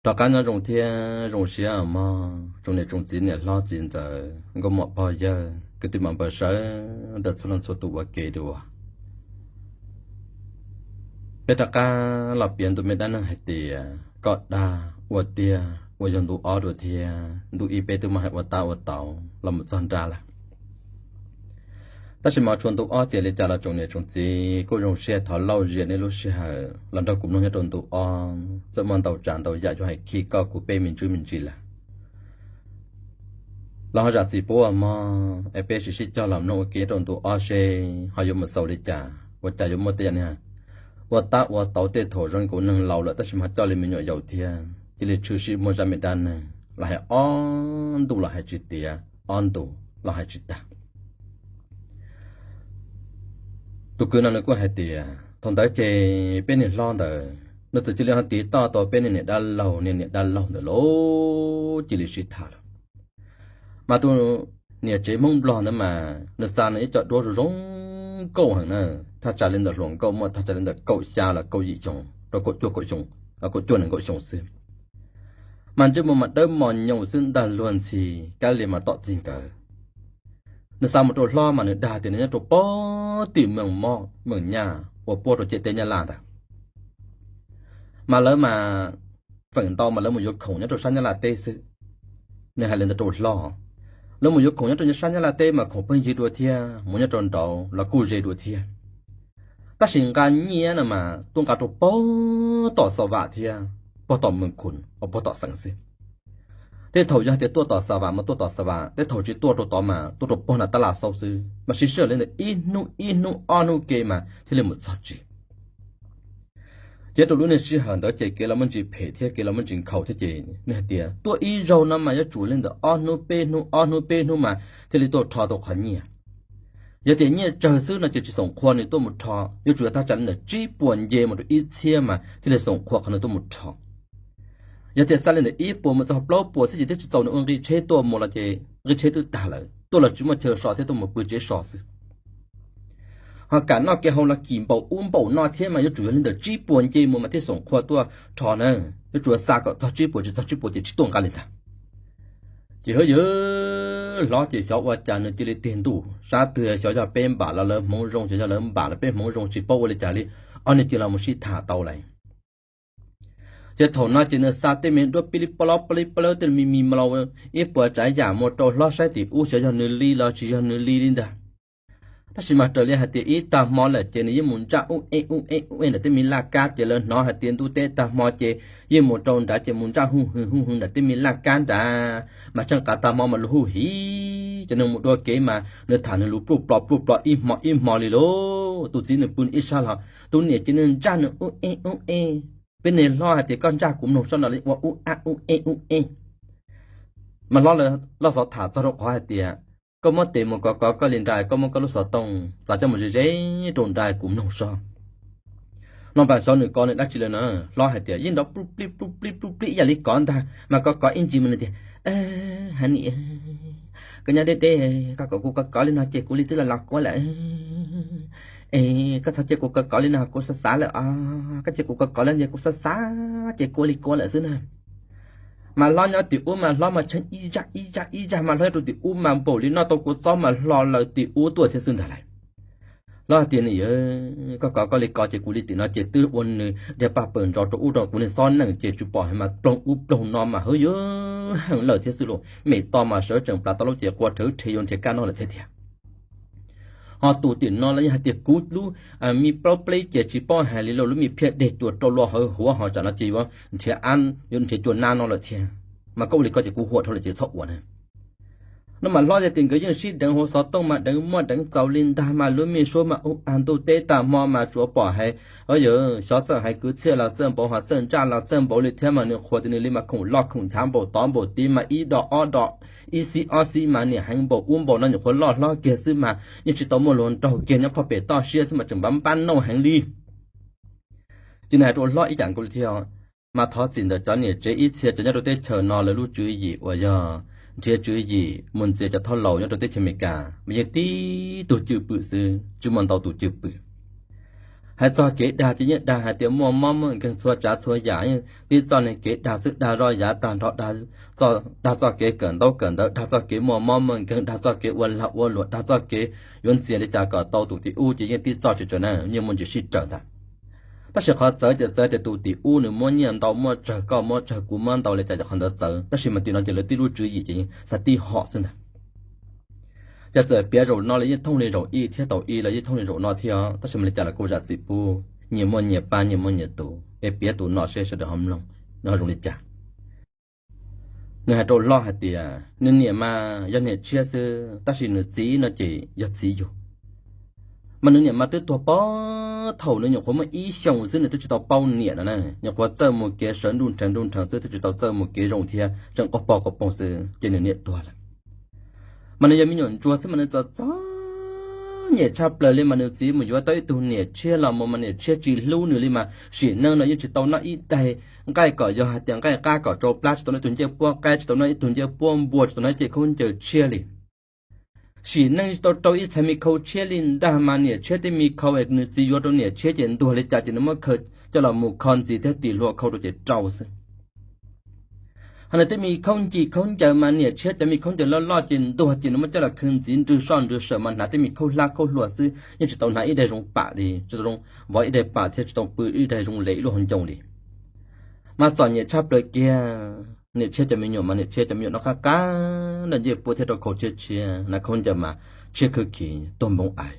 Rov qab nyob zoo thiab zoo siab mog tsoom niam tsoom txiv, niam hlob txiv ntxawm, nkauj muam pog yawg, kwv tij muam npawg sawv daws txhua leej txhua tus ua ke dua. Peb rov qab los piav ntu me dab neeg hais tias kom dag ua tiag uas yog ntu ob dua thiab. Ntu ib peb twb muaj hais ua tab ua tauv los mus txog nrab lawm. Tab sis mas tshuav ntu ob tiag li cas los tsoom niam tsoom txiv kuj zoo siab thov lauj zias nej lub sij hawm los nrog kuv mloog nyob rau ntu ob, txawm muaj ntau tsav ntau yam yuav hais khi koj kuv peb me ntsis me ntsis lawm. Los ho zam txim pub mog es peb sim sib cog los mloog ua ke nyob rau ntu ob seb ho yuav mus xaus li cas, ua cas yuav muaj tej yam ni ua tab ua tauv tej thaum zoo kuv neeg laus lawm tab sis mas coj li me nyuam yaus thiab cia li tshwm sim muaj zaj me dab neeg los hais ob ntu los hais tsis tiav, ob ntu los hais tsis tag. Tus kwv no nws kuj hais tias thaum ntawd ces peb niag hlob ntawd nws txawm cia li ho tiv toj tau peb niag niam dab laug, niag niam dab laug ntawd los cia li sib tham lawm. Mas tus niam tsev Hmoob Nplog ntawd mas nws xa nws ib co duab zoo zoo nkauj heev na, thaj tsam li ntawm hluas nkauj muaj thaj tsam li ntawm kaum xya los kaum yim xyoo rau kaum cuaj, kaum cuaj nees nkaum xyoo xwb. Mas ntsej muag mas dawb mos nyoos xwb ntag, luag ntxhi kab li mas tom txij nkawd. Nws xa mus rau hlob mas nws dag tias nws nyob rau pog tim Meem Mob Meem Nyaj uas puab rau ciam teb Nyab Laj ntag. Mas lawv mas feem ntau mas lawv mus yuav khoom nyob rau sab Nyab Laj teb xwb. Nws hais li ntawd rau hlob, lawv mus yuav khoom nyob rau sab Nyab Laj teb mas khoom pheej yig dua thiab, mus nyob rau nraud los kuj ze dua thiab. Tab sis nqa nyiaj no mas tuaj nqa rau pog tom Xa Vam thiab pog tom Meem Khoom uas pog tom Xeev xwb. Tej thaum yog tias tuaj tom Xa Vam mas tuaj tom Xa Vam, tej thaum tsis tuaj rau tod mas tuaj rau pog nram tab laj xaub xwb, mas siv sij hawm li ntawd ib hnub ib hnub ob hnub ke mas thiaj li mus txog tsev. Ces rau lub niag sij hawm ntawd ces kev los muaj ntsis phem thiab kev los muaj ntsis nkhaus thiab ces nws hais tias tuaj ib zaug no mas yuav tsum li ntawm ob hnub peb hnub, ob hnub peb hnub mas thiaj li tuaj rho tau qhov nyiaj. Yog tias nyiaj tsawg xwb no ces tsis xoom qhua nws tuaj mus rho, yuav tsum yog thaj tsam li ntawm tsib puas nce mus rau ib txhiab mas thiaj li xoom qhua qhov nws tuaj mus rho. Yog tias xa li ntawm ib puas mus txog plaub puas xwb ces twb tsis txaus nws ua nqi tsheb tuaj mus los ces nqi tsheb twb tag lawm, tuaj los tsis muaj chaw so thiab tuaj mus pw tsev so xwb. Ho kam noj kev haus los kim npaum ub npaum no thiab mas yuav tsum yog li ntawm tsib puas nce mus mas thiaj xoom qhua tuaj rho na, yuav tsum xa kom txog tsib puas, tsis txog tsib puas ces tsis tuaj nqa li ntag. Ces hwb yawg hlob ces xyov ua cas nws cia li tig ntuj sab twg, xyov yog peb npam los lawv hmoov zoo, xyov yog lawv npam los peb hmoov zoo, tsis paub ua li cas li, ob niag cia li los mus sib tham tau lawm. Ces thaum no ces nws xa tej me duab pib li plob pib li plob tej me me mlaus ib puas tsav yam mus rau hlob saib tim ub xyov yog nws li los tsis yog nws li li ntag. Tab sis mas raws li hais tias ib tag hmo lawm ces nws yeej mus ntsaj ub ej ub ej ub ej ntawm tej me laj kab ces lawv hnov hais tias ntuj teb tag hmo ces yeej mus rau nrad ces mus ntsaj huj hwv huj hwv ntawm tej me laj kab nrad. Mas tsheej qav tag hmo mas luag huj hiv ces nws mus dua kev mas nws tham nws lus pluj plo pluj plo ib hmo ib hmo li lauj. Tus txiv nws pw ib sab los tus niam ces nws ntsaj nws ub ej ub ej. Peb niag hlob hais tias koj ntsaj kuv mloog soj no li ua ub ab ub ej ub ej. Mas hlob lawv loj xov tham txog rau qhov hais tias koj muab tes mus kov kov koj li nra, koj muab koj lub xov tooj txav coj mus ze ze rau nra kuv mloog soj. Hlob npam xyov nws kov nws dab tsi lawm na, hlob hais tias yeej nrov pluj plij pluj plij pluj plij ib yam li kov ntag mas kov kov ib ntsis mas nws tias, ha ni, koj nyob deb deb, koj kom kuv kov kov li no ces kuv li twb los los kuab lawm. Es koj txhob cia kuv kov kov li no kuv xav xav lawm os, koj cia kuv kov kov li no ces kuv xav xav ces kuab li kuab lawm xwb na. Mas hlob nyob tim ub mas hlob mas tsheej ib zaj ib zaj ib zaj mas hlob nyob rau tim ub mas npaum li noj tau kua txob mas hlo lawm tim ub tuaj thiab xwb ntag lauj. Hlob hais tias nws, koj kov koj li kov ces kuv li tim no ces twb ua nws dhia paj pawg ntsos rau ub rau kuv niag xob neej ces tsis pom hais mas ploog ub ploog no mas hwb yawg heej lawm thiab xwb lauj. Mem to mas sawv tsees plav tau lub cev qua rhawv rhe yuav nrhiav kab noj lawm thiab tiag. Ho tus tim no los yeej hais tias kuv lub me plaub pleb ces tsis paub hais li lauj, lub me phiaj deg tuas rau luaj hawv huav ho tsam no ces yuav nrhiav, yuav nrhiav cua nab no lawm thiab. Mas koj ua li koj ces kuv huam dhau lawm ces txhob ua na. No mas hlob yog tias nkawd yeej sib deev hauv xov tooj mas deev muaj deev txaus li ntag mas lub me suab mas ub a ntuj teb tag hmo mas tsuas pom hais, o yawg xyov txawj hais kwv txhiaj los txawj npaum, ho txawj ntsaj los txawj npaum li thiab mas nws qhuas tias nws li mas khoom loj khoom nchav npaum tod npaum tid mas ib dos ob dos, ib xib ob xib mas niam heev npaum ub npaum no, nyuam qhuav loj hlob kiag xwb mas yeej tsis tau muaj luag nraug kiag, nyob pog pem toj siab xwb mas tseem npab npab nauj heev li. Ces nws hais rau hlob ib yam nkaus li thiab, mas thov txim ntawm cov niam tsev ib txhia cov nyob rau teb chaws no lawv lub tswv yim uas yog nrhiav tswv yim mus ntxias cov thoj laus nyob rau teb chaws Amelikas mas yeej tib tug cwj pwm xwb, tsis muaj ntau tus cwj pwm. Hais txog kev dag ces yeej dag hais tias muaj mob muaj nkeeg txhua tsav txhua yam, yeej tib txoj neeg kev dag xwb, dag zoj yav tag nrho, dag txoj kev kawm ntaub kawm ntawv, dag txoj kev muaj mob muaj nkeeg, dag txoj kev ua lag ua luam, dag txoj kev yuav ntxias li cas kom tau tus tim ub, ces yeej tib txoj tsis tsawg na, yeej muaj ntsis sib raws ntag. Tab sis qhov txawv ces txawv tias tus tim ub nws muab nyiaj ntau, muab tsawg koj muab tsawg kuv muab ntau li cas ces qhov ntawd txawv, tab sis mas tim no ces lawv tib lub tswv yim ces yeej xav tib hom xwb ntag. Ces txawm piav zaum no los yeej thooj li zaum ib thiab, thaum ub los yeej thooj li zaum no thiab, tab sis mas li cas los kuj zam txim pub, nyias muaj nyias pab, nyias muaj nyias tus, es piav tus no seb sawv daws ho mloog nws ho zoo li cas. Nws hais rau hlob hais tias nws niam mas yog niam tshiab xwb, tab sis nws txiv no ces yog txiv yug. Mas nws niam mas twb tuag pog thaum nws nyuam qhuav muaj ib xyoos xwb, nws twb tsis tau paub niam no na, nyuam qhuav txawj mus kev sawv nruj nrheev nruj nrheev xwb, twb tsis tau txawj mus kev zoo thiab, tseem quaj pog quaj poog xwb ces nws niam tuag lawm. Mas nws yog me nyuam ntsuag xwb mas nws txom txom nyem tshaj plaws li, mas nws txiv mus yuav tau ib tug niam tshiab los mus mas niam tshiab tsis hlub nws li, mas sim neej no yeej tsis tau noj ib daig nqaij kom yog hais tias nqaij qab kom tsau plab, tsis tau noj ib tug ncej puab qaib, tsis tau noj ib tug ncej puab npua, tsis tau noj ib ce khaub ncaws tshiab li. Sim neej tsis tau rau ib txhais me khau tshiab li ntag, mas niam tshiab tej me khau nws txiv yuav rau niam tshiab ces ntuag li cas ces nws muab khaws coj los mus kho ntxiv thiab tis hlua khau rau ces rau xwb. Ho nws tej me khaub ncig khaub ncaws mas niam tshiab cov me khaub ncaws loj loj ces ntuag ces nws muab coj los khaws ntxiv nrwg soj nrwg sawm mas hnav tej me khaub hlab khaub hlua xwb, yeej tsis tau hnav ib daig zoo pam li, tsis tau zoo vov ib daig pam thiab tsis tau pw ib daig zoo le ib lub hauv ncoo li. Mas txom nyem tshaj plaws kiag, niam tshiab cov me nyuam mas niam tshiab cov me nyuam no qab qab nrog ncej puab thiab rau khau tshiab tshiab, hnav khaub ncaws mas tshiab khwb khiv tuag npoo ais.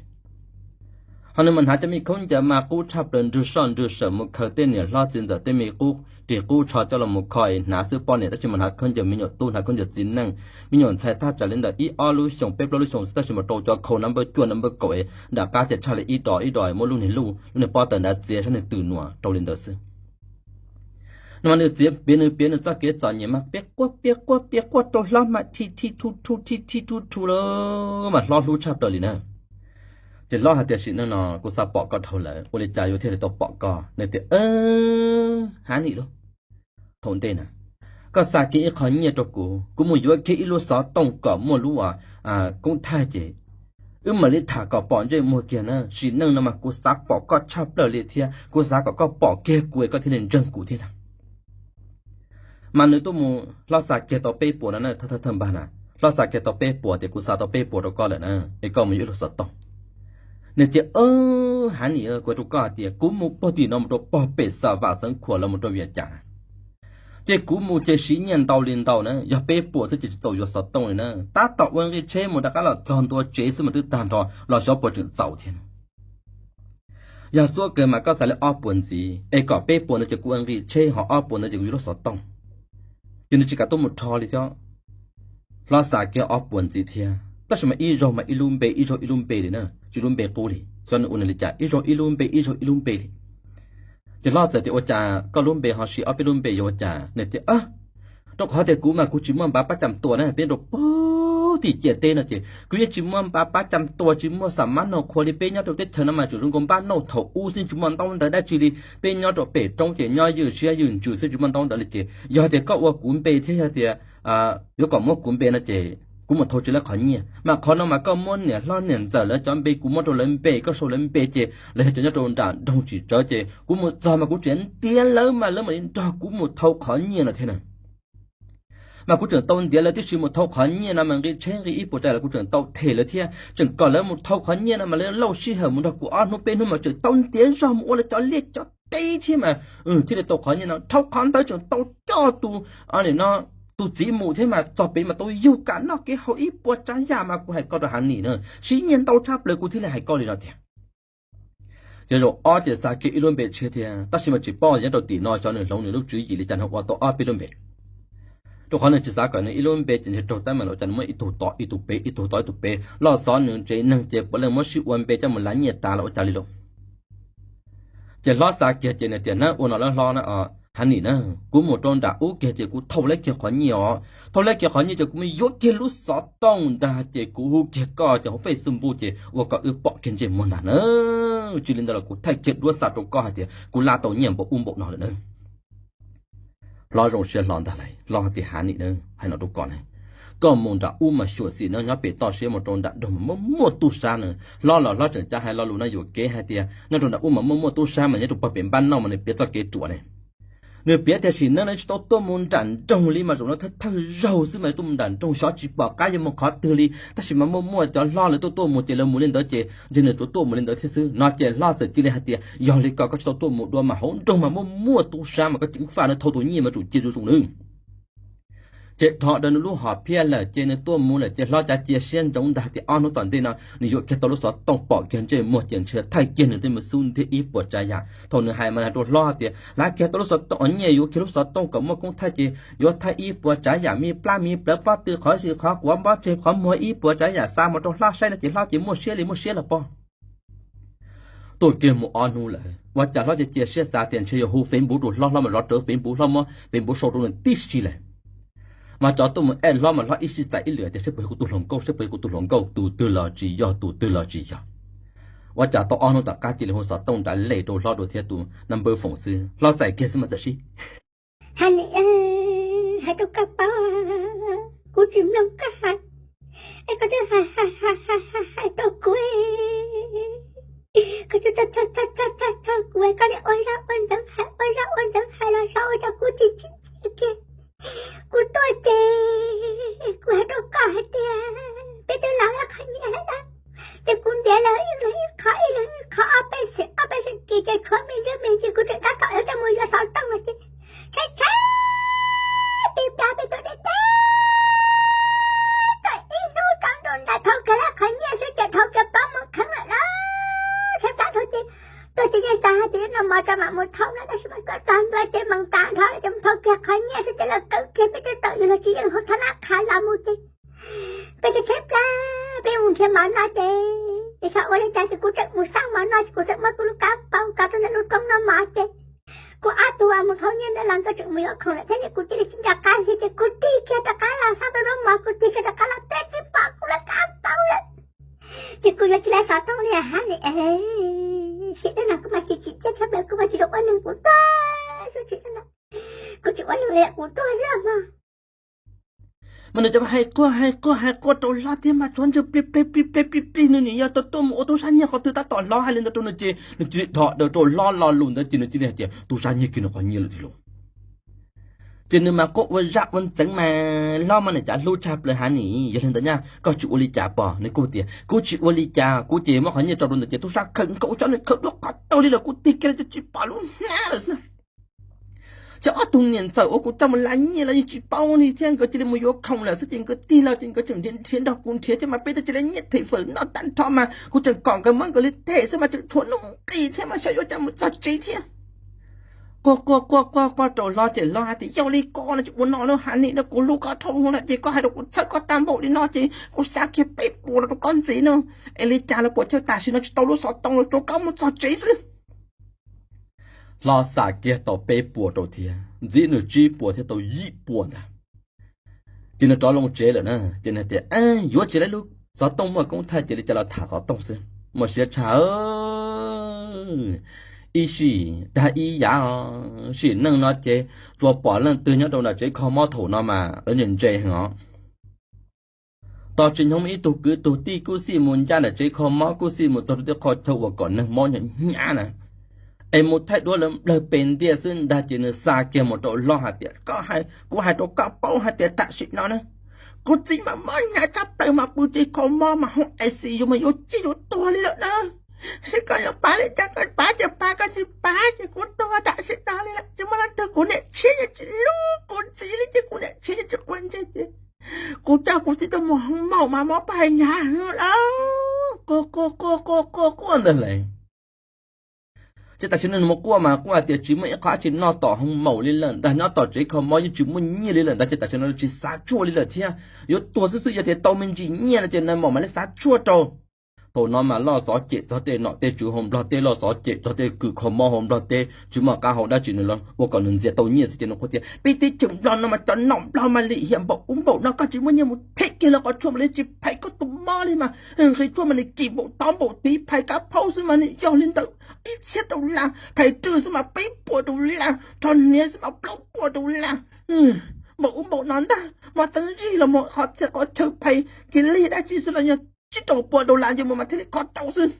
Ho nws mas hnav cov me khaub ncaws mas qub tshaj plaws nrwg soj nrwg sawm mus khaws tej niam hlob txiv ntxawm tej me qub ris qub tsho coj los mus kho es hnav xwb poj niam, tab sis mas hnav khaub ncaws me nyuam tub, hnav khaub ncaws txiv neej, me nyuam ntxhais thaj tsam li ntawm ib ob lub xyoos peb plaub lub xyoos xwb, tab sis mas rau cov khau number cuaj number kaum es nram qab ces tshaj li ib dos ib dos muab lub niag luj lub niag pob taws nrad txiav sab niag tws nuam rau li ntawd xwb. No mas nws txiv piav nws piav nws txoj kev txom nyem mas piav quaj piav quaj piav quaj rau hlob mas thi thi thu thu thi thi thu thu lawm mas hlob hlub tshaj plaws li na. Ces hlob hais tias sim neej no kuv xav pom koj dhau lawm, ua li cas yuav thiaj li tau pom koj? Nws tias, Hav Nim lauj, thaum ntej na koj xa kiag ib qho nyiaj rau kuv, kuv mus yuav kiag ib lub xov tooj kom muaj lub koob thaij ces wb mam li tham kom pom ntsej muag kiag na. Sim neej no mas kuv xav pom koj tshaj plaws li thiab kuv xav kom koj pom kiag kuv es koj thiaj li ntseeg kuv thiab na. Mas nws tuaj mus hlob xa kiag tau peb puas no na, thawj thawj npag na, hlob xa kiag tau peb puas tias kuv xa tau peb puas rau koj lawm na, es koj mus yuav ib lub xov tooj. Nws tias, Hav Nim, kuv rau koj hais tias kuv mus puag tim no mus rau pog pem Xa Vam Xeev Khuam los mus rau Vias Cas, ces kuv mus ces siv nyiaj ntau li ntau na, yog peb puas xwb ces tsis txaus yuav xov tooj li na. Tab tom ua nqi tsheb mus rov qab los txog ntua tsev xwb mas twb tag nrho, los xyov puas tseem txaus thiab. Yog xub kawg mas koj xa li ob puas ntxiv, es kom peb puas ntawd ces kuv ua nqi tsheb, ho ob puas ntawd ces kuv yuav lub xov tooj. Ces nws tsis kam tuaj mus rho li thiab. Hlob xa kiag ob puas ntxiv thiab, tab sis mas ib zaug mas ib lub npe ib zaug ib lub npe li na, tsis lub npe qub li, xyov nws ua nws li cas ib zaug ib lub npe ib zaug ib lub npe li. Ces hlob txawm tias, Ua cas koj lub npe ho siv ob peb lub npe yuav ua cas? Nws tias, Rau qhov tias kuv mas kuv tsis muaj npav pab cam tua na, peb rau puag tim ciam teb no ces kuv yeej tsis muaj npav pab cam tua, tsis muaj xam mab noj qhua li. Peb nyob rau teb chaws no mas tsuas zoo nkaus npab nauj thaum ub xwb, tsis muaj ntaub ntawv dab tsi li. Peb nyob rau pem roob ces nyob ywj siab ywj ntsws xwb, tsis muaj ntaub ntawv li. Ces yog tias koj ua kuv npe thiab yog tias yuav kom muab kuv npe no ces kuv mus thau tsis lawv qhov nyiaj, mas qhov no mas koj muab niam hlob niam ntxawm lawv cov npe kuv muab rau lawv npe, koj sau lawv npe ces lawv yog cov nyob rau nram nroog tsis tsawv, ces kuv mus txog mas kuv tseem ntiav lawv mas lawv mam li nrog kuv mus thau qhov nyiaj no thiab na. Mas kuv tseem tau ntiav lawv tib si mus thau qhov nyiaj no mas nqi tsheb nqi ib puas tsav yam los kuv tseem tau them lawv thiab, tseem kom lawv mus thau qhov nyiaj no mas lawv lauj sij hawm mus nrog kuv ob hnub peb hnub mas tseem tau ntiav zog mus ua lawv cov liaj cov teb thiab mas thiaj li tau qhov nyiaj no. Dhau qhov ntawd tseem tau coj tus, no, tus txiv mus thiab mas txog pem mas tau yug kam noj kev haus ib puas tsav yam mas kuv hais koj rau Hav Nim na, siv nyiaj ntau tshaj plaws kuv thiaj li hais koj li no tiag. Ces zaum ob ces xa kiag ib lub npe tshiab thiab, tab sis mas tsis paub nyob rau tim no xyov nws hloov nws lub tswv yim li cas no ua tau ob peb lub npe. Rau qhov nws tsis xav kom nws ib lub npe ces ntshe raug teeb meem los ua cas nws muab ib tug tom ib tug pem, ib tug tom ib tug pem, los xyov nws tsev neeg ces puav leej muab sib ua npe coj mus lav nyiaj tas los ua cas li lauj. Ces hlob xa kiag ces nws tias, Na, ua no lawm hlob na, Hav Nim na, kuv mus rau nram ub kiag ces kuv thau lawv kiag qhov nyiaj os, thau lawv kiag qhov nyiaj ces kuv mus yuav kiag lub xov tooj ntag ces kuv hu kiag koj ces hauv Facebook ces ua kom wb pom kiag ntsej muag ntag na. Tsis li ntawd los kuv thaij kiag duab xa rau koj hais tias kuv laj tau nyiaj npaum ub npaum no lawm na. Hlob zoo siab hlo ntag lauj, hlob tias, Hav Nim na, hais no rau koj ne, Koj mus nram ub mas xyuam xim no, nyob pem toj siab mus rau nram nroog mas muaj muaj tub sab na. Hlob los hlob tseem cav hais lo lus no yuam kev hais tias nyob rau nram ub mas muaj muaj tub sab mas nyob rau pog pem npab noj mas nws piav txoj kev ruam ne. Nws piav tias sim neej no tsis tau tuaj mus nram nroog li mas zaum no thawj thawj zaug xwb mas tuaj mus nram nroog xyov tsis pom qab yuav mus qhov twg li, tab sis mas muaj muaj cov hlob lawv tuaj tuaj mus ces lawv mus li ntawd ces ntshe nws tsuas tuaj mus li ntawd thiab xwb no. Ces hlob txawm cia li hais tias yog li ko koj tsis tau tuaj mus dua mas hauv nroog mas muaj muaj tub sab mas koj ceev faj na, thauj tus nyiaj mas tsum cia rau zoo nawb. Ces dhos daws nws lub hom phiaj lawm ces nws tuaj mus lawm ces hlob cav cia siab ntsoov ntag tias ob hnub tom ntej no nws yuav kiag tau lub xov tooj pom kiag ntsej muag ces ntshe thaij kiag nws tej mus xub ntiag ib puas tsav yam. Thaum nws hais mas hais rau hlob tias lav kiag tau lub xov tooj, nyiaj yuav kiag lub xov tooj kom muaj koob thaij ces yuav thaij ib puas tsav yam, me plab me plawv pob tw qhov zis qhov quav npob tseg qhov muag ib puas tsav yam xa mus rau hlob saib no ces hlob ces muaj siab li muaj siab los pog. Tuaj kiag mus ob hnub lawm ua cas hlob cia cia siab xav tias ntshe yog hu Facebook rau hlob, hlob mas zov rawv Facebook, hlob muab Facebook sau rau nws tib si lawm. Mas cov tuaj mus add hlob mas hlob ib sij txais ib lwm tias saib puas yog kuv tus hluas nkauj, saib puas yog kuv tus hluas nkauj, tus twg los tsis yog, tus twg los tsis yog. Ua cas tau ob hnub tom qab cia li hu xov tooj nrad lej rau hlob dua thiab tus number phone xwb, hlob txais kiag xwb mas txawm sib hais rau koj paub, kuv tsis mloog koj hais, es koj twb hais hais hais hais rau kuv, koj twb txhawj txhawj txhawj txhawj kuv, koj niam ua zaj ua ntxeev hais ua zaj ua ntxeev hais los xyov ua cas kuv tsis tsim txiaj kiag. Kuv tuaj ces kuv hais rau koj hais tias peb twb los qhov nyiaj lawm na, ces kuv ntiav lawv ib leeg ib qho ib leeg ib qho ob peb xees ob peb xees kis ces tshuav me ntsis me ntsis kuv tseem tab tom yuav coj mus yuav xov tooj no ces tshaib tshaib pis plas peb tuaj deb deb tuaj ib hnub tsaus ntuj ntais dhau kiag lawv qhov nyiaj xwb ces dhau kiag plaub moos kheev lawm na. Tshaib plab dhau ces tuaj ces yeej xav hais tias noj mov tso mam mus thauj no tab sis mas tuaj txog ntua ces moos tas nrho lawm ces mus thauj kiag qhov nyiaj xwb ces lawv kawm kiag peb twb tawm yus los tsis yeej hauv thab nab qha los mus ces peb tshaib tshaib plab peb mus nrhiav mov noj ces, es xyov ua li cas ces kuv tseem mus xaj mov noj ces kuv txawm muab kuv lub kab paus tso rau ntawm lub roob noj mov ces kuv ob tug uas mus thauj nyiaj ntawd los nkawd tseem mus yuav khoom lawm thiab ces kuv cia li tsis nco qab li ces kuv tig kiag rov qab los xaj tau zaub mov kuv tig kiag rov qab los twb tsis pom kuv lub kab paus lawm. Ces kuv yuav tsis lawv xov tooj li hab li es, sim neej no kuv mas tsis tsim txiaj tshaj plaws kuv mas tsis zoo ua neeg kuv tuag xwb tsis, kuv tsis ua neeg li kuv tuag xwb mog. Mas nws cov hais quaj hais quaj hais quaj rau hlob thiab mas tshuav ntsej plig plig plig plig plig plig, nws nim yog tau tuaj mus ua tub sab nyiag qhov twg tab tom hlob hais li ntawd rau nws ces nws cia li dhos daws rau hlob lo lus ntawd ces nws cia li hais tias tub sab nyiag kiag nws qhov nyiaj lawm tiag lauj. Ces nws mas quaj ua zaj ua ntxeev mas hlob mas niam cav hlub tshaj plaws hab nim, yog li ntawd nyaj koj tsis ua li cas pog? Nws kuj tias kuv tsis ua li cas, kuv ces muab qhov nyiaj tso rau ntawd ces tub sab khawm nkaus cov nws khawm dua qhov taug li lawm kuv tig kiag los ces tsis pom lub hnab lawm xwb na. Ces ob tug niam ntxawm uas kuv coj mus lav nyiaj los yeej tsis paub li thiab nkawd cia li mus yuav khoom lawm xwb ces nkawd tig los ces nkawd tseem nrhiav nrog kuv nrhiav thiab mas peb twb cia li nyiaj them fawm noj tag nrho mas kuv tseem kom nkawd muab nkawd li them xwb mas tseem tshuav nuj nqis thiab mas xyov yuav cas mus txog tsev thiab. Quaj quaj quaj quaj quaj rau hlob ces hlob hais tias yog li ko no tsis ua no lawm hab nim no, kuv hlub koj dhau lawm ces koj hais rau kuv txhawj koj tag npaum li no ces kuv xa kiag peb puas los rau koj ntxiv no, es li cas los puas chawj tam sim no tsis tau lub xov tooj los rau koj mus txog tsev xwb. Hlob xa kiag tau peb puas rau thiab ntxiv nws tsib puas thiab tau yim puas ntag. Ces nws rov loo tsev lawm na ces nws tias yuav tsis laib lub xov tooj muaj koob thaij ces li cas los tham xov tooj xwb, muaj siab tshaj. Ib sim dag ib yav, sim neej no ces tsuas pom leej twg nyob rau nram tsev kho mob thaum no mas lawv ntse ntse heev os. Tos tsis nyoog ib tug kwv tug tij kuj xij mus ncaj nram tsev kho mob kuj xij mus txog rau tej qho chaw uas kom neeg mob hnyav hnyav na, es mus thaij duab lawv nplawg pes ntiaj xwb ntag ces nws xa kiag mus rau hlob hais tias koj, kuv hais rau koj paub hais tias tam sim no na kuv txiv mas mob hnyav tshaj plaws mas pw tsev kho mob mas hoob I C U mas yuav ciaj yuav tuag li lawm na. Saib koj yuav pab li cas, koj pab ces pab, koj tsis pab ces kuv tuag tam sim no li lawm, tsis muaj leej twg, kuv niam tshiab yeej tsis hlub kuv txiv li ces kuv niam tshiab yeej tsis quav ntsej ces kuv coj kuv txiv tuaj mus hoob maum mas mob pais hnyav heev lawm. Quaj quaj quaj quaj quaj quaj ntag lauj. Ces tam sim no nws mus quaj mas quaj hais tias tsis muaj ib qho dab tsi noj tom hoob maum li lawm ntag, nyob tom tsev kho mob yeej tsis muaj nyiaj li lawm ntag ces tam sim no tsis xav tshuaj li lawm thiab, yuav tuag xwb xwb, yog tias tau me ntsis nyiaj no ces nais maum mam li xav tshuaj rau. Thaum no mas loj xov cem txog tej nom tej tswv hauv Nplog teb, loj xov cem txog tej kws kho mob hauv Nplog teb, tsis muaj qab hau dab tsi nws los ua kom nws ntxias tau nyiaj xwb ces nws quaj tias peb teb chaws Nplog no mas cov nom Nplog mas lim hiam npaum ub npaum no, koj tsis muaj nyiaj mus them kiag lawv qhov tshuaj mam li tsis phais koj tus mob li mas nqhis tshuaj mam li kim npaum taub npaum tiv, phais kab phaub xwb mas nws yog li ntawm ib txhiab rau las, phais rwj xwb mas peb puas rau las, rho hniav xwb mas plaub puas rau las. npaum ub npaum no ntag, muaj teeb zig los mus qhov txhia qhov chaw phais kiag li dab tsi xwb los yog tsib rau pua dollar ces mus mas thiaj li kho tau xwb.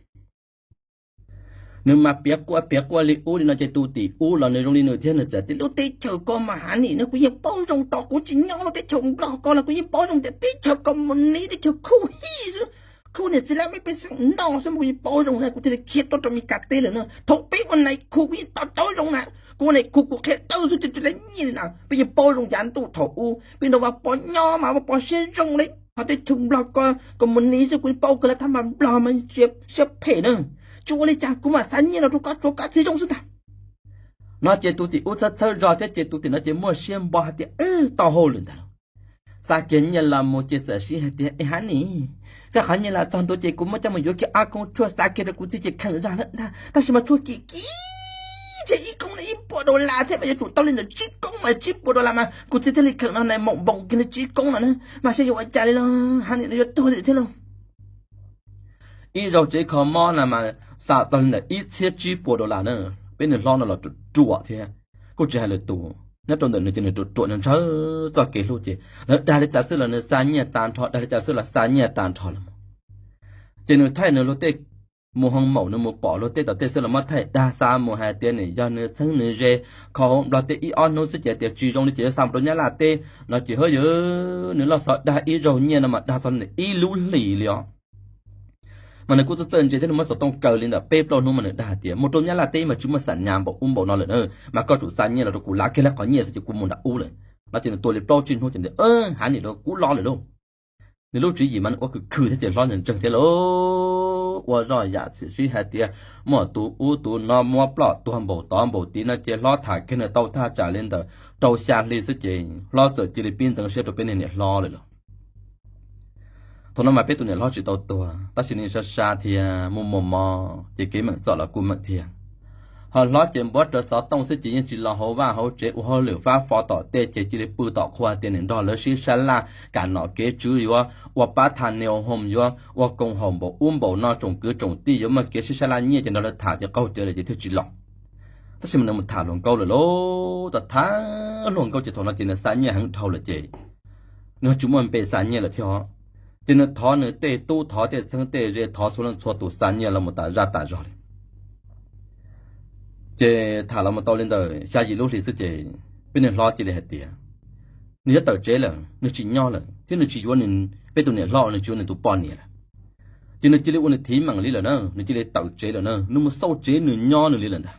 Nws mas piav quaj piav quaj li ub li no ces tus tim ub los nws zoo li nws thiab, nws txawm tias lub teb chaws ko mas hav nim no kuv yeej paub zoo tos kuv tsis nyob lub teb chaws Nplog ko los kuv yeej paub zoo tias teb chaws ko mus niv teb chaws khuj hij xwb, khuj niam txiv lawv me pej xeem noj xwb mas kuv yeej paub zoo na, kuv thiaj li khiav tuaj rau Meskas teb lawm na. Thaum peb ua nais khu kuv yeej to taub zoo na, kuv ua nais khu kuv qhia tawb xwb tsis tau nyiaj li na, peb yeej paub zoo yav ntuj thaum ub peb nrog Vaj Pov nyob mas Vaj Pov siab zoo li, ho teb chaws Nplog ko mus niv xwb kuv yeej paub kawg lawm, thab mas Nplog mas siab phem na. Tsis ua li cas, kuv mam xa nyiaj los rau koj tsuav koj txiv zoo xwb ntag. No ces tus tim ub txhawb txhawb zog thiab ces tus tim no ces muaj siab npo hais tias tau hauj lwm ntag lauj. Xa kiag nyiaj los mus ces txawm sib hais tias es hav nim, koj qhov nyiaj los txog ntua ces kuv muab coj mus yuav kiag ob koob tshuaj xa kiag rau kuv txiv ces kheem zog lawm ntag, tab sis mas tshuaj kim kim thiab ib koob no ib puas dollar thiab mas yuav tsum tau li ntawm tsib koob mas tsib puas dollar mas kuv txiv thiaj li kheem no na, maum npoos kiag li tsib koob no na, mas saib yuav ua cas li los hav nim no yuav tuag li thiab lauj. Ib zaug tsev kho mob na mas xa txog li ntawm ib txhiab tsib puas dollar na. Peb niag hlob no los ruam ruam thiab, kuj tsis hais lwm tus, nyob rau ntawm nws ces nws ruam ruam ntshaw txoj kev hlub ces lawv dag li cas xwb los nws xa nyiaj tag nrho, dag li cas xwb los xa nyiaj tag nrho los. Ces nws thaij nws luag tej mus hoo maum, nws mus pom luag tej tom tej xwb los muab thaij dag xa mus hais tias nim yog nws txheeb nws ze kho hauv Nplog teb ib ob hnub xwb ces tias tsis zoo li ces yuav xa mus rau Nyab Laj teb no ces hwb yws, nws loj xov dag ib zaug nyiaj no mas dag txog ib lub hlis li os. Mas nws kuj txawj txawj ntse thiab, nws muab xov tooj kaw li ntawm peb plaub hnub mas nws dag tias mus rau Nyab Laj teb mas tsis muaj xam nyas npaum ub npaum no lawm na, mas koj tsum xa nyiaj los rau kuv, lav kiag lawv qhov nyiaj xwb ces kuv mus nram ub lawm. No ces nws tua li plaub tsib hnub ces nws, hav nim rau kuv los lawm lauj. Nws lub tswv yim mas nws ua khwv khwv thiab ces hlob ntseeg ntseeg thiab lauj. Ua zoj yam txwm sib hais tias muaj tus ub tus no muab ploj tuag npaum tod npaum tid no ces hlob tham kiag nws tau thaj tsam li ntawm rau xya hli xwb ces hlob txawm cia li pib ntxeev siab rau peb niag niam hlob lawm lauj. Thaum no mas peb tus niam hlob tsis tau tuag tab sis nws sab sab thiab muaj muaj mob ces kev meem txom los kuj meem thiab. Ho hlob ces npuab rawv xov tooj xwb ces yeej tsis los hauv vaj hauv tsev ua hauj lwm fab fo tom tej ces cia li pw tom qhua tias nim nrog lawv sib sab laj kam nom kev tswv, yuav ua pab tham neo hom, yuav ua koom haum npaum ub npaum no, tsoom kwv tsoom tij yuav muaj kev sib sab laj nyiaj ces nrog lawv tham ces qaug cawv lawm ces thiaj tsis los. Tab sis mas nws mus tham hluas nkauj lawm lauj, tham tham hluas nkauj ces thaum no ces nws xa nyiaj heev dhau lawm ces nws tsis muaj npe xa nyiaj lawm thiab os. Ces nws thov nws tej tub thov tej txheeb tej ze, thov txhua leej txhua tus xa nyiaj los mus tas zaj tas zog li. Ces tham los mus tau li ntawm xya yim lub hli xwb ces peb niag hlob cia li hais tias nws yuav tawm tsev lawm, nws tsis nyob lawm thiab nws tsis yuav peb tus niam hlob, nws tsis yuav nws tus poj niam lawm. Ces nws cia li ua nws thiv meem li lawm na, nws cia li tawm tsev lawm na, nws mus xauj tsev nws nyob nws li lawm ntag.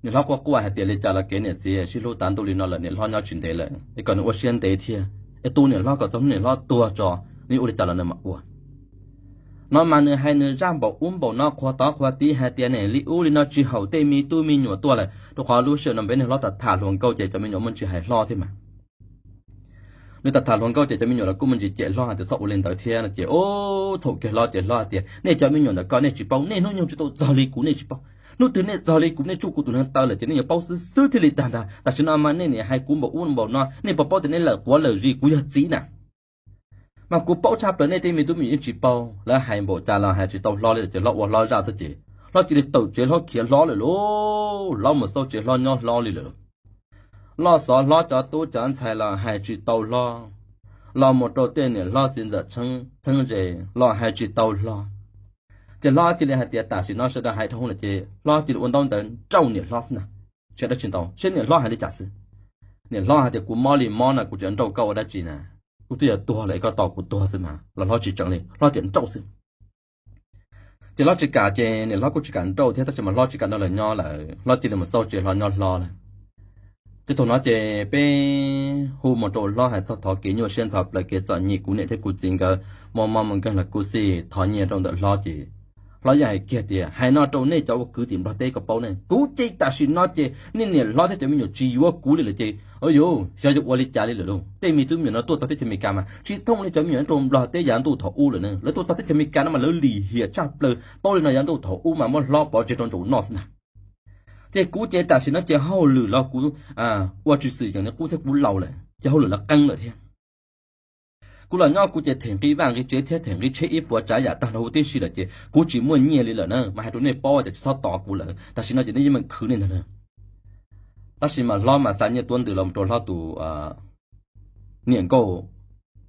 Niam hlob quaj quaj hais tias li cas los kev niam txiv sib hlub tav ntuj li no lawm, niam hlob nyob tsis ntev lawm es kom nws ua siab ntev thiab, es tu niam hlob kom txog hnub niam hlob tuag tso, nws ua li cas los nws mam ua. No mas nws hais nws zaj npaum ub npaum no qhuas tod qhuas tid hais tias nim li ub li no tsis haum tej me tub me nyuam tuaj lawm, rau qhov lub sij hawm no peb niag hlob tham tham hluas nkauj ces cov me nyuam muaj ntsis hais hlob thiab mas. Nws tham tham hluas nkauj ces cov me nyuam los kuj muaj ntsis cem hlob hais tias txhob ua li ntawd thiab no ces, ub, txhaum kiag hlob ces hlob hais tias nej cov me nyuam ntawm ko nej tsis paub, nej hnub nyoog tsis tau txog li kuv nej tsis paub. Hnub twg nej txog li kuv nej tsuj kuv tus hneev taw lawm ces nej yuav paub xwb xwb thiaj li tag ntag. Tam sim no mas nej nim hais kuv npaum ub npaum no, nej puas paub tias nej lawm quav lawm zis kuv yog txiv na? Mas kuv paub tshaj plaws, nej tej me tub me nyuam yeej tsis paub. Lawv hais npaum cas los hais tsis tau hlob li lawm ces hlob ua hlob zaj xwb ces hlob cia li tawm tsev hlob khiav hlob lawm lauj. Hlob mus xauj tsev hlob nyob hlob li lawm. Loj xov hlob cov tub cov ntxhais los hais tsis tau hlob, los mus rau tej niam hlob txiv ntxawm txheeb ze los hais tsis tau hlob. Ces hlob cia li hais tias tam sim no sawv daws hais dhau lawm ces hlob cia li ua ntaub ntawv nrauj niam hlob xwb na. Tsis hais dab tsi ntau, seb niam hlob hais li cas xwb. Niam hlob hais tias kuv mob li mob no kuv tseem nrauj koj ua dab tsi na? Kuv twb yuav tuag lawm es koj tos kuv tuag xwb mas. Los hlob tsis tseev li, hlob tias nrauj xwb. Ces hlob tsis kam ces niam hlob kuj tsis kam nrauj thiab, tab sis mas hlob tsis kam nrog lawv nyob lawm, hlob cia li mus xauj tsev hlob nyob hlob lawm. Ces thaum no ces peb hu mus rau hlob hais txog thov kev nyuaj siab ntxhov plaws kev txom nyem kuv niam thiab kuv txiv nkawd muaj mob muaj nkeeg los kuj xij thov nyiaj rau ntawm hlob ces hlob yeej hais kiag tias hais no rau nej cov ua kwv tim Nplog teb kom paub ne, kuv ces tam sim no ces nej niam hlob thiab cov me nyuam tsis yuav kuv li lawm ces, o yus, xyov yuav ua li cas li lawm lauj. Tej me tub me nyuam no tuaj txog teb chaws Amelikas mas tsis thooj li cov me nyuam nyob rau Nplog teb yav ntuj thaum ub lawm na. Lawv tuaj txog teb chaws Amelikas no mas lawv lim hiam tshaj plaws, paub li no yav ntuj thaum ub mas muab hlob pov tseg rau ntsaum noj xwb ntag. Ces kuv ces tam sim no ces hauj lwm los kuv ua tsis xwm yeem li qub thiab, kuv laus lawm ces hauj lwm los qeeb lawm thiab. Kuv los nyob kuv ces them nqi vaj nqi tsev thiab them nqi tsheb ib puas tsav yam tag nrho huv tib si lawm ces kuv tsis muaj nyiaj li lawm na, mas hais rau nej paub tias tsis txhob tos kuv lawm, tam sim no ces nej yeej meem khwv li ntag na. Tab sis mas hlob mas xa nyiaj tuab ntws los rau hlob tus niam nkauj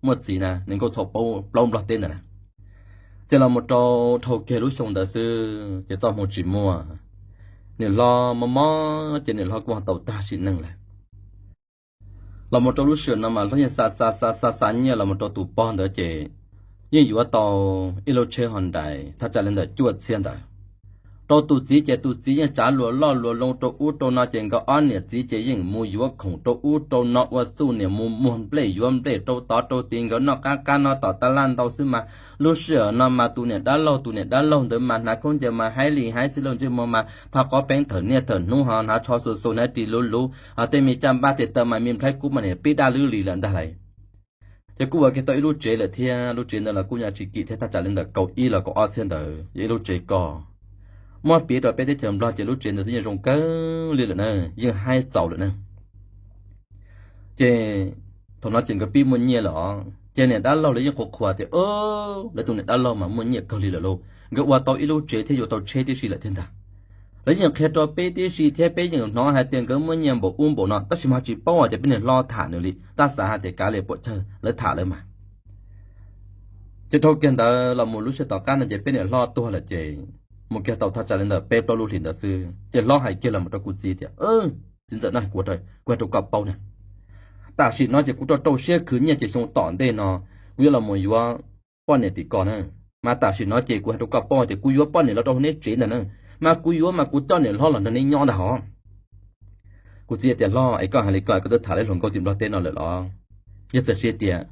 muaj txiv na, niam nkauj txhaum plaub nplog teb ntawd na. Ces los mus rau dhau kiag lub xyoo ntawd xwb ces txoj hmoo tsis muaj, niam hlob mob mob ces niam hlob kuj tau tag sim neej lawm. Los mus rau lub sij hawm no mas hlob yeej xa xa xa xa xa nyiaj los mus rau tus pog ntawd ces yeej yuav tau ib lub tsheb Honda thaj tsam li ntawm cuaj txhiab ntawd rau tus txiv, ces tus txiv yeej tsav luas loj luas loo rau ub rau no, ces nkawd ob niam txiv ces yeej mus yuav khoom rau ub rau no, ua txuj niam mus muag nplej yuav nplej rau tod rau tid, nkawd noj qab qab no tom taj laj ntau xwb mas. Lub sij hawm no mas tus niam dab laug, tus niam dab laug ntawd mas hnav khaub ncaws mas haib li haib xwb, lub ntsej muag mas thov qov peeb thawm niaj thawm hnub, ho hnav tsho xu xu, hnav ris luv luv, ho tej me caj npab tes taw mas me nplhaib kub mas niam pib daj lwb li lawm ntag lauj. Ces kuj ua kiag tau ib lub tsev lawm thiab, lub tsev ntawd los kuj nyob tsis kim thiab, thaj tsam li ntawm kaum ib los kaum ob txhiab ntawd, yog ib lub tsev koj. Muab piv rau peb teb chaws Nplog ces lub tsev ntawd xwb yeej zoo kawg li lawm na, yeej haib txaus lawm na. Ces thaum no ces nkawd pib muaj nyiaj lawm os, ces niam dab laug lawv yeej qhuas qhuas tias, lawv tus niam dab laug mas muaj nyiaj kawg li lawm lauj, nkawd ua tau ib lub tsev thiab yuav tau tsheb tib si lawm thiab ntag. Lawv yeej qhia rau peb tib si thiab, peb yeej hnov hais tias nkawd muaj nyiaj npaum ub npaum no, tab sis mas tsis paub hais tias peb niam hlob tham nws li, tab xav hais tias kav liam puam chawj, lawv tham lawv mas. Ces dhau kiag ntawd los mus lub sij tom qab no ces peb niam hlob tuag lawm ces mus kiag tau thaj tsam li ntawm peb plaub lub hlis ntawd xwb ces hlob hais kiag los mus rau kuv txiv tias, txiv ntxawm na, kuv hais rau koj paub na, tam sim no ces kuv rau rau siab khwv nyiaj ces xyoo tom ntej no kuv yuav los mus yuav poj niam tim ko na. Mas tam sim no ces kuv hais rau koj paub tias kuv yuav poj niam los rau hauv neb tsev ntag na, mas kuv yuav mas kuv coj niam hlob los nrog neb nyob ntag hos. Kuv txiv tias, hlob es koj hais li ko koj twb tham li hluas nkauj tim Nplog teb no lawm los? Yog txawm siv tias,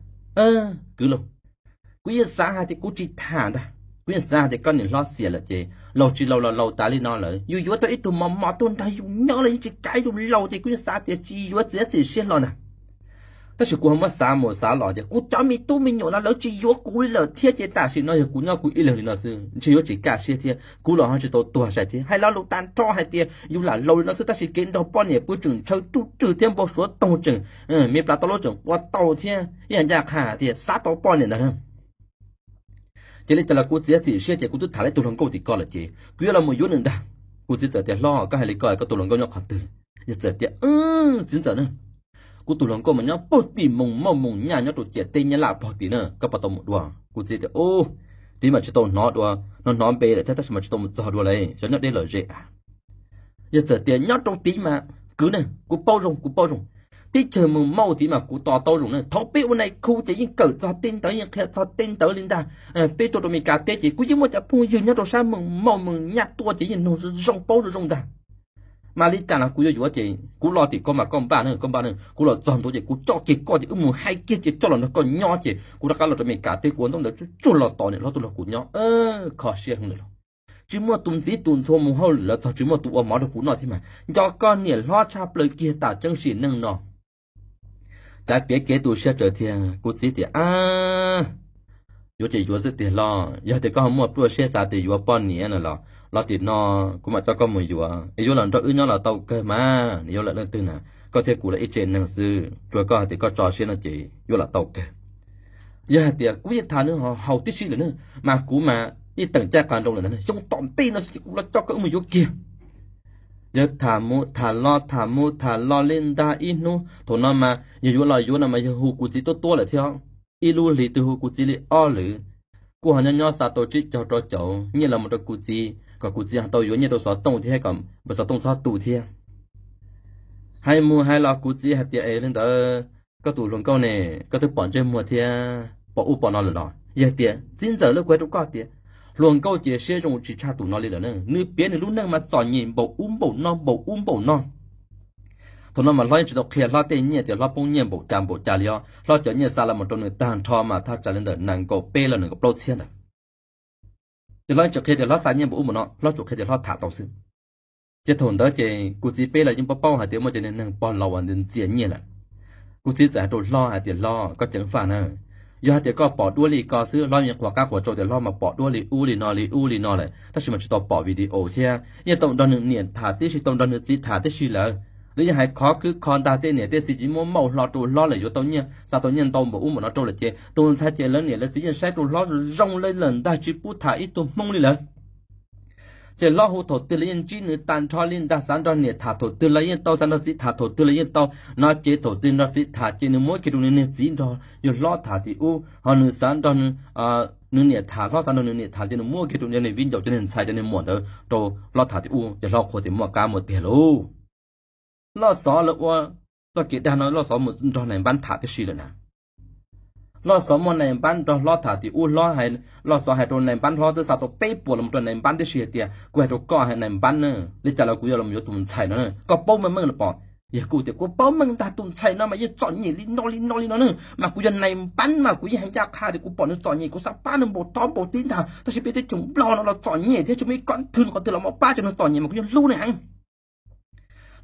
kwv lauj, kuv yeej xav hais tias kuv tsis tham ntag, kuv yeej xav hais tias koj niam hlob xiam lawm ces laus tsis laus los laus tas li no lawm, yus yuav tau ib tug mos mos tuaj nrog yus nyob los yeej tsis kav yus laus ces kuv yeej xav tias tsis yuav txiav txim siab hlo ntag. Tab sis kuv ho muab xav mus xav los ces kuv cov me tub me nyuam no lawv tsis yuav kuv li lawm thiab ces tam sim no yog kuv nyob kuv ib leeg li no xwb ntshe yuav tsis kaj siab thiab, kuv los ho tsis tau tuag sai thiab. Hais lo lus tag nrho hais tias yus lam laus li no xwb tab sis kev nrog poj niam pw tseem ntshaw ruj rwg thiab npau suav toog tseem, me plas tau lub tseem qua tau thiab ib yam ncaj qha tias xav tau poj niam ntag na. Ces li cas los kuv txiav txim siab ces kuv twb tham li tus hluas nkauj tim ko lawm ces kuv yuav los mus yuav nws ntag. Kuv txiv txawm tias, hlob, koj hais li ko koj tus hluas nkauj nyob qhov twg? Yog txawm tias, txiv ntxawm na, kuv tus hluas nkauj mas nyob puag tim Moos Mauj Moos Nyaj nyob rau ciam teb Nyab Laj pog tim na, koj puas tau mus dua? Kuv txiv tias, ub, txiv mas tsis tau hnov dua, hnov hnov npe lawm thiab tab sis mas tsis tau mus txog dua li, xyov nyob deb lom zem a. Yog txawm tias nyob rau tid mas kwv na, kuv paub zoo, kuv paub zoo. Teb chaws Moos Mauj tid mas kuv to taub zoo na, thaum peb ua nais khu ces yeej kawm txog tej ntawd, yeej qhia txog tej ntawd li ntag. Peb tuaj rau Meskas teb ces kuv yeej muaj cov phooj ywg nyob rau sab Moos Mauj Moos Nyaj tuaj ces yeej nug zoo paub zoo zoo ntag. Mas li cas los kuv yuav yuav ces kuv los tim koj mas koj npaj na, koj npaj na, kuv los txog ntua ces kuv coj kiag koj ces wb mus hais kiag ces coj los nrog koj nyob ces kuv rov qab los rau Meskas teb kuv ua ntaub ntawv tsuag tsuag los tos niam hlob tuaj nrog kuv nyob. Kho siab heev lawm los tsis muaj tus ntxiv tus ntxhua mus hauj lwm los txog tsis muaj tus ua mov rau kuv noj thiab mas nco koj niam hlob tshaj plaws kiag tam tseeb sim neej no. Cav piav kev tu siab tsawv thiab, kuv txiv tias, ab, yuav ces yuav xwb tiag hlob, yog tias koj ho muaj pluaj siab xav tias yuav poj niam no los, los tim no kuv mam coj koj mus yuav es yuav los nrog wb nyob los tau kawg mas, nws yuav lawm leej twg na, koj thiab kuv lawm ib tsev neeg xwb, tsuas koj hais tias koj tso siab no ces yuav los tau kawg. Yog hais tias kuv yeej tham nws haus tib si lawm na, mas kuv mas yeej teem caij qas nroo lawm ntag, xyoo tom ntej no xwb ces kuv los coj koj wb mus yuav kiag. Yog tham mus tham los tham mus tham los li ntag ib hnub thaum no mas yog yuav los yuav no mas yog hu kuv txiv tuab tuab lawm thiab, ib lub hlis twb hu kuv txiv li ob lwm. Kuj ho nyob nyob xa tau tsib caug rau caum nyiaj los mus rau kuv txiv kom kuv txiv ho tau yuav nyiaj rau xov tooj thiab kom npawb xov tooj txhob tu thiab. Hais mus hais los kuv txiv hais tias, es li ntawd koj tus hluas nkauj ne, koj twb pom ntsej muag thiab pom ub pom no lawm los? Yog tias, txiv ntxawm, lub kuv hais rau koj tias hluas nkauj ces siab zoo tsis tshaj tus no li lawm na, nws piav nws lub neej mas txom nyem npaum ub npaum no npaum ub npaum no. Thaum no mas hlob yeej tsis tau qhia hlob tej nyiaj tias hlob poob nyiaj npaum cas npaum cas li os, hlob cov nyiaj xa los mus rau nws tag nrho mas thaj tsam li ntawm nees nkaum peb los nees nkaum plaub txhiab ntawd. Ces hlob yeej tsis qhia tias hlob xa nyiaj npaum ub npaum no, hlob tsuas qhia tias hlob tham tau xwb. Ces thaum ntawd ces kuv txiv peb los yeej paub paub hais tias muaj cov niag neeg pog laus uas ntxia nyiaj lawm. Kuv txiv txawm hais rau hlob hais tias, hlob, koj ceev faj na, yog hais tias koj pom duab li ko xwb, hlob yeej qhuas qab qhuas tsau tias hlob mas pom duab li ub li no li ub li no lawm tab sis mas tsis tau pom video thiab, yeej tau nrog nws niam tham tib si, tau nrog nws txiv tham tib si lawm. Lawv yeej hais khov khwb kho ntag, tej niam tej txiv ces muab mauj hlo rau hlob lawm, yuav tau nyiaj, xa tau nyiaj ntau npaum ub npaum no rau lawm ces tus ntxhais ces lawv niam lawv txiv yeej saib rau hlob zoo zoo li lawm ntag, tsis pub tham ib tug hmoob li lawm. Ces hlob hu thaum twg los yeej ntsib nws tag nrho li ntag, xav nrog niam tham thaum twg los yeej tau, xav nrog txiv tham thaum twg los yeej tau. No ces thaum twg nrog txiv tham ces nws muab kiag rau nws niag txiv nrog yawg hlob tham tim ub, ho nws xav nrog nws niam tham, hlob xav nrog nws niam tham ces nws muab kiag rau niag viv ncaus cov niag ntxhais cov niag muam ntawd rau hlob tham tim ub, ces hlob qhuas tias muaj qab muaj tiag lauj. Loj Xov lawv ua txoj kev dag no Loj Xov mus nrog nais npab tham tib si lawm na. Loj Xov muaj nais npab nrog hlob tham tim ub, hlob, Loj Xov hais rau nais npab, hlob twb xa tau peb puas los rau nais npab tib si hais tias kuv hais rau koj nais npab na, li cas los kuv yuav los yuav tus ntxhais no, koj paub meej meej los pom. Yawg kuj tias kuv paub meej ntag, tus ntxhais no mas yeej txom nyem li no li no li no na, mas kuv yog nais npab mas kuv yeej hais ncaj qha tias kuv pom nws txom nyem kuv xav pab nws npaum tod npaum tib ntag, tab sis peb teb chaws Nplog no los txom nyem thiab tsis muaj ib kob thwv qhov twg los mus pab tau nws txom nyem mas kuv yeej hlub nws heev.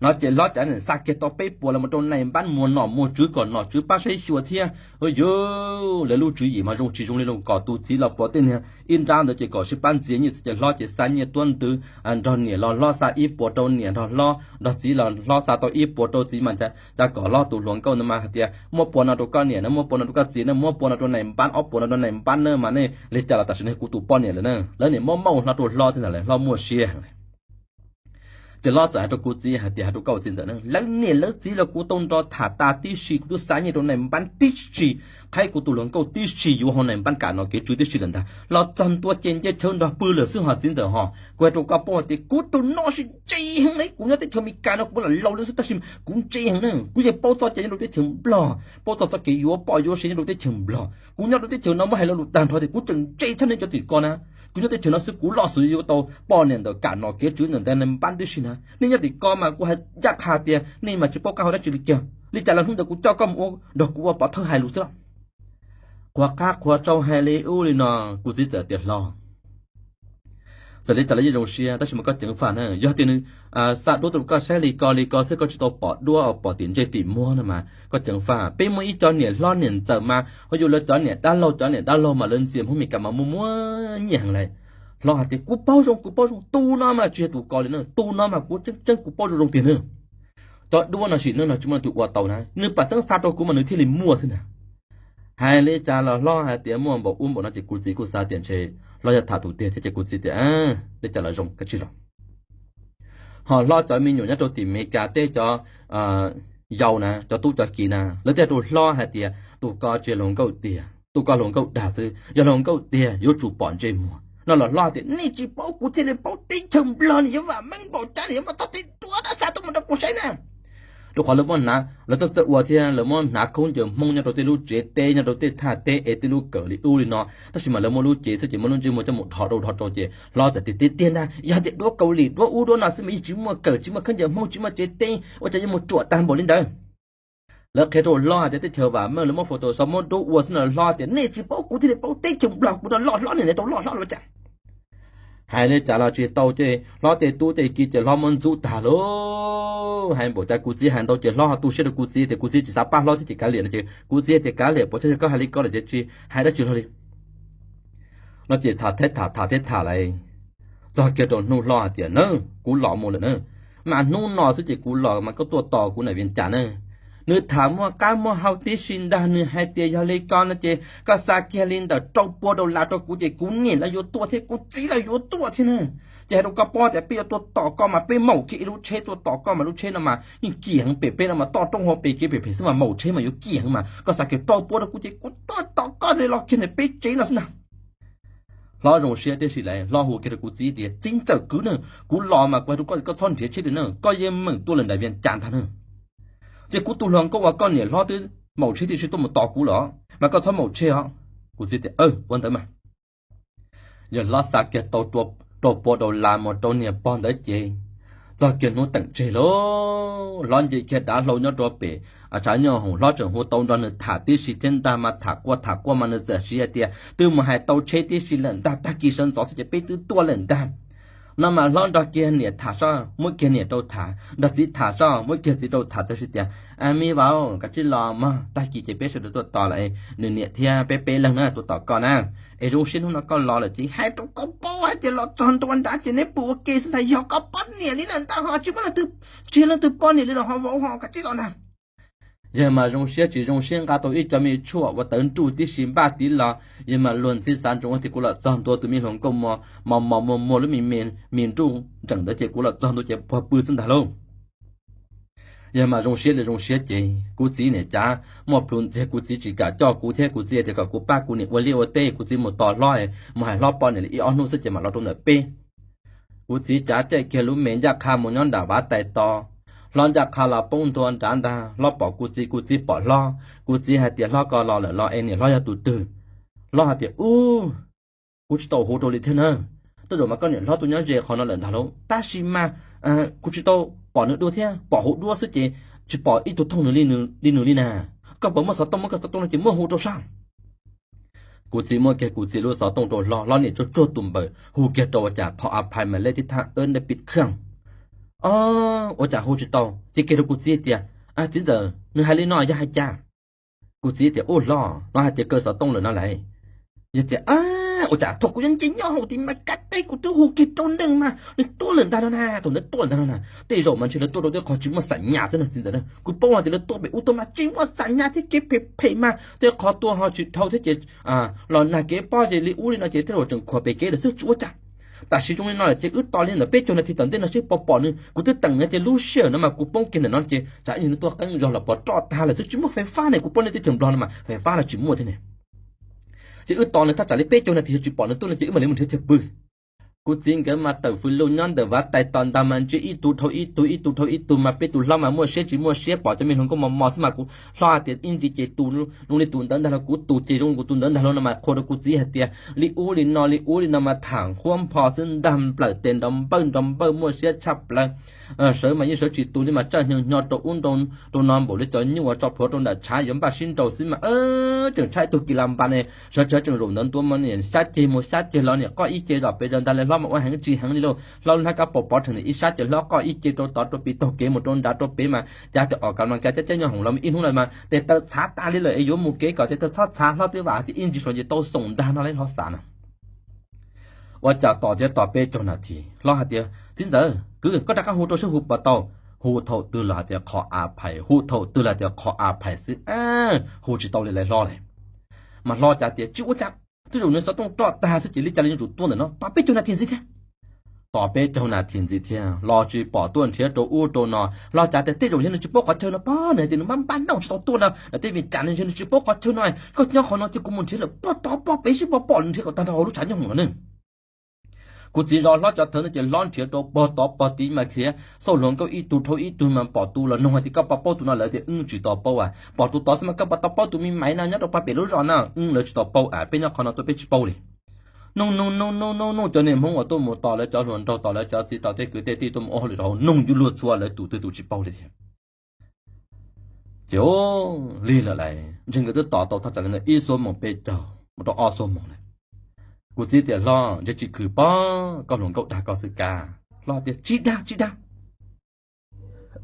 No ces hlob cav nws xa kiag tau peb puas los rau nais npab muag nom muag tswv kom nom tswv pab saib xyuas thiab. Ua yuv, lawv lub tswv yim mas zoo tsis zoo li lus kom tus txiv los puas tej niag ib nrab ntawd ces kom sib pab ntxias nyiaj xwb ces hlob ces xa nyiaj tuab ntwv nrog niam los hlob xa ib puas rau niam nrog hlob nrog txiv los hlob xa tau ib puas rau txiv mas cas kom hlob tus hluas nkauj ntawd mas hais tias muab puas no rau koj niam na, muab puas no rau koj txiv na, muab puas no rau nais npab, ob puas no rau nais npab na, mas nej li cas los tam sim no kuv tus poj niam lawm na. Lawv niam muab mauj hlo rau hlob thiab ntag, hlob muaj siab heev. Ces hlob txawm hais rau kuv txiv hais tias hais rau koj txiv ntxawm na, lawv niam lawv txiv los kuv tau nrog tham tas tib si, kuv twb xa nyiaj rau nais npab tib si, qhaib kuv tus hluas nkauj tib si yuav hauv nais npab kam nom kev tswv tib si lawm ntag, los txog ntua ces nce chaw nrog pw lawm xwb ho txiv ntxawm ho. Kuv hais rau koj paub hais tias kuv tus no ntse heev li, kuv nyob teb chaws Amelikas no kuv lam laus lawm xwb tab sis kuv ntse heev na, kuv yeej paub txoj cai nyob rau teb chaws Nplog, paub txog txoj kev yuav poj yuav sev nyob rau teb chaws Nplog. Kuv nyob rau teb chaws no muab hais lo lus tag nrho tias kuv tseem ntse tshaj nej cov tim ko na. Kuv nyob teb chaws no xwb kuv loj xwb yuav tau poj niam ntawm kam nom kev tswv ntawm ntais nais npab tib si na. Nej nyob tim ko mas kuv hais ncaj qha tias nej mas tsis paub qab hau dab tsi li kiag, li cas los hnub ntawd kuv coj koj mus ua nrog kuv ua pov thawj hais lus xwb los. Qhuas qab qhuas rau hais li ub li no, kuv txiv txawm tias hlob, txawm li cas los yeej zoo siab tab sis mas koj ceev faj na, yog tias nws xa duab tuaj rau koj saib li ko li ko xwb koj tsis tau pom duab pom tim ntsej tim muag no mas koj ceev faj. Peb muaj ib co niam hlob niam ntxawm mas ho yus lawv cov niam dab laug, cov niam dab laug mas lawv ntxias Hmoob Mes Kas mas muaj muaj nyiaj heev lawm. Hlob hais tias kuv paub zoo, kuv paub zoo, tus no mas tsis yog tus ko li na, tus no mas kuv tseeb tseeb kuv paub zoo zoo tiag na. Cov duab no sim neej no tsis muaj leej twg ua tau na, nws pam xeeb xa rau kuv mas nws thiaj li muaj xwb ntag. Hais li cas los hlob hais tias muaj npaum ub npaum no ces kuv txiv kuj xav tias ntshe hlob yog tham tus tiag thiab ces kuv txiv tias li cas los zoo kav tsij los. Ho hlob cov me nyuam nyob rau tim Mes Kas teb cov yau na, cov tub cov kiv na, lawv thiaj rau hlob hais tias tus ko tsis yog hluas nkauj tiag, tus ko hluas nkauj dag xwb, yog hluas nkauj tiag yuav tsum pom ntsej muag no los hlob tias nej tsis paub kuv thiaj li paub, teb chaws Nplog nws yuav vam meej npaum cas nws yuav muaj txoj kev ruam dab xa tuaj mus rau kuv saib na. Rau qhov lawv muab hnav, lawv txawj txawj ua thiab lawv muab hnav khaub ncaws Hmoob nyob rau tej lub tsev teb nyob rau tej thaj teb es tej lub kawm li ub li no, tab sis mas lawv muaj lub cev xwb ces muaj lub ntsej muag coj mus dhos rau dhos rau ces hlob txawm tias tiag tiag ntag, yog tias duab Kaus Lim duab ub duab no xwb mas yeej tsis muaj kawm tsis muaj khaub ncaws Hmoob tsis muaj tsev teb ua cas yuav mus ruam tag npaum li ntawd. Lawv qhia rau hlob hais tias teb chaws vam meej lawv muab foto so muab duab ua xwb no, hlob tias nej tsis paub kuv thiaj li paub, teb chaws Nplog kuv no loj hlob niam tau loj hlob los cas. Hais li cas los tsis tau ces hlob tej tub tej kiv ces hlob muab ntxub tag lauj. Hais npaum cas kuv txiv hais ntau ces hlob ho tu siab rau kuv txiv tias kuv txiv tsis xav pab hlob thiab ces kav liam no ces kuv txiv tias kav liam, puas txhaj yog koj hais li ko lawm ces tsis hais dab tsi hlo li. No ces tham thiab tham, tham thiab tham lawm, txog kiag rau hnub hlob hais tias na, kuv los mus lawm na, mas hnub no xwb ces kuv los mas koj tuaj tos kuv nram Vias Cas na. Nws tham muaj qab muaj hau tib si ntag, nws hais tias yog li ko no ces koj xa kiag li ntawm rau pua dollar rau kuv ces kuv niam los yuav tuaj thiab kuv txiv los yuav tuaj thiab na. Ces hais rau koj paub tias peb yuav tuaj tos koj mas peb maum kiag ib lub tsheb tuaj tos koj mas lub tsheb no mas yeej kim heev, pem peb no mas toj roob hauv pes kev phem phem xwb mas maum tsheb mas yuav kim heev mas koj xa kiag rau pua rau kuv ces kuv tuaj tos koj li los kiag ntawm peb tsev no xwb ntag. Hlob zoo siab tib si lawm, hlob hu kiag rau kuv txiv tias txiv ntxawm kwv na, kuv los mas kuv hais rau koj, koj txhob nrhiav tsheb li na, koj yeej meem tuaj lawm nram Vias Cas ntag na. Ces kuv tus hluas nkauj uas koj niam hlob twb maum tsheb tib si tuaj mus tos kuv los mas koj txhob maum tsheb os. Kuv txiv tias ua ntawd mas. Yog hlob xa kiag tau rau pua dollar mus rau niag pog ntawd ces txog kiag hnub teem tseg lauj, hlob nce kiag dav hlau nyob rau pem tshav nyuj hoom, hlob tseem hu tau nrog nws tham tib si thiab ntag, mas tham quaj tham quaj mas nws txawm siv hais tias twb mus hais tau tsheb tib si lawm ntag, tag kis sawv ntxov xwb ces peb twb tuaj lawm ntag. No mas hlob nrog kiag niam tham soj muab kiag niam rau tham, nrog txiv tham soj muab kiag txiv rau tham, txawm siv tias a mi vauv kav tsij los mog, tag kis ces peb sawv daws tuaj tos lawm, nws niam thiab peb peb leeg na tuaj tos koj na. Es zoo siab hnub no koj los lawm ces hais rau koj paub hais tias los txog ntua nrad ces neb pw ua ke xwb ntag, yog koj poj niam li lawm ntag ho tsis muaj leej twg, tsis yog leej twg poj niam li los ho vauv ho kav tsij los ntag. Yawg mas zoo siab tsis zoo siab nqa tau ib co me tshuaj ua tawv nruj tib si npaj tiv los, yawg mas luag ntxhi xav ntsoov tias kuv los txog ntua tus me hluas nkauj mos mos muag muag lub me me nruj nreem ntawd ces kuv los txog ntua ces puag pw xwb ntag lauj. Yawg mas zoo siab li zoo siab ces kuv txiv niam cav muaj plhus ntxiag, kuv txiv tsis kam coj kuv thiab, kuv txiv tias kom kuv pab kuv niam ua liaj ua teb, kuv txiv mus tos hlob, mus hais hlob poj niam li ib ob hnub xwb ces mam los rau ntawm peb. Kuv txiv cav caij kiag lub me ncaj qha mus nyob nram vav tais tos, hlob ncaj qha los poob ntua nrad ntag. Hlob pom kuv txiv, kuv txiv pom hlob, kuv txiv hais tias hlob koj los lawm los es niam hlob yog tus twg? Hlob hais tias ub, kuv tsis tau hu rau li thiab na. Tej zaum mas koj niam hlob tuaj nyob ze qhov no lawm ntag lauj, tab sis mas kuv tsis tau pom nws dua thiab, pom hauv duab xwb ces tsis pom ib tug thooj nws li nws li na. Koj puas muaj xov tooj? Muaj, koj xov tooj no ces muab hu rau sab. Kuv txiv muab kiag kuv txiv lub xov tooj rau hlob, hlob niam tsuag tsuag tus npawb hu kiag rau ua cas qhov a phais mas lej tib thaj ib nta pib khaj. Ua cas hu tsis tau ces kiag rau kuv txiv tias, txiv ntxawm, nws hais li no yog hais cas? Kuv txiv tias ub hlob, hlob hais tias kaw xov tooj lawm no lauj. Yog tias ua cas thaum kuv yuav nce nyob hauv tim mas kav teb kuv twb hu kiag rau neeg mas nws tuaj lawm ntag no na, thaum ntawd tuaj lawm ntag no na. Tej zaum mas ntshe lawv tuaj rau tej qhov tsis muaj xam nyas xwb no txiv ntxawm na. Kuv paub hais tias lawv tuaj pem ub tuaj mas tsis muaj xam nyas thiab kev phem phem mas tej qhov tuaj ho tsis dhau thiab ces los nag kev pob ces li ub li no ces tej zaum tseem khuam pem kev lawm xwb tsis ua cas. Tam sim zoo li no lawm ces wb tos li ntawm peb caug nas this tom ntej no seb puas pom nws. Kuv twb teem nws tias lub sij hawm no mas kuv poob kiag ntawm no ces tsam ib ntsis nws tuaj qeeb zog los pos roj tag lawm xwb, tsis muaj fais fab ne, kuv paub nej teb chaws Nplog no mas fais fab los tsis muaj thiab ne. Ces wb tos nws thaj tsam li peb caug nas this yog tsis pom nws tuaj no ces wb mam li mus nrhiav chaw pw. Kuv txiv nkawd mas tawm fws lug nyob ntawm vav tais tos ntag mas ntsib ib tug dhau ib tug, ib tug dhau ib tug mas peb tus hlob mas muaj siab tsis muaj siab pom cov me hluas nkauj mos mos xwb mas kuv hlob hais tias ib ntsis ces tus zoo li tus ntawd ntag los kuv tus ces zoo li tus ntawd ntag los no mas qhua rau kuv txiv hais tias li ub li no li ub li no mas tham nqhuab npho xwb ntag, nplawm tes nrov npawj nrov npawj muaj siab tshaj plaws. Sawv mas yeej sawv tsis tus li mas tsaj nyo nyo rau ub rau no npaum li cov nyuj uas tso plhuav rau nram tshav yuav npaj sib nraus xwb mas tseem tshaib tug kis las npas ne, sawv tseem zaum ntawd ntua mas niam xyab ceg mus xyab ceg los niam qoj ib ce zom pes zaws ntag li, hlob mas ua heev tsis heev li lauj, hlob lub hnab kab paus pov rhees ntawm ib sab ces hlob qoj ib ce rau tod rau pem taug kev mus rau nrad rau pem mas cav tias os kav mas kav cab cab nyob hoom los ib hnub no mas tes taw txhav tas li lawm es yuav mus kev kom tes taw txhob txhav hlob twb vam tias ib ntsis saum ces tau xoom ntag no li hlob xav na. Ua cas tos thiab tos peb caug nas this hlob hais tias txiv ntxawm kwv koj rov qab hu rau seb hu puas tau. Hu thaum twg los hais tias qhov a phais, hu thaum twg los tias qhov a phais xwb, hu tsis tau li lawv hlob lawm. Mas hlob cav tias tsis ua cas, twb zaum nws xov tooj roj tag xwb ces li cas li yuav tsum tuaj ntawm no, tos peb caug nas this ntxiv thiab. Tos peb caug nas this ntxiv thiab los tsis pom tuaj nrhiav rau ub rau no, hlob cav tias tej zaum ntshe nws tsis paub qhov chaw no pob, nws hais tias nws npaj npaj noj tsis tau tuaj no, tej vim cas ntshe nws tsis paub qhov chaw no, koj nyob qhov no ces kuv mus nrhiav lawm puag tod puag pem seb puas pom, nrhiav kom tag nrho hauv lub tshav nyob hoom no ne. Kuv txiv zov hlob cov thawv no ces hlob nrhiav rau puag tod puag tid mas khiav xauj hluas nkauj ib tug dhau ib tug mas pom tus los nug hais tias koj puas paub tus no, lawv tias wb tsis tau paub as, pom tus tod xwb mas koj puas tau paub tus me maiv no nyob rau puag pem lub zos no, wb lawv tsis tau paub as, peb nyob qhov no tuaj peb tsis paub li. Nug nug nug nug nug nug cov niag Hmoob uas tuaj mus tos lawv cov hluas nraug tos lawv cov txiv tos tej kwv tej tij tuaj mus ua hauj lwm rau hauv, nug yuj luag txhua lawv tus twg tus tsis paub li thiab. Ces lig lawm lauj, ntshe nkawd twb tos tau thaj tsam li ntawm ib xuab moos peb caug mus rau ob xuab moos lawm. Kuv txiv tias hlob ntshe tsis khwv pob, koj hluas nkauj dag koj xwb kav. Hlob tias tsis dag tsis dag,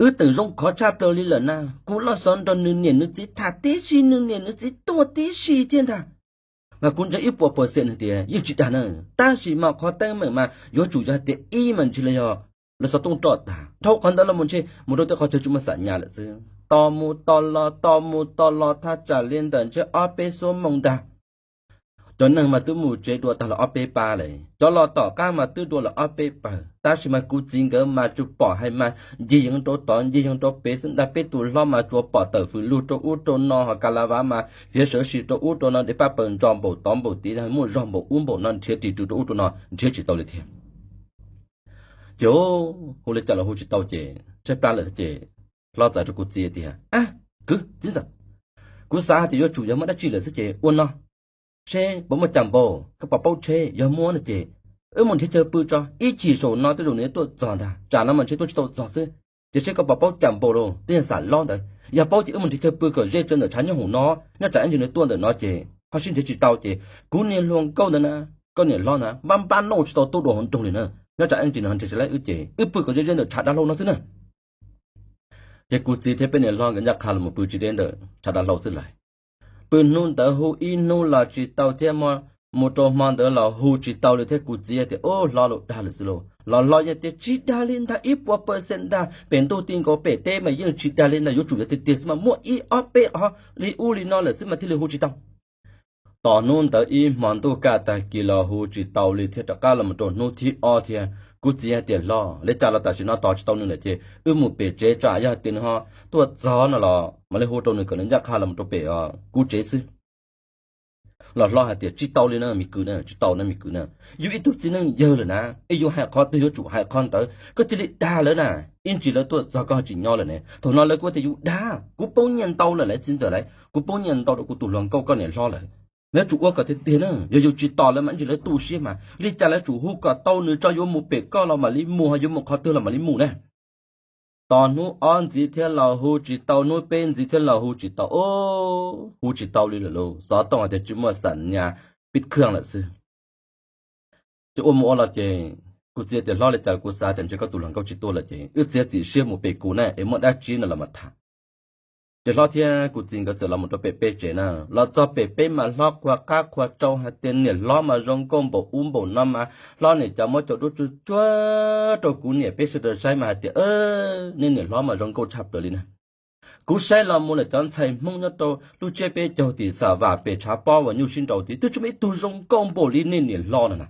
wb teem zoo khov tshaj plaws li lawm na, kuv loj xov nrog nws niam nws txiv tham tib si, nws niam nws txiv tuaj tib si thiab ntag. Mas kuv ntseeg ib puas percent hais tias yeej tsis dag na, tab sis mas qhov teeb meem mas yuav tsum yog tias ib mas ntshe los yog lawv xov tooj roj tag, dhau qhov ntawd los mus ntshe mus rau tej qhov chaw tsis muaj xam nyas lawm xwb. Tos mus tos los tos mus tos los thaj tsam li ntawm ntshe ob peb xuab moos ntag. Cov neeg mas twb mus tsev dua tag los ob peb pab lawm, cov los tom qab mas twb dua los ob peb pawg, tab sis mas kuv txiv nkawd mas tsuas pom hais mas ncig yees rau tod ncig yees rau pem xwb ntag. Peb tus hlob mas tsuas pom tawm fws lug rau ub rau no, ho ka la vav mas fiav sawv si rau ub rau no, dev paj paws ntso npaum tod npaum tid, muaj zog npaum ub npaum no, nrhiav ris rw rau ub rau no nrhiav tsis tau li thiab. Ces hu li cas los hu tsis tau ces tshaib plab lawm ces hlob txawm rau kuv txiv tias, kwv txiv ntxawm, kuv xav hais tias yuav tsum yog muaj dab tsi lawm xwb ces ua no, seb puas muaj cam npaum, koj puas paub tsheb, yog muaj no ces wb mus nrhiav chaw pw tso, ib chim saum no tej zaum nws yuav tuaj txog ntag, tsam no mas ntshe tuaj tsis tau txog xwb. Ces seb koj puas paub cam npaum los twb yog xam lob ntawd, yog paub ces wb mus nrhiav chaw pw kom ze tsawv ntawm tshav nyob hoom no, nyob tsam ib ntsis nws tuaj ntawm no ces ho sib nrhiav tsis tau ces kuv niag hluas nkauj ntawd na, koj niam hlob na, npab npab noj tsis tau tuaj dua hauv nroog li na, nyob tsam ib ntsis nws ho nrhiav tsis laib wb ces wb pw kom ze ze ntawm tshav dav hlau no xwb na. Ces kuv txiv thiab peb niam hlob nkawd ncaj qha los mus pw tsis deb ntawm tshav dav hlau xwb lawm. Pw hnub ntawd hu ib hnub los tsis tau thiab, muaj mus rau hmo ntawd los hu tsis tau li thiab. Kuv txiv tias, Ub, hlob, los dag lawm xwb lauj. Los hlob yeej tias, Tsis dag li ntag, ib puas pawj xees ntag, pem ntuj ti nkaus pem teb mas yeej tsis dag li ntag, yuav tsum yog tiag tiag xwb mas muaj ib ob peb qhov li ub li no lawm xwb mas thiaj li hu tsis tau. Tos hnub ntawd ib hmo ntuj kaj tag kis los hu tsis tau li thiab, rov qab los mus rau hnub thib ob thiab. Kuv txiv hais tias, Hlob, li cas los tam sim no tos tsis tau nws lawm ces wb mus pem tsev tso, yog hais tias nws ho tuaj txog no los mam li hu rau nws kom nws ncaj qha los mus rau pem kuv tsev xwb. Los hlob hais tias, Tsis tau li na me kwv na, tsis tau na me kwv na. Yus ib tug txiv neej yawg lawm na, es yus hais qhov twg yuav tsum hais qhov ntawd, koj cia li dag lawv na. Ib ntsis lawv tuaj txog koj ho tsis nyob lawm ne, thaum no lawv kuj tias yus dag. Kuv poob nyiaj ntau lawm lauj txiv ntxawm lauj, kuv poob nyiaj ntau rau kuv tus hluas nkauj koj niam hlob lawm. Lawv tsum ua kom tiag tiag na, yog yus tsis tos lawv mas ib ntsis lawv tu siab mas. Li cas lawv tsum hu kom tau nws tso, yuav mus pem koj los mam li mus, ho yuav mus qhov twg los mam li mus na. Tos hnub ob ntxiv thiab los hu tsis tau, hnub peb ntxiv thiab los hu tsis tau, hu tsis tau li lawm lauj. Xov tooj hais tias tsis muaj xam nyas, pib khwj lawm xwb. Ces ua mus ua los ces kuv txiv tias, Hlob, li cas kuv xav tias ntshe koj tus hluas nkauj tsis tuaj lawm ces wb txiav txim siab mus pem kuv na, es muaj dab tsi no los mas tham. Ces hlob thiab kuv txiv nkawd txawm los mus rau pem peb tsev na. Los txog pem peb mas hlob qhuas qab qhuas rau hais tias, Niam hlob mas zoo nkauj npaum ub npaum no mas hlob niam cov muab cov duab tsuag tsuag rau kuv niam peb sawv daws saib mas hais tias, Nej niam hlob mas zoo nkauj tshaj plaws li na. Kuv saib los mus lawm cov ntxhais Hmoob nyob rau lub tsiab peb caug tim xam vam pem tshav pob uas nyuj sib nraus tid twb tsis muaj ib tug zoo nkauj npaum li nej niam hlob no na.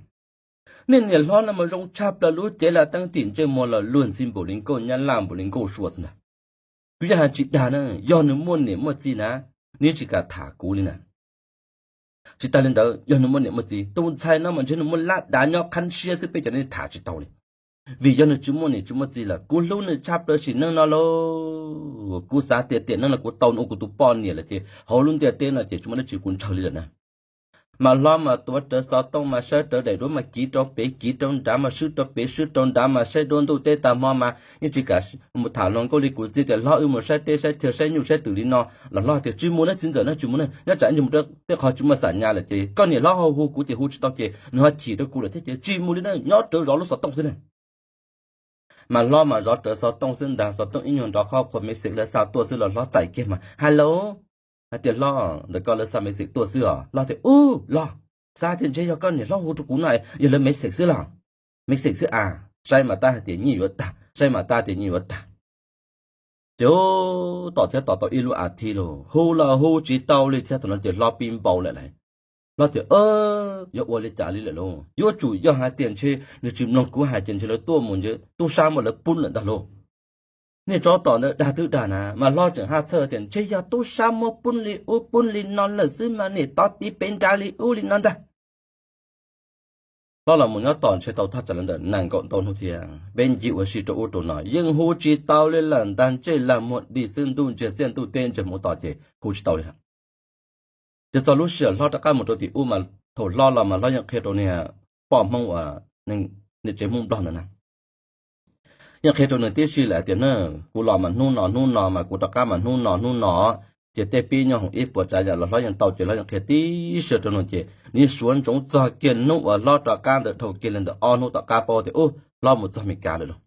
Nej niam hlob no mas zoo tshaj plaws, lub cev lam teeb tim ntsej muag los luag ntxhi npaum li nkauj nyab laj npaum li nkauj sua xwb ntag. Kuv yeej hais tsis dag na, yog nws muaj niam muaj txiv na, nws tsis kam tham kuv li na. Tsis tas li ntawd, yog nws muaj niam muaj txiv, tus ntxhais no mas ntshe nws muaj lab dav nyob qhab siab xwb, peb cov neeg tham tsis tau li. Vim yog nws tsis muaj niam tsis muaj txiv lawm, kuv hlub nws tshaj plaws sim neej no lauj. Kuv xav tias tiam neej no kuv tau nws ua kuv tus poj niam lawm ces hauv lub ntiaj teb no ces tsis muaj dab tsi kuv ntshaw li lawm na. Mas hlob mas tuav rawv xov tooj mas saib rawv daim duab mas kiv rau pem kiv rau nrad mas swb rau pem swb rau nrad mas saib duab ntuj teb tag hmo mas yeej tsis kam mus tham hluas nkauj li. Kuv txiv tias, Hlob, wb mus saib teb saib chaw saib nyuj saib twm li no. Los hlob tias, Tsis mus na txiv ntxawm na, tsis mus na, nyob tsam ib ntsis mus rau tej qhov tsis muaj xam nyas lawm ces koj niam hlob ho hu kuv ces hu tsis tau ces nws ho chim rau kuv lawm thiab ces tsis mus li na, nyob rawv zov lub xov tooj xwb na. Mas hlob mas zov rawv xov tooj xwb ntag, xov tooj ib nyuag nrov qhov qhuas message lawv xa tuaj xwb los hlob txais kiag mas, Hello. Hais tias, Hlob, ntawm koj lawv xa message tuaj xwb os. Hlob tias, Ub, los, xav tias ntshe yog koj niam hlob hu rau kuv no, yog lawv message xwb los? Message xwb a. Saib mas tab hais tias nyiaj yuav tag, saib mas tab tias nyiaj yuav tag. Ces ub, tos thiab tos tau ib lub as thiv los hu los hu tsis tau li thiab, thaum no ces hlob pib npau lawm lauj. Hlob tias, Yuav ua li cas li lawm lauj? Yuav tsum yog hais tias ntshe nws tsis mloog kuv hais ces ntshe lawv tuaj mus ntshe tub sab muab lawv pub lawm ntag lauj. Niaj tsob tom ntawd dag twb dag na, mas hlob tseem haj txhawj tias ntshe yog tub sab muab pub li ub pub li no lawm xwb mas niam tov tiv pem nrad li ub li no ntag. Hlob los mus nyob tom ntshe tau thaj tsam li ntawm nees nkaum ntau hnub thiab, peb ncig ua si rau ub rau no yeej hu tsis tau li lawm ntag, ntsej lag muag dig xwb, ntuj ntsiag txiaj ntuj teb ntsiag hmuv tos ces hu tsis tau li lawm. Ces txog lub sij hawm hlob rov qab mus rau tim ub mas thaum hlob los mas hlob yeej qhia rau niag poj Hmoob uas niam tsev Hmoob Nplog ntawd na, yeej qhia rau nws tib si lawm hais tias na, kuv los mas hnub no hnub no mas kuv rov qab mas hnub no hnub no, ces tej pib nyob hoom ib puas tsav yam los hlob yeej tau ces hlob yeej qhia tib si rau nws ces nws suav ntsoov txog kiag hnub uas hlob rov qab ntawd dhau kiag li ntawm ob hnub tom qab paub tias ub hlob mus txog Meskas lawm lauj.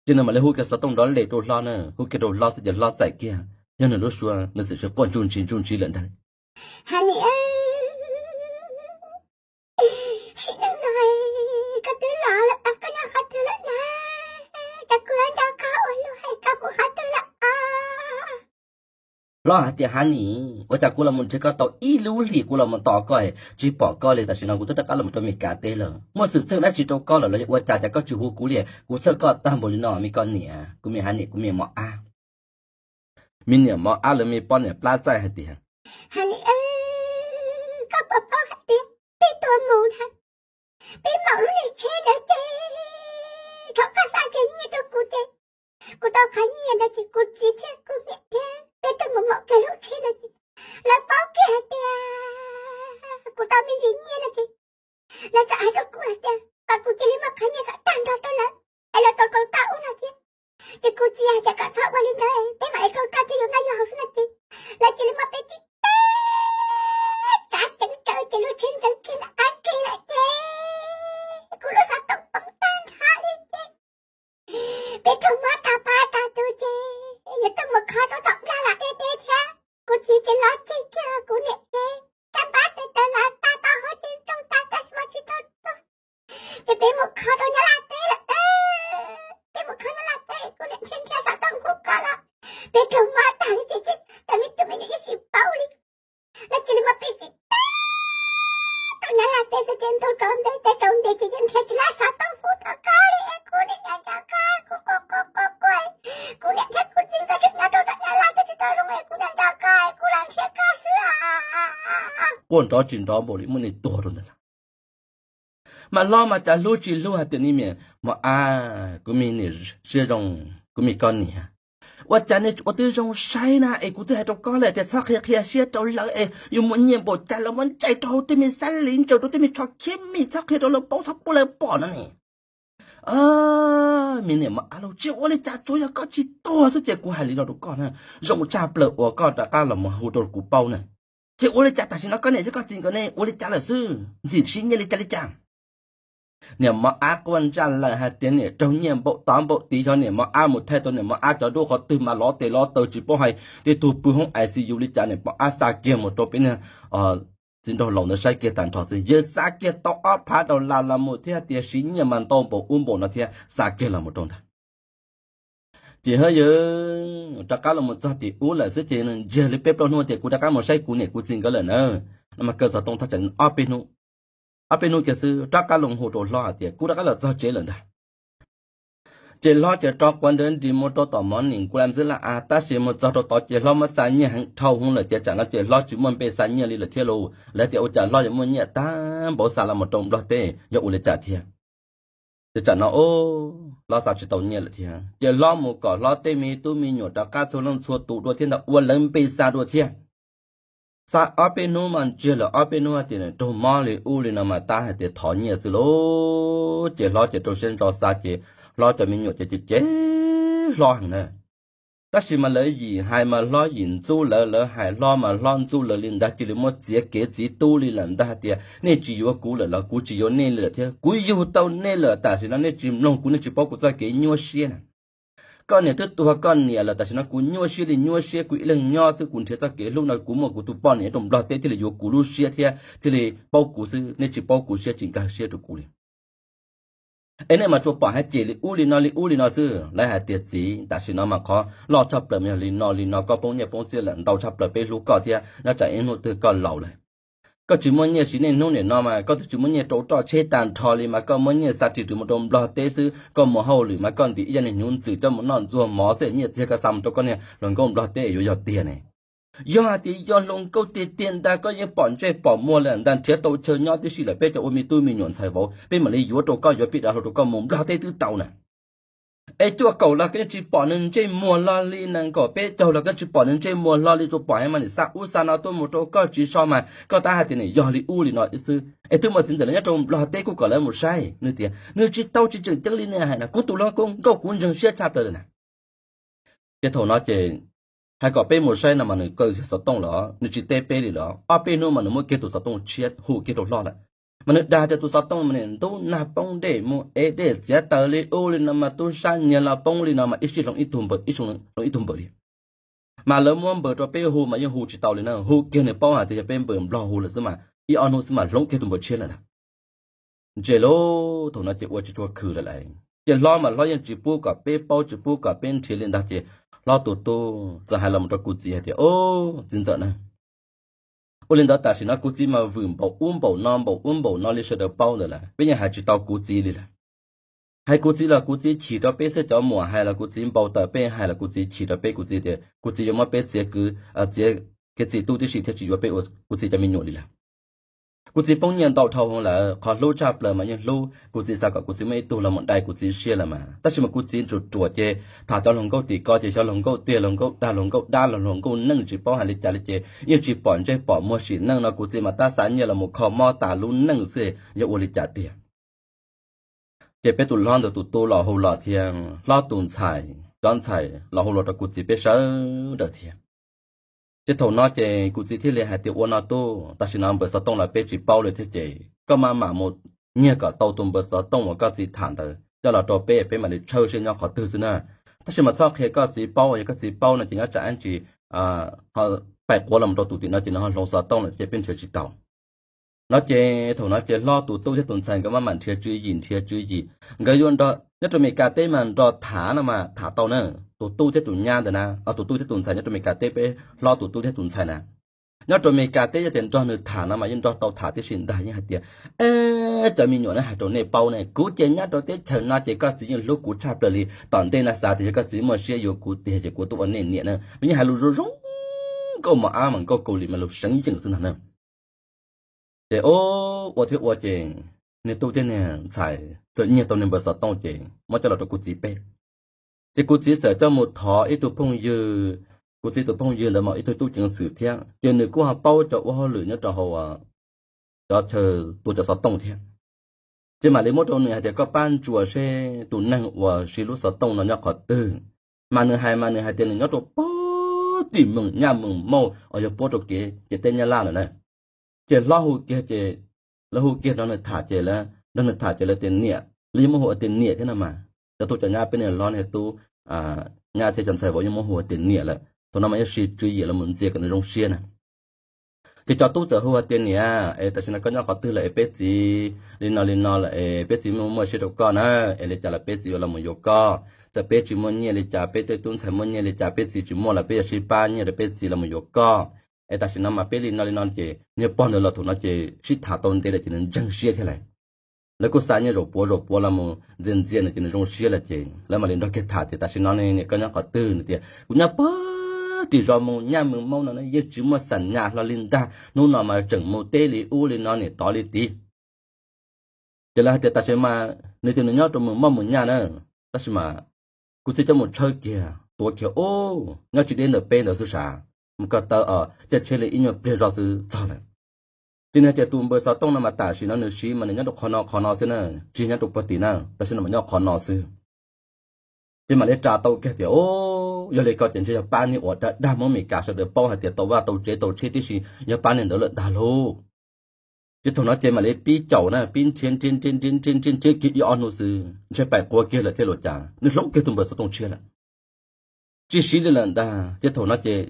Ces nws mam li hu kiag xov tooj nrov li rau hlob na, hu kiag rau hlob xwb ces hlob txais kiag, yog nws lub suab nws xwm tsis quaj ntsuj ntsiv ntsuj ntsiv lawm ntag. Honey, sim neej no koj twb los lawm, koj nyob qhov twg lawm na? Cas kuv nco koj ua luaj, koj mus qhov twg lawm os? Hlob hais tias, Honey, ua cas kuv los mus nrhiav koj tau ib lub hlis, kuv los mus tos koj tsis pom koj li, tam sim no kuv twb rov qab los mus rau Meskas teb lawm. Muaj xwm txheej dab tsi rau koj lawm los ua cas cas koj tsis hu kuv li? Kuv txhawj koj tag npaum li no, me koj niam, kuv me Honey, kuv me mos ab. Me niam mos ab lawv me poj niam plab txaij hais tias, Honey, koj puas paub hais tias peb tuaj mus ntag, peb maum lub niag tsheb ntawd ces thaum koj xa kiag nyiaj rau kuv ces kuv tau qhov nyiaj ntawd ces kuv txiv thiab kuv niam thiab peb tuaj mus maum kiag lub tsheb ntawd ces lawv paub kiag hais tias kuv tau me ntsis nyiaj no ces lawv txawm hais rau kuv hais tias kom kuv cia li muab qhov nyiaj kom tag nrho rau lawv es lawv tau rau raj ub no thiab. Ces kuv txiv hais tias kom txhob ua li ntawd, peb mam li rau raj thiab yuav noj yuav haus xwb no ces lawv cia li muab peb tib teb kav ceev kawg ces lub tsheb ntxeev kiag ntawm qab ke lawm ces kuv lub xov tooj poob tag nrho li ces peb raug mob tag pab tag tus ces yuav tuaj mus kho rau tom Nplog los deb deb thiab. Ces ntaus rau nte tes rau nte ces yeej nrhiav tsis tau xov tooj hu rov qab li es kuv niam nco nco koj, kuv quaj quaj quaj quaj, kuv niam thiab kuv txiv nkawd tseem nyob rau tom Nyab Laj twb tsis tau zoo es kuv niam nco koj es kuv los nrhiav koj xwb. Quaj nrov tsis nrov npaum li muab nws tuag rau ntawd lawm. Mas hlob mas cas hlub tsis hlub hais tias, ni me mos ab, kuv me niam siab zoo, kuv me koj niam, ua cas nej ua tib zoo saib na es kuv twb hais rau koj lawm tias txhob qhia qhia siab rau lawv es yus muaj nyiaj npaum cas lawv muab ntsais rau hauv tej me xab li ntsaws rau tej me tsho khiab mis txhob qhia rau lawv paub txhob pub lawv pom no ne. Me niam mos ab lauj, tsis ua li cas, tsuav yog koj tsis tuag xwb ces kuv hais li no rau koj na, zoo tshaj plaws uas koj rov qab los mus hu rau kuv paub na. Ces ua li cas tam sim no koj niam thiab koj txiv nkawd ne ua li cas lawm xwb, ntxim siv nyiaj li cas li cas? Niam mos ab quaj ntsaj lawm hais tias niam raug nyiaj npaum tod npaum tid, xyov niam mos ab mus thaij tau niam mos ab cov duab qhov twg mas lov tes lov taw tsis paub hais, tej tug pw hoob I C U li cas, niam mos ab xa kiag mus rau peb niag txiv nraug laus ntawd saib kiag tag nrho xwb, yawg xa kiag tau ob phav dollar los mus thiab tias siv nyiaj mas ntau npaum ub npaum no thiab xa kiag los mus rau ntag. Ces haj yawg rov qab los mus txog tim ub lawm xwb ces nws ntsiag li peb plaub hnub tias kuv rov qab mus saib kuv niam kuv txiv nkawd lawm na. No mas kaw xov tooj thaj tsam ob peb hnub, ob peb hnub kiag xwb rov qab los hu rau hlob hais tias kuv rov qab los txog tsev lawm ntag. Ces hlob ces rov quav nrawv nris mus rau tom mov nim kuv lam xwb la as, tab sis mus txog rau tod ces hlob muab xa nyiaj heev dhau hwv lawm ces tsam no ces hlob tsis muaj npe xa nyiaj li lawm thiab lauj. Lawv tias ua cas hlob yuav muaj nyiaj tag npaum xa los mus rau Nplog teb yog ua li cas thiab. Ces tsam no hlob xa tsis tau nyiaj lawm thiab ces hlob mus kom hlob tej me tub me nyuam rov qab txhua leej txhua tus dua thiab ntag, ua lawv npe xa dua thiab. Xa ob peb hnub mas ntsiag lawm ob peb hnub hais tias nws raug mob li ub li no mas tab hais tias thov nyiaj xwb lauj. Ces hlob ces rau siab ntso xa ces hlob cov me nyuam ces cem cem hlob heev na. Tab sis mas lawv yim hais mas hlob yim ntxub lawv, lawv hais hlob mas hlob ntxub lawv li ntag, cia li muab txiav kev txiv tub li lawm ntag, hais tias nej tsis yuav kuv lawm los kuv tsis yuav nej li lawm thiab, kuv yug tau nej lawm tam sim no nej tsis mloog kuv, nej tsis paub kuv txoj kev nyuaj siab na. Koj niam twb tuag koj niam lawm, tam sim no kuv nyuaj siab li nyuaj siab, kuv ib leeg nyob xwb kuv nrhiav txoj kev hlub no, kuv muaj kuv tus poj niam nyob rau Nplog teb thiaj li yuav kuv lub siab thiab thiaj li paub kuv xwb, nej tsis paub kuv siab tsis nkag siab rau kuv li. Es nej mas tsuas pom hais cem li ub li no li ub li no xwb. Lawv hais tias txiv, tam sim no mas qhov loj tshaj plaws mas yog li no li no, koj poob nyiaj poob txiaj lawm ntau tshaj plaws, peb hlub koj thiab nyob tsam ib hnub twg koj laus lawm, koj tsis muaj nyiaj siv niaj hnub niam no mas koj twb tsis muaj nyiaj rau roj tsheb tag nrho li mas koj muab nyiaj xa ris rwm mus rau Nplog teb xwb, koj mus hauj lwm mas koj ntim ib yam niag hnyuv ntxwm coj mus noj ntxuag mov xwb, nyiaj txiag koj xa mus rau koj niag hluas nkauj Nplog teb yuav yog tiag ne. Yog hais tias yog hluas nkauj tiag tiag ntag koj yeej pom ntsej pom muag lawm ntag, nrhiav tau chaw nyob tib si lawm, peb cov ua me tub me nyuam ntxhais vauv peb mam li yuav rau koj, yuav pij dav hluas rau koj mus Nplog teb twb tau na. Es cuaj kaum los koj yeej tsis pom nws ntsej muag hlo li, nees nkaum peb caug los koj tsis pom nws ntsej muag hlo li, tsuas pom hais mas nim xa ub xa no tuaj mus rau koj tsis so mas koj tab hais tias nim yog li ub li no xwb. Es twb muaj txiv ntxawm lawv nyob rau Nplog teb kuj kom lawv mus saib, nws tias nws tsis tau, tsis tseem ceeb li nej hais na, kuv tus hluas nkauj kuv ntseeg siab tshaj plaws lawm na. Ces thaum no ces hais kom peb mus saib no mas nws kaw xov tooj los nws tsis teb peb li los, ob peb hnub mas nws muab kiag tus xov tooj tshiab hu kiag rau hlob lawm. Mas nws dag tias tus xov tooj mas nim ntub nag poob dej mus ev dej txiav taws li ub li no mas tub sab nyiag los poob li no mas ib sij hloov ib tug npawb, ib sij hloov ib tug npawb li. Mas lawv muab npawb rau peb hu mas yeej hu tsis tau li na, hu kiag nws paub hais tias yog peb npawb Nplog hu lawm xwb mas ib ob hnub xwb mas hloov kiag tus npawb tshiab lawm ntag. Ntse lauj, thaum no ces ua tsis tshua khwm lawm lauj. Ces hlob mas hlob yeej tsis pub kom peb paub, tsis pub kom peb nrhiav li ntag. Ces hlob tus tub txawm hais los mus rau kuv txiv hais tias, Ob, txiv ntxawm na, ua li ntawd tam sim no kuv txiv mas vwm npaum ub npaum no npaum ub npaum no li sawv daws paub ntawd lawm, peb yeej hais tsis tau kuv txiv li lawm. Hais kuv txiv los kuv txiv chim rau peb xwb, cov muam hais los kuv txiv npau taws, peb hais los kuv txiv chim rau peb, kuv txiv tias kuv txiv yuav muab peb txiav kwv, txiav kev txiv tub tib si thiab tsis yuav peb ua kuv txiv cov me nyuam li lawm. Kuv txiv poob nyiaj ntau dhau hwv lawm, qhov hlub tshaj plaws mas yeej hlub, kuv txiv xav kom kuv txiv muaj ib tug los mus dai kuv txiv siab lawm mas, tab sis mas kuv txiv ruam ruam ces tham cov hluas nkauj tim ko ces xyov hluas nkauj tiag hluas nkauj dag hluas nkauj dab los hluas nkauj neej tsis paub hais li cas li ces yeej tsis pom ntsej pom muag sim neej no, kuv txiv mas tab xav nyiaj los mus kho mob tas lub neej xwb, yog ua li cas tiag. Ces peb tus hlob ntawd tus tub los hu los thiab hlob tus ntxhais, cov ntxhais los hu los rau kuv txiv peb sawv daws thiab. Ces thaum no ces kuv txiv thiaj li hais tias, Ua no tub, tam sim no npawb xov tooj los peb tsis paub li thiab ces koj maj mam mus nyiag kom tau tus npawb xov tooj uas koj txiv tham ntawd coj los rau peb, peb mam li tshawb seb nyob qhov twg xwb na. Tab sis mas txhob qhia koj txiv paub, yog koj txiv paub no ces nyob tsam ib ntsis ho pais quav los rau tus tim no ces nws ho hloov xov tooj lawm ces peb nrhiav tsis tau. No ces thaum no ces hlob tus tub thiab tus ntxhais nkawd maj mam nrhiav tswv yim nrhiav tswv yim, nkawd yuav nrog nyob rau Mes Kas teb mas nrog tham no mas tham tau na. Tus tub thiab tus nyab ntawd na, tus tub thiab tus ntxhais nyob rau Mes Kas teb, peb hlob tus tub thiab tus ntxhais na, Nyob rau Amelikas teb yog tias nrog nws tham no mas yeej nrog tau tham tib si ntag, yeej hais tias, Eb, cov me nyuam, nej hais rau nej paub ne, kuv ces nyob rau teb chaws no ces koj txiv yeej hlub kuv tshaj plaws li. Tom ntej no xav tias yog koj txiv muaj siab yuav kuv tiag ces kuv tuaj ua nej niam na. Mas yeej hais lus zoo zoo nkauj mos ab mas nkauj kau li mas lus seev yeem xwb ntag na. Ces ua thiab ua ces niag tub thiab niag ntxhais txawm nyiag tau niag npawb xov tooj ces muab coj los rau kuv txiv peb. Ces kuv txiv txawm coj mus thov ib tug phooj ywg, kuv txiv tus phooj ywg ntawd mas ib tug tub ceev xwm thiab, ces nws kuj ho paub cov ua hauj lwm nyob rau hauv cov chaw tua cov xov tooj thiab. Ces mam li muab rau nws hais tias koj pab ntsuas seb tus neeg uas siv lub xov tooj no nyob qhov twg. Mas nws hais mas nws hais tias nws nyob rau pem tim Moos Nyaj Moos Mauj uas yog puab rau kev ciam teb Nyab Laj lawm na. Ces hlob hu kiag ces, lawv hu kiag nrog nws tham ces, nrog nws tham ces lawv tias niam, lawv yeej muab hu ua tias niam thiab no mas. Cov tub cov nyab peb niag hlob niag tub nyab thiab cov ntxhais vauv yeej muab hu ua tias niam lawm. Thaum no mas yeej siv tswv yim los mus ntxias kom nws zoo siab na. Ces cov tub txawm hu hais tias niam, es tam sim no koj nyob qhov twg lawm es peb txiv li no li no lawm es peb txiv muaj muaj siab rau koj na, es li cas los peb txiv yuav los mus yuav koj. Txawm peb tsis muaj nyiaj li cas, peb tej tub ntxhais muaj nyiaj li cas, peb txiv tsis muaj los peb yuav sib pab nyiaj rau peb txiv los mus yuav koj. Es tam sim no mas peb li no li no ces niag pog ntawd los thaum no ces sib tham tau ntev lawm ces nws ntseeg siab thiab lawm. Lawv kuj xa nyiaj zaum puav zaum puav los mus ntxias ntxias nws ces nws zoo siab lawm ces lawv mam li nrog kiag tham tias tam sim no ne niam koj nyob qhov twg? Nws tias kuv nyob pem tim zos Moos Nyaj Moos Mauj no na, yeej tsis muaj xam nyas hlo li ntag, hnub no mas tseem mus teb li ub li no niam tod li tid. Ces lawv hais tias tam sim mas nws tias nws nyob rau Moos Mauj Moos Nyaj na, tab sis mas kuv txiv coj mus tshawb kiag tuav kiag ub nyob tsis deb ntawm peb ntawd xwb sav, mus ko taw os caij tsheb li ib nyuag pliag zog xwb txog lawm. Ces nws hais tias tus npawb xov tooj no mas tam sim no nws siv mas nws nyob rau qhov no qhov no xwb na, tsis nyob rau puag tim na, tam sim no mas nyob qhov no xwb. Ces mam li ras tau kiag tias o, yog li ko ces ntshe yog pab niag uas dag dag Hmoob Amelikas sawv daws paub hais tias tau vaj tau tsev tau tsheb tib si, yog pab niag ntawd lawm ntag lauj. Ces thaum no ces mam li pib caum na, pib nrhiav nrhiav nrhiav nrhiav nrhiav nrhiav kiag ib ob hnub xwb ntshe paim quav kiag lawm thiab los cas nws hloov kiag tus npawb xov tooj tshiab lawm, tsis siv li lawm ntag. Ces thaum no ces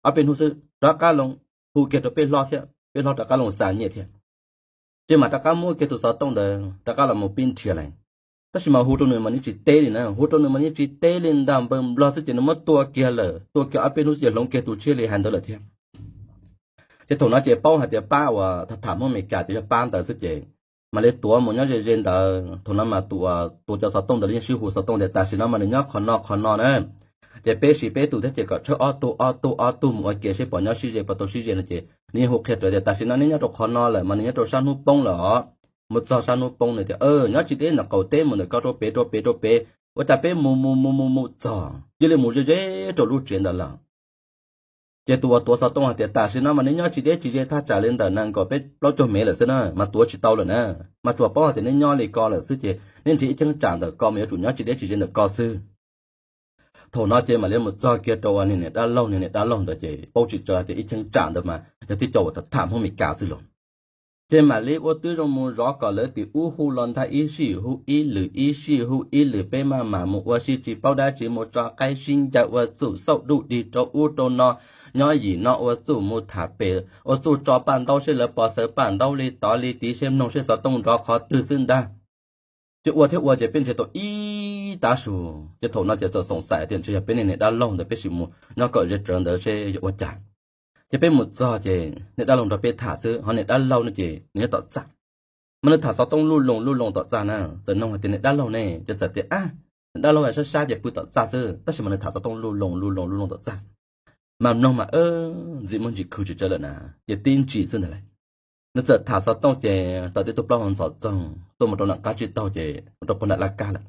ob peb hnub xwb rov qab los hu kiag rau peb hlob thiab, peb hlob rov qab los xa nyiaj thiab. Ces mam rov qab muab kiag tus xov tooj ntawd rov qab los mus pib nrhiav lawm. Tab sis mas hu rau nws mas nws tsis teb li na, hu rau nws mas nws tsis teb li ntag, npawg nplog xwb ces nws muab tua kiag lawm, tua kiag ob peb hnub xwb ces hloov kiag tus tshiab li hais ntawd lawm thiab. Ces thaum no ces paub hais tias pab uas tham tham Hmoob Amelikas ces yog pab ntawd xwb ces mam li tuav mus nyob ze ze ntawd. Thaum no mas tus uas tuav cov xov tooj ntawd los yeej sib hu xov tooj tias tam sim no mas nws nyob qhov no qhov no na, ces peb siv peb tus thiab ces kom tshawb ob tug ob tug ob tug mus ua ke seb puas nyob sib ze puas tau sib ze no ces nws yeej hu qhia rawv tias tam sim no neb nyob rau qhov no lawm mas nws nyob rau sab hnub poob lawm os. Mus txog sab hnub poob nws tias nyob tsis deb ntawm qaum teb mus ntawm ko rau pem rau pem rau pem, ua cas peb mus mus mus mus mus txog cia li mus ze ze rau lub tsev ntawd lawm. Ces tus uas tuav xov tooj hais tias tam sim no mas neb nyob tsis deb tsis ze thaj tsam li ntawm nees nkaum peb plaub caug mev lawm xwb na, mas tuav tsis tau lawm na, mas tsuas paub hais tias neb nyob li ko lawm xwb ces neb nrhiav ib cheeb tsam ntawm ko mas yuav tsum nyob tsis deb tsis ze ntawm ko xwb. Thaum no ces mam li mus txog kiag rau uas niag niam dab laug, niag niam dab laug ntawd ces paub tsis tsawg hais tias ib cheeb tsam ntawd mas yog tib co uas tham tham Hmoob Amelikas xwb los. Ces mam li ua tib zoo mus zov kom lawv tim ub hu los ntag, ib sij hu ib lwm ib sij hu ib lwm, peb maj mam mus ua si tsis paub dab tsi, mus tso qaib sib ncaws ua txuj xauj duj dig rau ub rau no, nyob yim no ua txuj mus tham pem ua txuj tso paj ntaub seb lawv pos xaws paj ntaub li tod li tid seb mloog seb xov tooj nrov qhov twg xwb ntag. Ces ua thiab ua ces peb nrhiav tau ib tav su, ces thaum no ces txawm xoom xaim tias ntshe yog peb niag niam dab laug ntawd peb sim mus nyob kom ze rawv ntawd seb yuav ua cas. Ces peb mus txog ces niam dab laug nrog peb tham xwb, ho niam dab laug no ces nws nyob tom txaj. Mas nws tham xov tooj luj loos luj loos tom txaj na, txawm nug hais tias niam dab laug ne, ces txawm tias niam dab laug sab sab ces pw tom txaj xwb, tab sis mas nws tham xov tooj luj loos luj loos luj loos tom txaj. Mas mloog mas ntxim muaj ntsis khw tsis tsawv lawm na, ces tib ntsis xwb ntag lauj. Nws txawm tham xov tooj ces tau tib tug plaub hau ntxhov txoog tuaj mus rau nram qab tsib taug ces mus rau puag nram laj kab lawm.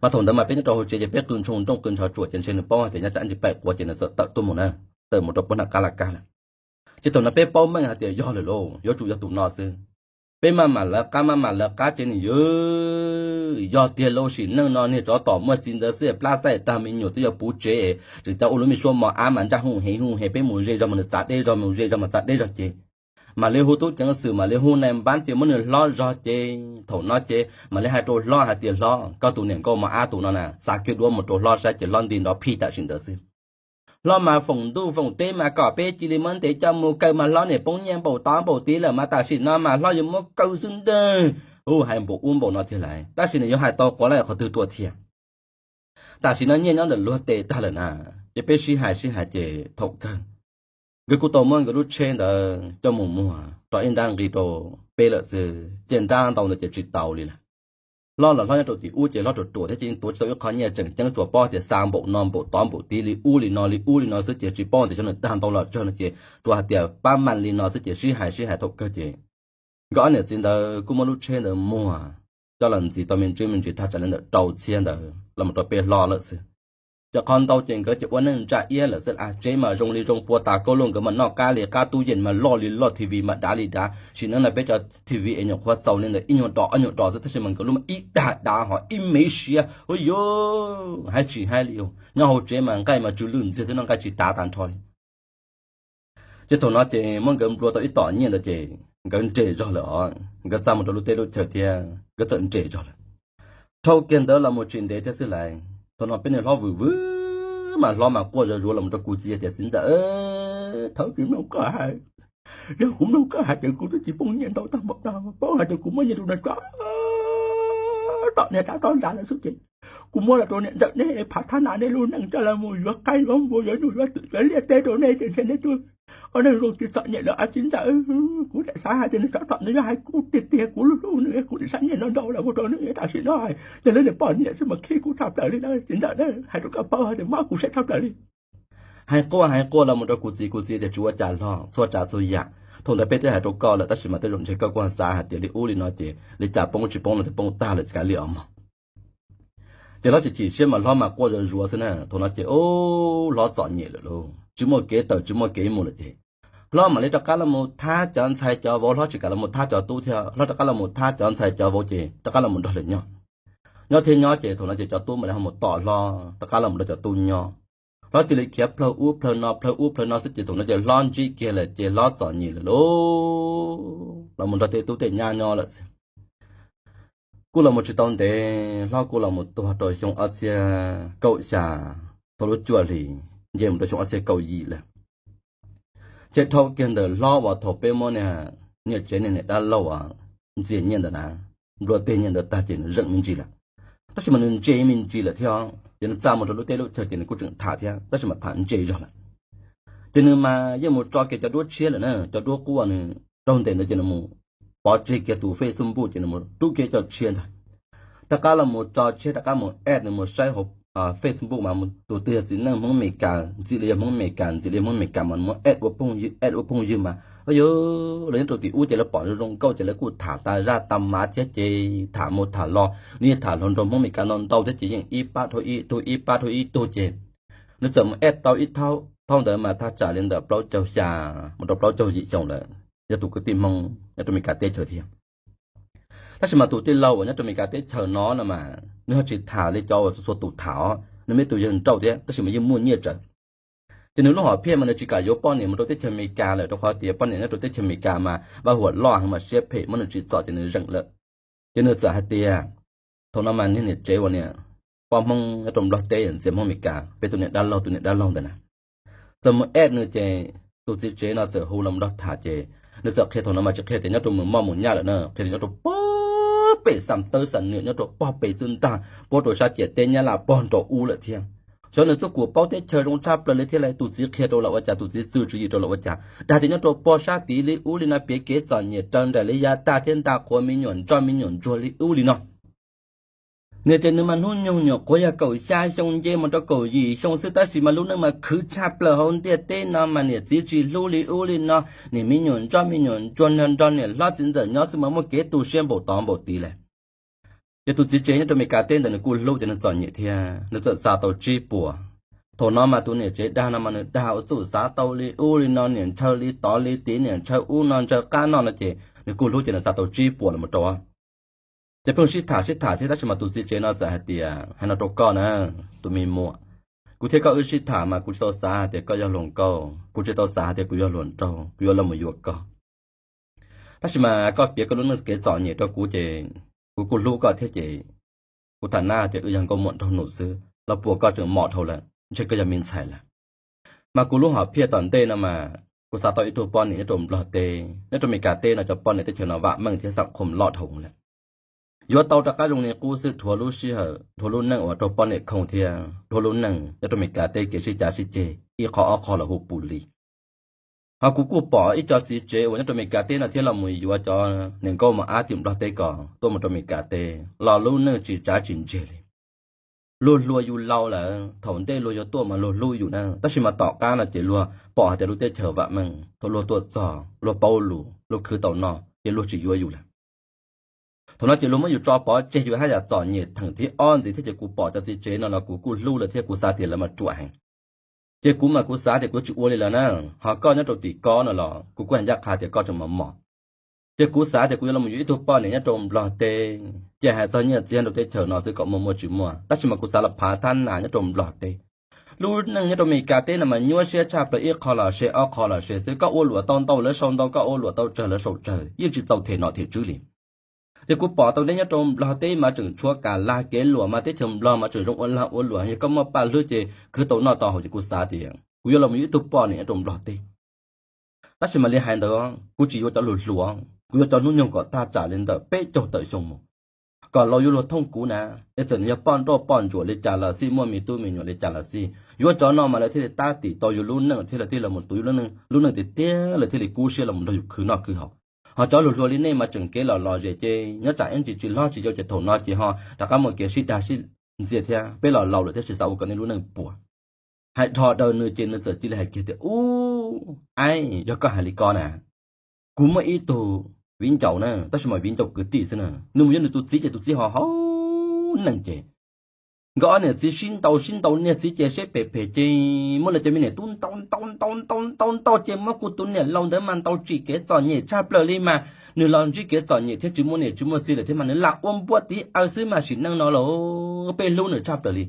Mas thaum ntawd mas peb nyob rau hauv tsev ces peb qw ntshoo nrooj qw ntsho tsuam ces ntshe nws paub hais tias nyob tsam ntsis paim quav ces nws txawm tawm tuaj mus na, tawm mus rau puag nram qab laj kab lawm. Ces thaum no peb paub meej hais tias yog lawm lauj, yuav tsum yog tus no xwb. Peb maj mam lawv qab maj mam lawv qab ces nws yog tiag lauj, sim neej no niag tsov tom muaj txiv ntawd xwb plab txaij tag me nyuam twb yuav puv tsev, tseem cov ua lub me suab mos ab mas ntsaj hooj heev hooj heev, peb mus ze zog mas nws txav deb zog, mus ze zog mas txav deb zog ces mam li hu tub ceev xwm, mam li hu nais npab ces muab nws hlob zog ces thaum no ces mam li hais rau hlob hais tias hlob, koj tus niam nkauj mos ab tus no na, xa kiag duab mus rau hlob saib ces hlob nti nrov phij tam sim ntawd xwb. Hlob mas foom ntuj foom teb mas kom peb cia li muab ntev coj mus kaw mas hlob niam poob nyiaj npaum tod npaum tid lawm mas tam sim no mas hlob yuav muab kaw xwb ntag. Hu hais npaum ub npaum no thiab lawm, tab sis nws yuav hais tau quav lawm qhov twg tuaj thiab. Tam sim no nyiaj nyob ntawm luag tes tag lawm na, ces peb sib hais sib hais ces thaum kawg Nkawd kuj tau muab nkawd lub tsheb ntawd coj mus muag rau ib nrab nqi rau peb lawm xwb, ces nrab ntau ntawd ces tsis tau li lawm. Hlob los hlob nyob rau tim ub ces hlob ruam ruam thiab ces yeej tuav tsis tau ib qho nyiaj tseem ceeb, tsuas paub tias xa npaum no npaum tod npaum tid li ub li no li ub li no xwb ces tsis paub tias xyov nws tag ntau los tsawg no ces tsuas hais tias pab mam li no xwb ces sib hais sib hais thaum kawg ces nkawd ob niam txiv ntawd kuj muab lub tsheb ntawd muag coj los ntxiv tau me ntsis me ntsis thaj tsam li ntawm rau txhiab ntawd los mus rau peb hlob lawm xwb. Ces qhov ntau ces nkawd ces ua neej ntsa iab lawm xwb, tsev mas zoo li zoo puas tas koj lub, nkawd mas noj qab li qab, tub yees mas loj li loj, T V mas dav li dav, sim neej no peb cov T V es nyuam qhuav txaus li ntawm ib nyuag dos ob nyuag dos xwb tab sis mas nkawd lub mas ib dag dav ho ib mev siab, ua yuav haib tsis haib li. Nyob hauv tsev mas nqaij mas tsw lwj ntxiag xwb no, nqaij tsis tav tas nrho li. Ces thaum no ces muab nkawd nplua tau ib tom nyiaj ntawd ces nkawd nres zog lawm os, nkawd txaj mus rau lub teb lub chaw thiab nkawd txawm nres zog lawm. Dhau kiag ntawd los mus tsis ntev thiab xwb lauj, thaum no peb niag hlob vwm vwm mas hlob mas quaj zuj zus los mus rau kuv txiv tias, Txiv ntxawm, thov tsis mloog koj hais, yog kuv mloog koj hais ces kuv twb tsis poob nyiaj ntau tag npaum no, paub hais tias kuv muab nyiaj rau nws tso tom niag dab tob ntag lawm xwb ces kuv muab los rau niam ntxawm nej phav thab nas nej lub neej coj los mus yuav qaib yuav npua yuav nyuj yuav twm yuav liaj teb rau nej ces ntshe nej tuaj ua neej zoo tsis txom nyem lawm os txiv ntxawm. Kuv niam xav hais tias nws txhob tom nws, yog hais kuv tiag tiag kuv hlub hlub nws, kuv niam xav nyiaj no ntau los mus rau nws, tam sim no hais yog lawv niag poj niam xwb mas khib kuv tshaj plaws li na txiv ntxawm na, hais rau koj paub hais tias mob kuv siab tshaj plaws li. Hais quaj hais quaj los mus rau kuv txiv, kuv txiv tias, Tsis ua cas hlob, txhua tsav txhua yam thaum ntawd peb twb hais rau koj lawm tab sis mas tej zaum ntshe koj kuj xav hais tias li ub li no ces li cas poob tsis poob no twb poob tag lawm tsis kav liam os mog. Ces hlob tsis chim siab mas hlob mas quaj zuj zus xwb na, thaum no ces ub hlob txom nyem lawm lauj, tsis muaj kev tawm tsis muaj kev mus lawm ces hlob mam li rov qab los mus thab cov ntxhais cov vauv, hlob tsis kam los mus thab cov tub thiab, hlob rov qab los mus thab cov ntxhais cov vauv ces rov qab los mus nrog lawv nyob. Nyob thiab nyob ces thaum no ces cov tub mam li ho mus tom hlob rov qab los mus nrog cov tub nyob. Hlob cia li khiav plawg ub plawg no plawg ub plawg no xwb ces thaum no ces hlob ntsib kiag lawm ces hlob txom nyem lawm lauj, los mus nrog tej tub tej nyab nyob lawm xwb. Kuj los mus tsis tau ntev hlob kuj los mus tuag rau xyoo ob txhiab kaum xya, thaum lub cuaj hlis nce mus rau xyoo ob txhiab kaum yim lawm. Ces dhau kiag ntawm hlob uas thaum peb muab niag niam tsev niag niam dab laug uas ntxias nyiaj ntawd na, nplua teg nyiaj ntawd tag ces nws zeem me ntsis lawm, tab sis mas nws ntse me ntsis lawm thiab, ces nws txaj mus rau lub teb lub chaw ces nws kuj tseem tham thiab tab sis mas tham ntse zog lawm. Ces nws mas yeej mus tso kiag cov duab tshiab lawm na, cov duab qub uas nws raug ntes ntawd ces nws mus pov tseg kiag tus Facebook ces nws mus rub kiag cov tshiab ntawd, rov qab los mus tso tshiab rov qab mus add, nws mus saib hauv Facebook mas tus twg yog txiv neej Hmoob Amelikas, ntxim li yog Hmoob Amelikas, ntxim li yog Hmoob Amelikas mas nws mus add ua phooj ywg, add ua phooj ywg mas, o, lawv nyob rau tim ub ces lawv pom zoo zoo nkauj ces lawv kuj tham tas zaj tas mav thiab ces tham mus tham los, nws yeej tham hluas nraug Hmoob Amelikas no ntau thiab ces yeej ib pab dhau ib tug ib pab dhau ib tug ces nws txawm mus add tau ib thaub, thaub ntawd mas thaj tsam li ntawm plaub caug xya mus rau plaub caug yim xyoo lawm, yog tus kwv tij Hmoob nyob rau Amelikas teb chaws thiab. Tab sis mas tus tij laug uas nyob rau Amelikas teb chaws no no mas nws ho tsis tham li cov uas txhua tus tham os, nws mas ib tug yawg nrauj thiab tab sis mas yeej muaj nyiaj tsawv. Ces nws lub hom phiaj mas nws tsis kam yuav poj niam mus rau teb chaws Amelikas lawm rau qhov tias poj niam nyob rau teb chaws Amelikas mas vaj huam loj heev mas siab phem, muab nws tsim txom ces nws zeem lawm. Ces nws txawm hais tias, thaum no mas niag niam tsev uas niam poj Hmoob nyob rau Nplog teb ntxias Hmoob Amelikas, peb tus niam dab laug, tus niam dab laug ntawd na, txawm mus add nws ces tus txiv tsev no txawm hu los nrog tham ces nws txawm qhia, thaum no mas tsis qhia tias nyob rau mus moj mus nyaj lawm na, qhia tias nyob rau pog pem Xam Tawb Xam Nwm, nyob rau pog pem xwb ntag, puab rau sab ciam teb Nyab Laj pog nraud ub lawm thiab. Xyov nws txuj kum paub teb chaws zoo tshaj plaws li thiab lauj, tus txiv qhia rau lawm ua cas, tus txiv txwv tswv yim rau lawm ua cas, dag tias nyob rau pog sab tid li ub li no, piav kev txom nyem raws nraim li yav tag thiab nta qhuav me nyuam ntsog me nyuam ntsuag li ub li no. Nws tias nws mas hnub nyoog nyuam qhuav yog kaum xya xyoo nce mus rau kaum yim xyoo xwb tab sis mas lub neej mas khwv tshaj plaws hauv ntiaj teb no mas niam txiv tsis hlub li ub li no, niam me nyuam ntsoj me nyuam ntsuag nrog niam hlob txiv ntxawm nyob xwb mas muaj kev tu siab npaum tod npaum tid lawm. Ces tus txiv tsev nyob rau Amelikas teb ntawd nws kuj hlub ces nws txom nyem thiab nws txawm xa tau tsib puas. Thaum no mas tus niam tsev dag no mas nws dag ua txuj xav tau li ub li no, niam ntshaw li tod li tid, niam ntshaw ub no ntshaw qab no no ces nws kuj hlub ces nws xa tau tsib puas los mus rau. Ces pheej sib tham sib tham thiab tab sis mas tus txiv tsev no txawm hais tias, hais no rau koj na, tus me muam, kuv thiab koj wb sib tham mas kuv tsis tau xav hais tias koj yog hluas nkauj, kuv tsis tau xav hais tias kuv yog hluas nraug kuv yuav los mus yuav koj. Tab sis mas koj piav koj lub neej kev txom nyem rau kuv ces kuv kuj hlub koj thiab ces kuv tham nab hais tias wb yog nkauj muam nraug nus xwb los puas koj tseem mom dhau lawm, ntshe koj yog me ntxhais lawm. Mas kuv lub hom phiaj tom ntej no mas kuv xav tau ib tug poj niam nyob rau Nplog teb, nyob rau Amelikas teb no cov poj niam teb chaws no vam meej thiab xam khom loj dhau lawm. Yuav tau rov qab zoo li qub xwb, dhuav lub sij hawm, dhuav lub neej uas raug poj niam khoom thiab dhuav lub neej nyob rau Amelikas teb kev sib cav sib ceg ib qho ob qho los hu pus li. Ho kuv kuj pom ib co txiv tsev uas nyob rau Amelikas teb no thiab los mus yuav cov niam nkauj mos ab tim Nplog teb ko tuaj mus rau Amelikas teb los lub neej tsis tsav tsis ntseg li. Luag hluas yus laus lawm, thaum ntej luag yuav tuaj mas luag hlub yus na, tab sis mas tom qab no ces luag pom hais tias lub teb chaws vam meej, thaum luag tuaj txog luag paub lus, luag khwv tau noj ces luag tsis yuav yus lawm. Thaum no ces luag muab yus tso pov tseg, yus haj yam txom nyem theem thib ob ntxiv thiab. Ces kuv pom cov txiv tsev no los kuv kuj hlub lawv thiab, kuv xav tias lawv mas ruam heev. Ces kuv mas kuv xav tias kuv tsis ua li lawm na, ho koj nyob rau tim ko no los kuv kuj hais ncaj qha tias koj tseem mos mos. Ces kuv xav tias kuv yuav los yuav ib tug poj niam nyob rau Nplog teb, ces hais txog nyiaj txiag rau teb chaws no xwb kom muaj muaj tsis muaj, tab sis mas kuv xav los phav thab nas nyob rau Nplog teb. Lub neej nyob rau Amelikas teb no mas nyuaj siab tshaj plaws, ib qho los se ob qho los se xwb, koj ua luam tau ntau lawv sau ntau, koj ua luam tau tsawg lawv sau tsawg, yeej tsis txaus them nom them tswv li. Ces kuv pom tau deb nyob rau Nplog teb mas tseem tshuav kam lag kev luam mas teb chaws Nplog mas tseem zoo ua lag ua luam, yog koj muaj paj hlwb ces khwv tau noj tau haus. Ces kuv xav tias kuv yuav los mus yuav ib tug poj niam nyob rau Nplog teb, tab sis mas li hais ntawd kuv tsis yuav cov luag hluas, kuv yuav cov hnub nyoog kom tag tsam li ntawm peb caug tawm xyoo mus, kom laus yuav luag thooj kuv na. Es txawm nws yog poj nrauj poj ntsuam li cas los xij, muaj me tub me nyuam li cas los xij, yuav cov no mas lawv thiaj li tab tim tau yus lub neej thiab lawv thiaj los mus tu yus lub neej tiag tiag, lawv thiaj li kub siab los mus nrog yus khwv noj khwv haus. Ho cov luag hluas li nej mas tseem kev los los zem ces nyob tsam ib ntsis tsis hlob tsis yau ces thaum no ces ho rov qab muaj kev sib dag sib ntxias thiab, peb los laus lawm thiab tsis xav ua kom nej lub neej puas. Hais dhos daws nws ces nws txawm cia li hais kiag tias, Ub, aib, yog koj hais li ko na, kuv muaj ib tug viv ncaus na, tab sis mas viv ncaus kwv tij xwb na, nws mus yuav nws tus txiv ces tus txiv ho haus neeg ces nkawd ob niam txiv sib ntaus sib ntaus niag txiv ces seb phem phem ces muab lawv cov me niam tub ntaus ntaus ntaus ntaus ntaus ntaus ces muab kuv tus niam laus ntawd mas ntaus tsim kev txom nyem tshaj plaws li mas nws los ntsib kev txom nyem thiab tsis muaj niam tsis muaj txiv lawm thiab mas nws lam ua npua tiv aw xwb mas sim neej no los peb hlub nws tshaj plaws li.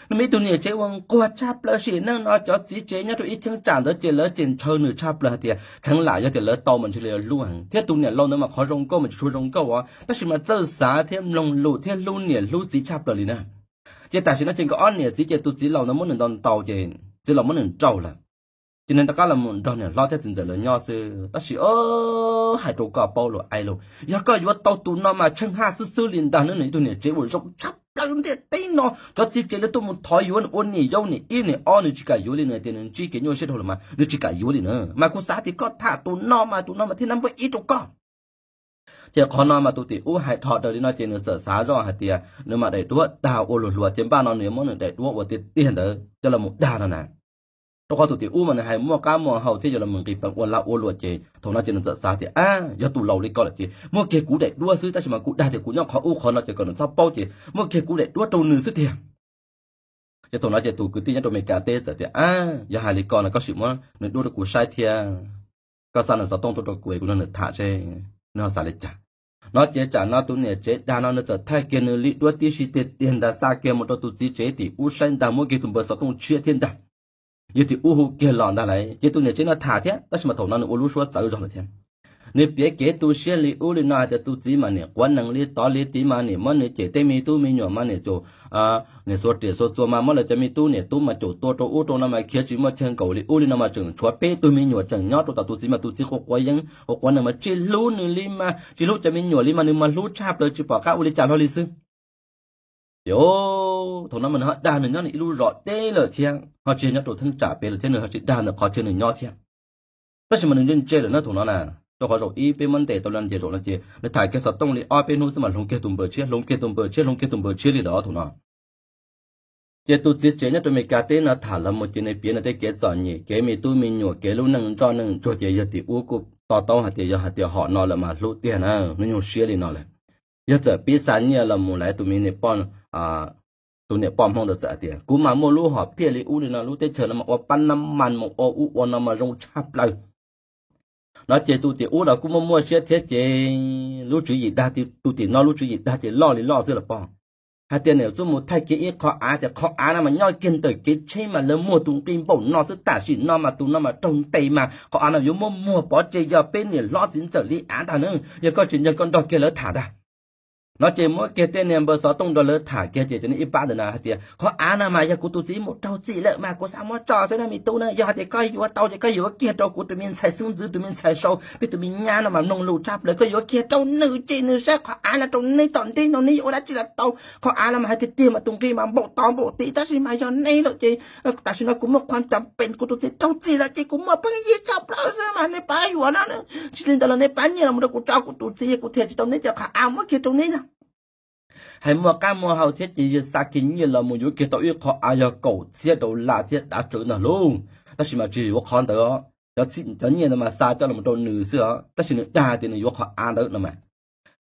Nws muaj ib tug niam tsev uas nquag tshaj plaws, sim neej no cov txiv tsev nyob rau ib cheeb tsam ntawd ces lawv ces ntshaw nws tshaj plaws hais tias kheev lam yog tias lawv tau mas ntshe lawv yuav hlub heev, thiab tus niam laus ntawd mas qhov zoo nkauj mas tsis tshua zoo nkauj os, tab sis mas txawj xav thiab mloog lus thiab hlub niam hlub txiv tshaj plaws li na. Ces tam sim no ces nkawd ob niam txiv ces tus txiv laus ntawd muab nws ntaus ntaus ces txiv laus muab nws nrauj lawm. Ces nws rov qab los mus nrog niam hlob thiab txiv ntxawm lawv nyob xwb. Tab sis hais rau koj paub los aib lauj, yog koj yuav tau tus no mas tsheej haj xwb xwb li ntag na, nws ib tug niam tsev uas zoo tshaj plaws ntiaj teb no, cov txiv tsev lawv tuaj mus thov yuav nws ua niam yau niam ib niam ob nws tsis kam yuav li, nws tias nws ntsib kev nyuaj siab dhau lawm mas nws tsis kam yuav li na. Mas kuv xav tias koj tham tus no mas tus no mas thiaj nab npawb ib rau koj. Ces qhov no mas tus tim ub hais dhos daws li no ces nws txawm xav zoj hais tias nws mam daim duab dag ua luag hluas ces npaj no nws yuav muab nws daim duab uas tiag tiag ntawd coj los mus dag no na. Rau qhov tus tim ub mas nws hais muaj qab muaj hau thiab yuav los mus nqis peev ua lag ua luam ces thaum no ces nws txawm xav tias, Ab, yog tus laus li ko lawm ces muab kiag kuv daim duab xwb, tab sis mas kuv dag tias kuv nyob qhov ub qhov no ces kom nws txhob paub ces muab kiag kuv daim duab rau nws xwb tiag. Ces thaum no ces tus kwv tij nyob rau Amelikas teb txawm tias, Ab, yog hais li ko no koj sim muab nws duab rau kuv saib thiab, koj xa nws xov tooj tuaj rau kuv es kuv nrog nws tham seb nws ho xav li cas. No ces tsam no tus niam tsev dag no nws txawm thaij kiag nws li duab tib si tiag tiag ntag xa kiag mus rau tus txiv tsev tim ub saib ntag, muab kiag tus npawb xov tooj tshiab thiab ntag. Yog tim ub hu kiag los ntag lauj, ces tus niam tsev no tham thiab, tab sis mas thaum no nws ua lub suab txawv zog lawm thiab. Nws piav kev tu siab li ub li no hais tias tus txiv mas nim quav nees li tod li tid mas nim muab nws cem tej me tub me nyuam mas nim caum, nim xuas riam xuas txuas mas muab lawv cov me tub niam tub mas caum tua rau ub rau no mas khiav tsis muaj chaw nkaum li ub li no mas tseem tshuav peb tug me nyuam tseem nyob rau tom tus txiv mas tus txiv quav quav yeeb quav quav nees mas tsis hlub nws li mas tsis hlub cov me nyuam li mas nws mas hlub tshaj plaws tsis pom qab ua li cas hlo li xwb. Ces thaum no mas nws ho dag nws nyob nws ib lub zos deb lawm thiab ho tsis yog nyob rau theeb tsam pem lawm thiab nws ho tsis dag ntawm qhov chaw nws nyob thiab. Tab sis mas nws ntse ntse lawm na thaum no na, rau qhov zaum ib peb muab ntes tau li no ces zaum no ces nws tham kiag xov tooj li ob peb hnub xwb mas hloov kiag tus npawb tshiab, hloov kiag tus npawb tshiab, hloov kiag tus npawb tshiab li lawm thaum no. Ces tus txiv tsev nyob rau Amelikas teb no tham lawv mus ces nws piav nws tej kev txom nyem, kev me tub me nyuam, kev lub neej ntsoj neej ntsuag ces yog tim ub kuj to taub hais tias yog hais tias hom no lawm mas hlub tiag na, hnub nyoog siab li no lawm. Yog txawm pib xa nyiaj los mus lawm tus me niam poj, tus niam poj Hmoob ntawd txawm hais tias kuv mas muaj lub hom phiaj li ub li no, lub teb chaws no mas ua pab nab mas mus ua ub ua no mas zoo tshaj plaws. No ces tus tim ub los kuj muaj muaj siab thiab ces lub tswv yim dag, tus tim no lub tswv yim dag ces loj li loj xwb los pog. Hais tias nws txuj mus thaij kiag ib qho av tias qhov av no mas nyob kiag ntawm kev tsheb mas lawv muag tus nqi npaum no xwb, tam sim no mas tus no mas raug ntes mas qhov av no yuav muab muag pov tseg, yog peb niam hlob txiv ntxawm li av ntag na, yog koj tsis ntseeg koj nrog kiag lawv tham ntag. No ces muab kiag tej niag npawb xov tooj rau lawv tham kiag ces cov niag ib pab ntawd na hais tias qhov av no mas yog kuv tus txiv mus raug txim lawm mas kuv xav muab tso xwb na me tub na, yog hais tias koj yuav tau ces koj yuav kiag rau kuv tus me ntxhais xub ntxwv tus me ntxhais sau peb tus me nyab no mas mloog lus tshaj plaws, koj yuav kiag rau nws ces nws saib qhov av no rau neb tom ntej no neb yuav ua dab tsi los tau. Qhov av no mas hais tiag tiag mas tus nqi mas npaum tod npaum tid tab sis mas yog neb lawm ces tam sim no kuv muaj qhov cov pem kuv tus txiv raug txim lawm ces kuv muaj pheej yig tshaj plaws xwb mas nej pab yuav no. Tsis li ntawd los nej pab nyiaj los rau kuv tso kuv tus txiv, kuv thiaj tsis tau neb cov qhov av muab kiag rau neb na. Hais muaj qab muaj hau thiab ces yawg xa kiag nyiaj los mus yuav kiag tau ib qho av yog kaum txhiab dollar thiab dav tsawv ntag lauj. Tab sis mas tsis yuav qhov ntawd, cov nyiaj ntawd mas xa coj los rau nws xwb os, tab sis nws dag tias nws yuav qhov av ntawd no mas.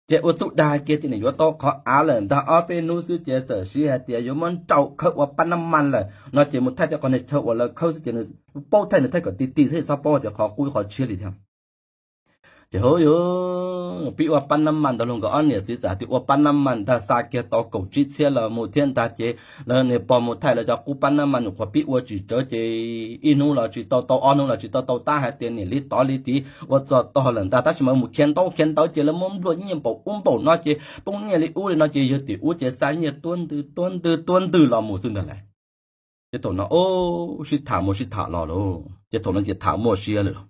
Ces ua txuj dag kiag tias nws yuav tau qhov av lawm ntag, ob peb hnub xwb ces txawm siv hais tias yuav muab nrauj khawb ua pab nab mas lawm no ces mus thaij tej qhov niag chaw uas lawv khawb xwb ces nws paub thaij nws thaij kom ti ti xwb txhob paub tias qhov qub qhov tshiab li thiab. Ces hauv yuav pib ua pab nab mas ntag lauj, nkawd ob niam txiv txawm hais tias ua pab nab mas ntag, xa kiag tau kaum tsib txhiab los mus thiab ntag ces lawv niag pog mus thaij lawv cov qub pab nab mas nyuam qhuav pib ua tsis tsawv ces ib hnub los tsis tau tau, ob hnub los tsis tau tau, tab hais tias niam li tod li tid ua txog tog lawm ntag, tab sis mas mus khiav ntaub khiav ntawv ces lawv muab nplua nyiaj npaum ub npaum no ces poob nyiaj li ub li no ces yawg tim ub ces xa nyiaj tuab ntwg tuab ntwg tuab ntwg los mus xwb ntag lauj. Ces thaum no sib tham mus sib tham los lauj, ces thaum no ces tham muaj siab lawm lauj.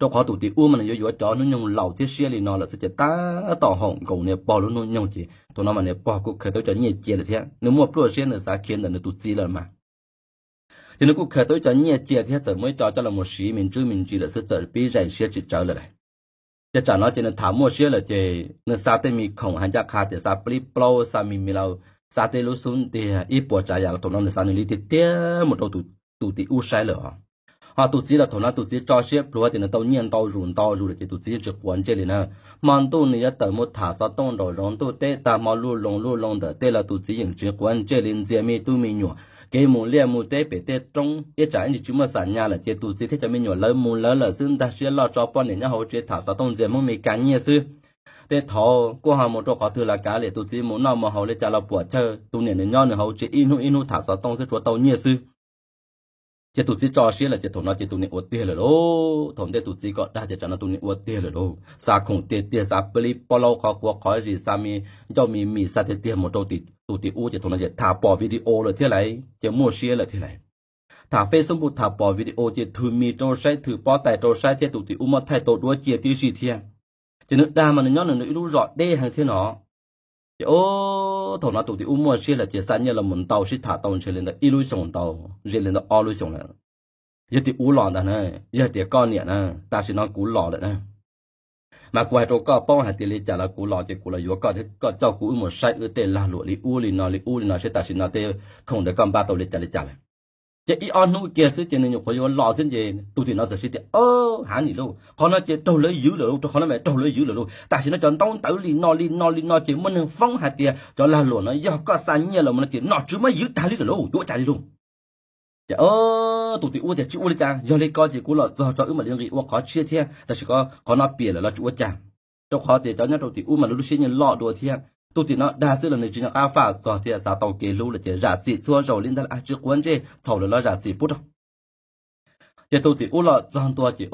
Rau qhov tus tim ub mas nws yuav yuav cov hnub nyoog laus thiab siab li no lawm xwb ces tab tom haum nkaus niag pog lub hnub nyoog ces thaum no mas niag pog kuj khaws tau cov nyiaj cia lawm thiab, nws muaj pluaj siab nws xav khiav ntawm nws tus txiv lawm mas. Ces nws kuj khaws tau ib co nyiaj cia thiab txawm muab ib co coj los mus siv me ntsis me ntsis lawm xwb txawm pib zeem siab tsis tsawv lawm lauj. Ces tsam no ces nws tham muaj siab lawm ces nws xa tej me khoom hais ncaj qha tias xa plib plaub, xa me me laus, xa tej lub xub ntiag ib puas tsav yam, thaum no nws xav nws li tiag tiag mus rau tus tim ub saib lawm os. Ho tus txiv los thaum no tus txiv tso siab pluag tias nws tau nyiaj ntau zus ntau zus lawm ces tus txiv yeej tsis quav ntsej li na. Hmo ntuj nws yuav tawm mus tham xov tooj nraum zoov ntuj teb tag hmo luj loo luj loo ntawm tej los tus txiv yeej tsis quav ntsej li, ntxias me tub me nyuam kev mus liaj mus teb pem tej roob, ib tsam ib ntsis tsis muaj xam nyas lawm ces tus txiv thiab cov me nyuam lawv mus lawv lawm xwb ntag, siab loj tso poj niam nyob hauv tsev tham xov tooj ntxias Hmoob Mes Kas nyiaj xwb. Tej thaum kuj ho mus rau qhov twg los kav liam, tus txiv mus noj mus haus li cas los puam chawj, tus niam nws nyob nws hauv tsev ib hnub ib hnub tham xov tooj xwb tsuav tau nyiaj xwb. Ces tus txiv tso siab lawm ces thaum no ces tus niam ua tiag lawm lauj. Thaum ntej tus txiv kom dag ces tsam no tus niam ua tiag lawm lauj, xa khoom tiag tiag, xa peb li pob laub qhov quav qhov zis, xa me ncauj me mis, xa tiag tiag mus rau tus tim ub ces thaum no ces tham pom video lawm thiab lauj, ces muaj siab lawm thiab lauj. Tham Facebook tham pom video ces thws mis rau saib, thws pob tais rau saib thiab tus tim ub muab thaij tau duab cia tib si thiab. Ces nws dag mas nws nyob nws ib lub zos deb heev thiab no. Ces thaum no tus tim ub muaj siab lawm ces xa nyiaj los mus ntau sib tham tau ntshe li ntawd ib lub xyoos ntau, ze li ntawd ob lub xyoos lawm. Yog tim ub los ntag na, yog tias koj niam na, tam sim no kuv los lawm na. Mas kuv hais rau koj paub hais tias li cas los kuv los ces kuv los yuav koj thiab koj coj kuv wb mus saib wb tej lag luam li ub li no li ub li no seb tam sim no tej khoom ntawd koj npaj tau li cas li cas lawm. Ces ib ob hnub kiag xwb ces nws nyuam qhuav yuav los xwb ces tus tim no txawm siv tias, Hav nim lauj, qhov no ces raug lawv ywv lawm lauj, rau qhov no mas raug lawv ywv lawm lauj, tam sim no cov ntaub ntawv li no li no li no ces muaj neeg foob hais tias cov lag luam no yog koj xa nyiaj los mus no ces nom tswv muab ywv tag li lawm lauj, yuav ua cas li lauj. Ces tus tim ub tias, Tsis ua li cas, yog li ko ces kuv los txog tso wb mam li nqis ua qhov tshiab thiab, tam sim ko qhov no piam lawm los tsis ua cas. Rau qhov tias cov nyob rau tim ub mas lawv lub siab nyiaj loj dua thiab. Tus tim no dag xwb los nws tsis nco qab faj txog thiab, xav tau kev hlub lawm ces zam txim txhua zaus li ntag, tsis quav ntsej, txhaum lawm los zam txim pub rau. Ces tus tim ub los txog ntua ces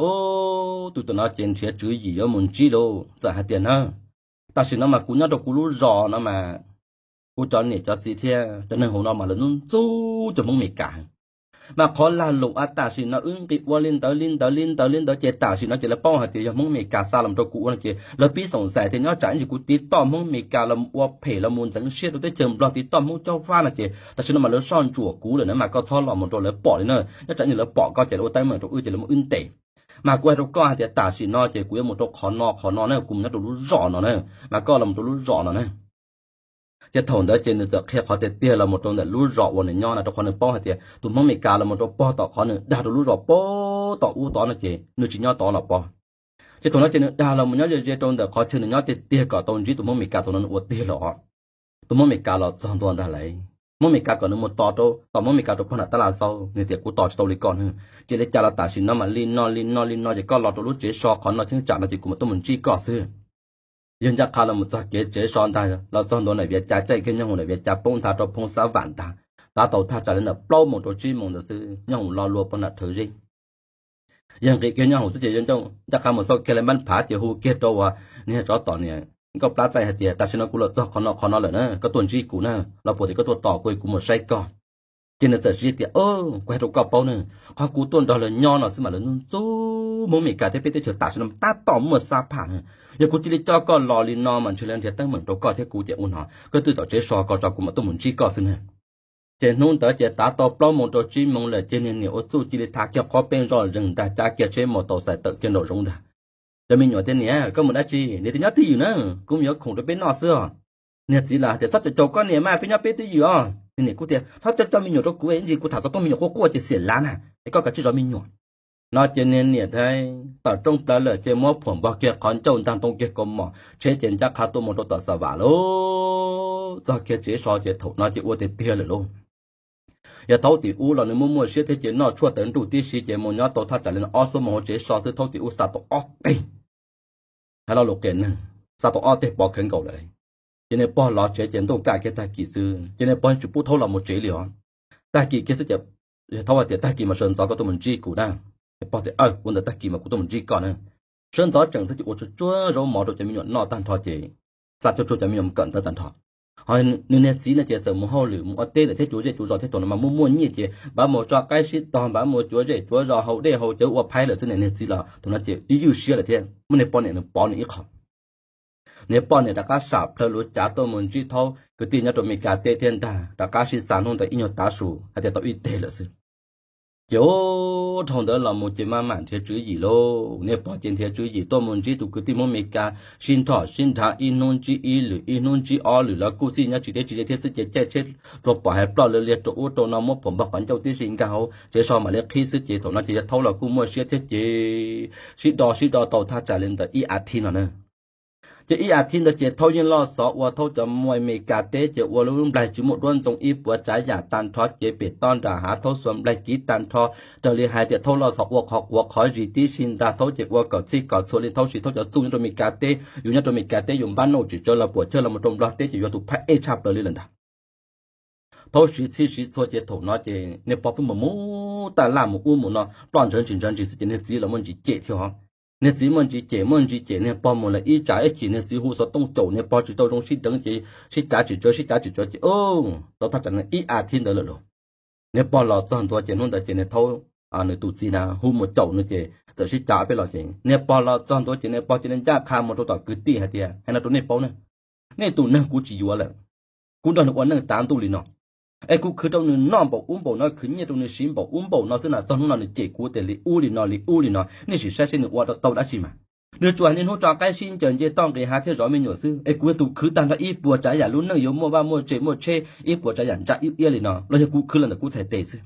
tus tim no ces nrhiav tswv yim yuav mus ntsib lauj, txawm hais tias na, tam sim no mas kuv nyob rau kuv lub zos no mas kuv cov niam cov txiv thiab cov neeg hauv no mas lawv ntxub ntxub cov Hmoob Mes Kas. Mas qhov lag luam uas tam sim no wb nqis ua li ntawd li ntawd li ntawd li ntawd ces tam sim no ces lawv paub hais tias yog Hmoob Mes Kas xa los rau kuv ua no ces lawv pib xoom xais tias nyob tsam ib ntsis kuv tiv toj Hmoob Mes Kas los ua phem los mus ntxeev siab rau teb chaws Nplog, tiv toj Hmoob Cob Fab no ces tam sim no mas lawv soj ntsuam kuv lawm na, mas koj txhob los mus rau lawv pom li na. Nyob tsam ib ntsis lawv pom koj ces lawv ua teeb meem rau wb ces lawv muab wb ntes. Mas kuv hais rau koj hais tias tam sim no ces kuv yuav mus rau qhov no qhov no na, kuv mus nyob rau lub zos no na, mas koj los mus rau lub zos no na. Ces thaum ntawd ces nws txawm qhia qhov tiag tiag los mus rau ntawm lub zos uas nws nyob na, rau qhov nws paub hais tias tus Hmoob Mes Kas los mus rau pog tom qhov nws dag rau lub zos pog tom ub tod no ces nws tsis nyob tod los pog. Ces thaum no ces nws dag los mus nyob ze ze rau ntawm qhov chaw nws nyob tiag tiag kom tau ntsib tus Hmoob Mes Kas, thaum no nws ua tiag los. Tus Hmoob Mes Kas los txog ntua ntag lauj. Hmoob Mes Kas kom nws mus tos rau, tos Hmoob Mes Kas rau pog nram tab laj xaub, nws tias, Kuv tos tsis tau li koj na. Ces li cas los tam sim no mas li no li no li no ces koj los rau lub tsev so qhov no cheeb tsam no ces kuv mam tuaj mus ntsib koj xwb. Yawg ncaj qha los mus txog kev tsev so ntag, los txog ntua nram Viav Cas, caij kiag nyooj hoom nram Viav Cas poob nthav rau Phoob Xab Vam ntag. Tav tau thaj tsam li ntawm plaub moos rau tsib moos ntawd xwb, nyooj hoom lo lua pog nram Rhawv Zeb. Yawg nqis kiag nyooj hoom xwb ces yawg ncaj qha mus xauj kiag li npab phav ces hu kiag rau uas niag tsov tom niam nkauj plab txaij hais tias, Tam sim no kuv los txog qhov no qhov no lawm na, koj tuaj ntsib kuv na, los puas tias koj tuaj tos kuv es kuv mus saib koj? Ces nws txawm hais tias, Kuv qhia rau koj paub ne, qhov kuv tuaj nrog lawv nyob no xwb mas lawv ntxub ntxub Hmoob Meskas thiab peb teb chaws tam sim no tab tom muaj xab pham na. Yog kuv cia li coj koj los li no mas ntshe lawv nrhiav teeb meem rau koj thiab kuv ces ua no koj twb tom tsev so ko tso kuv mam tuaj mus ntsib koj xwb na. Ces hnub ntawd ces tav tau plaub moos rau tsib moos lawm ces niag niam ua txuj cia li tha kiag qhov peb zoj zeeg ntag, cav kiag tsheb mus tau xais tawm kiag nraum zoov ntag. Cov me nyuam tias, Niam, koj mus dab tsi? Niam tias, Nyob twj ywm na, kuv mus yuav khoom rau peb noj xwb os. Niag txiv los tias, Txhob caum caum koj niam mas, peb nyob peb twj ywm os. Niag niam kuj tias, Txhob coj coj me nyuam rau kuv, ib ntsis kuv tham xov tooj me nyuam quaj quaj ces xiam lav na, es koj kav tsij zov me nyuam. No ces niag niam thiab tawm rooj plaws lawm ces muab phuam npog kiag qhov ncauj ntag, ntoo kiag kaus mom, tsheb ces ncaj qha tuaj mus rau tom Xa Vam lauj. Txog kiag tsev so ces thaum no ces ua tiag tiag lawm lauj. Yog thaub tim ub los nws muaj muaj siab thiab ces noj tshuaj tawv nruj tib si ces mus nyob tau thaj tsam li ob xuab moos hauv tsev so xwb, thaub tim ub xa tau ob teg. Hais lo lus qias neeg, xa tau ob teg pov khawv nkaus lawm. Ces niag pog los tsev ces ntuj kaj kiag tag kis xwb ces niag pog tsis pub thaub los mus tsev li os. Tag kis kiag xwb ces yog thaub hais tias, Tag kis mas sawv ntxov koj tuaj mus ntsib kuv na. Niag pog tias, Aw, ua ntawd tag kis mas kuv tuaj mus ntsib koj na. Sawv ntxov tseem xwb ces ua tsuag tsuag zaub mov rau cov me nyuam noj tag nrho ces xa tsuag tsuag cov me nyuam mus kawm ntawv tag nrho. Ho nws niag txiv no ces txawm mus hauj lwm mus ua teb lawm thiab cuav zej cuav zos thiab, thaum no mas muaj muaj nyiaj ces npaj mus tso qaib sib tog, npaj mus cuav zej cuav zos haus dej haus cawv ua phaib lawm xwb ne. Niag txiv los thaum no ces ib ywj siab lawm thiab muab niag poj niam nws pov nws ib qho. Niag poj niam rov qab sam plhaw lub cav tuaj mus ntsib thaub kwv tij nyob rau Mes Kas teb thiab ntag, rov qab sib xa hnub ntawd ib nyuag tav su hais tias tau ib teg lawm xwb. Ces ub, dhau ntawd los mus ces maj mam nrhiav tswv yim lauj. Niag pog ces nrhiav tswv yim tuaj mus ntsib tus kwv tij Hmoob Mes Kas, sib nrhom sib nrhav, ib hnub ntsib ib lwm, ib hnub ntsib ob lwm, lawv kuj xij nyob tsis deb tsis ze thiab xwb ces caij tsheb tsuas pom hais ploj liag liag rau ub rau no, muab phuam npog qhov ncauj tib si nkag hauv tsev so mam li qhib xwb ces thaum no ces yog thaub los kuj muaj siab thiab ces sib do sib do tau thaj tsam li ntawm ib as thiv no na. Ces ib as thiv ntawd ces thaub yeej loj xov ua thaub cov muaj Mes Kas teb ces ua lub nplaig tsis muaj duab ntxoo ib puas tsav yam tag nrho ces pem toj nram hav thaub xuas nplaig kiv tag nrho, raws li hais tias thaub loj xov ua qhov quav qhov zis tib si ntag. Thaub ces ua kom txhij kom txhua li thaub siv thaub cov txuj nyob rau Mes Kas teb, yus nyob rau Mes Kas teb yus npab nauj tsis tsawg los puas chawj los mus rau Nplog teb ces yuav tus phab ej tshaj plaws li lawm ntag. Thaub siv txhij siv txhua ces thaum no ces niag pog pheej mus mus taj laj mus ub mus no ploj ntsawv ntsis ntsawv ntsis xwb ces niag txiv los muaj ntsis cem thiab os. Niag txiv muaj ntsis cem muaj ntsis cem niag pog mus lawm ib tsam ib chim niag txiv hu xov tooj caum niag pog tsis tau zoo sib deev ces sib cav tsis tsawg sib cav tsis tsawg ces tau thaj tsam ib as thiv ntawd lawm lauj. Niag pog los txog ntua ces hnub ntawd ces niag thaub, nws tus txiv na hu mus caum nws ces txawm sib cav peb los ces niag pog los txog ntua ces niag pog cia li ncaj qha mus rau tom kwv tij hais tias, Hais no rau nej paub na, nej tus neeg kuv tsis yuav lawm. Kuv nrog nws ua neej tav ntuj li no es kuv khwv rau nws noj npaum ub npaum no, khwv nyiaj rau nws siv npaum ub npaum no xwb na, txog hnub no nws cem kuv tias li ub li no li ub li no, nej sim saib seb nws ua tau dab tsi mas. Nws tsuas hais niaj hnub tso qaib sib ncaws nce toj nqis hav thiab zov me nyuam xwb es kuv yog tus khwv tag nrho ib puas tsav yam lub neej yuav muaj vaj muaj tse muaj tsheb ib puas tsav yam ntsa iab iab li no los yog kuv khwv los ntawm kuv txhais tes xwb.